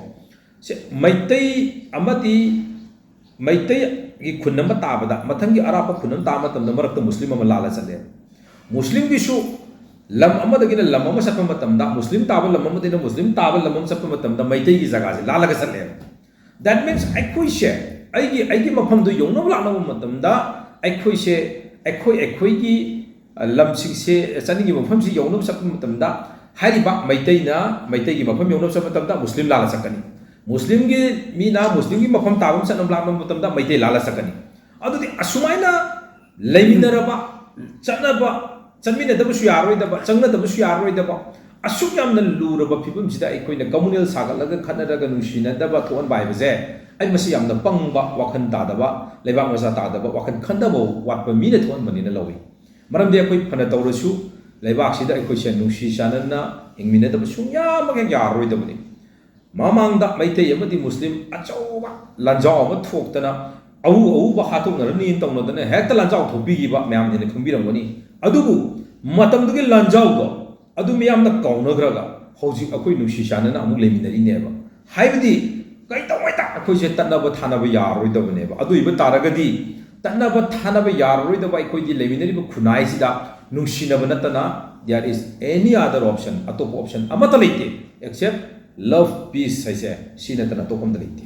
ꯁꯦ, ꯃꯩꯇꯩ ꯑꯃꯗꯤ ꯃꯩꯇꯩꯒꯤ ꯈꯨꯟ ꯑꯃ ꯇꯥꯕꯗ, ꯃꯊꯪꯒꯤ ꯑꯔꯥꯞꯄ ꯈꯨꯟ ꯑꯃ ꯇꯥꯕ ꯃꯇꯝꯗ ꯃꯔꯛꯇ ꯃꯨꯁꯂꯤꯝ ꯑꯃ ꯂꯥꯜꯂ ꯆꯠꯂꯦ꯫ ꯃꯨꯁꯂꯤꯝꯒꯤꯁꯨ ꯂꯝ ꯑꯃꯗꯒꯤꯅ ꯂꯝ ꯑꯃ ꯆꯠꯄ ꯃꯇꯝꯗ, ꯃꯨꯁꯂꯤꯝ ꯇꯥꯕ ꯂꯝ ꯑꯃꯗꯒꯤꯅ ꯃꯨꯁꯂꯤꯝ ꯇꯥꯕ ꯂꯝ ꯑꯃ ꯆꯠꯄ ꯃꯇꯝꯗ ꯃꯩꯇꯩꯒꯤ ꯖꯒꯥꯁꯦ ꯂꯥꯜꯂꯒ ꯆꯠꯂꯦꯕ꯫ That means ꯑꯩꯈꯣꯏꯁꯦ, ꯑꯩꯒꯤ, ꯑꯩꯒꯤ ꯃꯐꯝꯗꯨ ꯌꯧꯅꯕ ꯂꯥꯛꯅꯕ ꯃꯇꯝꯗ ꯑꯩꯈꯣꯏꯁꯦ, ꯑꯩꯈꯣꯏ, ꯑꯩꯈꯣꯏꯒꯤ, ꯑ, ꯂꯝꯁꯤꯡꯁꯦ, ꯆꯠꯅꯤꯡꯉꯤꯕ ꯃꯐꯝꯁꯤ ꯌꯧꯅꯕ ꯆꯠꯄ ꯃꯇꯝꯗ ꯍꯥꯏꯔꯤꯕ ꯃꯩꯇꯩꯅ ꯃꯩꯇꯩꯒꯤ ꯃꯐꯝ ꯌꯧꯅꯕ ꯆꯠꯄ ꯃꯇꯝꯗ ꯃꯨꯁꯂꯤꯝ ꯂꯥꯜꯂ ꯆꯠꯀꯅꯤ꯫ ꯃꯨꯁꯂꯤꯝꯒꯤ ꯃꯤꯅ ꯃꯨꯁꯂꯤꯝꯒꯤ ꯃꯐꯝ ꯇꯥꯕ ꯑꯃ ꯆꯠꯅꯕ ꯂꯥꯛꯅꯕ ꯃꯇꯝꯗ ꯃꯩꯇꯩ ꯂꯥꯜꯂ ꯆꯠꯀꯅꯤ꯫ ꯑꯗꯨꯗꯤ ꯑꯁꯨꯃꯥꯏꯅ ꯂꯩꯃꯤꯟꯅꯔꯕ, ꯆꯠꯅꯕ, ꯆꯠꯃꯤꯟꯅꯗꯕꯁꯨ ꯌꯥꯔꯣꯏꯗꯕ, ꯆꯪꯅꯗꯕꯁꯨ ꯌꯥꯔꯣꯏꯗꯕ, ꯑꯁꯨꯛ ꯌꯥꯝꯅ ꯂꯨꯔꯕ ꯐꯤꯕꯝꯁꯤꯗ ꯑꯩꯈꯣꯏꯅ ꯀꯝꯃꯨꯅꯦꯜ ꯁꯥꯒꯠꯂꯒ ꯈꯠꯅꯔꯒ ꯅꯨꯡꯁꯤꯅꯗꯕ ꯊꯣꯛꯍꯟꯕ ꯍꯥꯏꯕꯁꯦ, ꯑꯩ ꯃꯁꯤ ꯌꯥꯝꯅ ꯄꯪꯕ, ꯋꯥꯈꯜ ꯇꯥꯗꯕ, ꯂꯩꯕꯥꯛ ꯃꯆꯥ ꯇꯥꯗꯕ, ꯋꯥꯈꯜ ꯈꯟꯊꯕ ꯋꯥꯠꯄ ꯃꯤꯅ ꯊꯣꯛꯍꯟꯕꯅꯤꯅ ꯂꯧꯏ꯫ ꯃꯔꯝꯗꯤ ꯑꯩꯈꯣꯏ ꯐꯅ ꯇꯧꯔꯁꯨ ꯂꯩꯕꯥꯛꯁꯤꯗ ꯑꯩꯈꯣꯏꯁꯦ ꯅꯨꯡꯁꯤ ꯆꯥꯟꯅꯅ ꯍꯤꯡꯃꯤꯟꯅꯗꯕ ꯁꯨꯡꯌꯥꯃꯛ ꯍꯦꯛ ꯌꯥꯔꯔꯣꯏꯗꯕꯅꯤ꯫ ꯃꯃꯥꯡꯗ ꯃꯩꯇꯩ ꯑꯃꯗꯤ ꯃꯨꯁꯂꯤꯝ ꯑꯆꯧꯕ ꯂꯥꯟꯖꯥꯎ ꯑꯃ ꯊꯣꯛꯇꯅ ꯑꯎ ꯑꯎꯕ ꯍꯥꯠꯇꯣꯛꯅꯔꯅꯤꯅ ꯇꯧꯅꯗꯅ ꯍꯦꯛꯇ ꯂꯥꯟꯖꯥꯎ ꯊꯣꯛꯄꯤꯈꯤꯕ ꯃꯌꯥꯝꯁꯤꯅ ꯈꯪꯕꯤꯔꯝꯒꯅꯤ꯫ ꯑꯗꯨꯕꯨ ꯃꯇꯝꯗꯨꯒꯤ ꯂꯥꯟꯖꯥꯎꯗꯣ ꯑꯗꯨ ꯃꯤꯌꯥꯝꯅ ꯀꯥꯎꯅꯈ꯭ꯔꯒ ꯍꯧꯖꯤꯛ ꯑꯩꯈꯣꯏ ꯅꯨꯡꯁꯤ ꯆꯥꯟꯅꯅ ꯑꯃꯨꯛ ꯂꯩꯃꯤꯟꯅꯔꯤꯅꯦꯕ꯫ ꯍꯥꯏꯕꯗꯤ ꯀꯩꯗꯧꯉꯩꯗ ꯑꯩꯈꯣꯏꯁꯦ ꯇꯠꯅꯕ ꯊꯥꯅꯕ ꯌꯥꯔꯔꯣꯏꯗꯕꯅꯦꯕ꯫ ꯑꯗꯨ ꯑꯣꯏꯕ ꯇꯥꯔꯒꯗꯤ, ꯇꯠꯅꯕ ꯊꯥꯅꯕ ꯌꯥꯔꯔꯣꯏꯗꯕ ꯑꯩꯈꯣꯏꯒꯤ ꯂꯩꯃꯤꯟꯅꯔꯤꯕ ꯈꯨꯟꯅꯥꯏꯁꯤꯗ ꯅꯨꯡꯁꯤꯅꯕ ꯅꯠꯇꯅ there is any other option, ꯑꯇꯣꯞꯄ option ꯑꯃꯠꯇ ꯂꯩꯇꯦ, except love, peace ꯍꯥꯏꯁꯦ꯫ ꯁꯤ ꯅꯠꯇꯅ ꯑꯇꯣꯞꯄ ꯑꯝꯇ ꯂꯩꯇꯦ꯫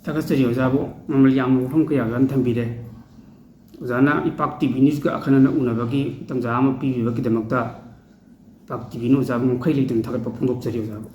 ꯊꯥꯒꯠꯆꯔꯤ ꯑꯣꯖꯥꯕꯨ, ꯃꯃꯜ ꯌꯥꯝꯅ ꯋꯥꯐꯝ ꯀꯌꯥ ꯑꯣꯖꯥꯅ ꯊꯝꯕꯤꯔꯦ꯫ ꯑꯣꯖꯥꯅ ꯏꯄꯥꯛ ꯇꯤ ꯚꯤ ꯅ꯭ꯌꯨꯁꯀ ꯑꯈꯟꯅꯅ ꯎꯅꯕꯒꯤ ꯇꯥꯟꯖꯥ ꯑꯃ ꯄꯤꯕꯤꯕꯒꯤꯗꯃꯛꯇ ꯏꯄꯥꯛ ꯇꯤ ꯚꯤꯅ ꯑꯣꯖꯥꯕꯨ ꯉꯝꯈꯩ ꯂꯩꯇꯅ ꯊꯥꯒꯠꯄ ꯐꯣꯡꯗꯣꯛꯆꯔꯤ ꯑꯣꯖꯥꯕꯨ꯫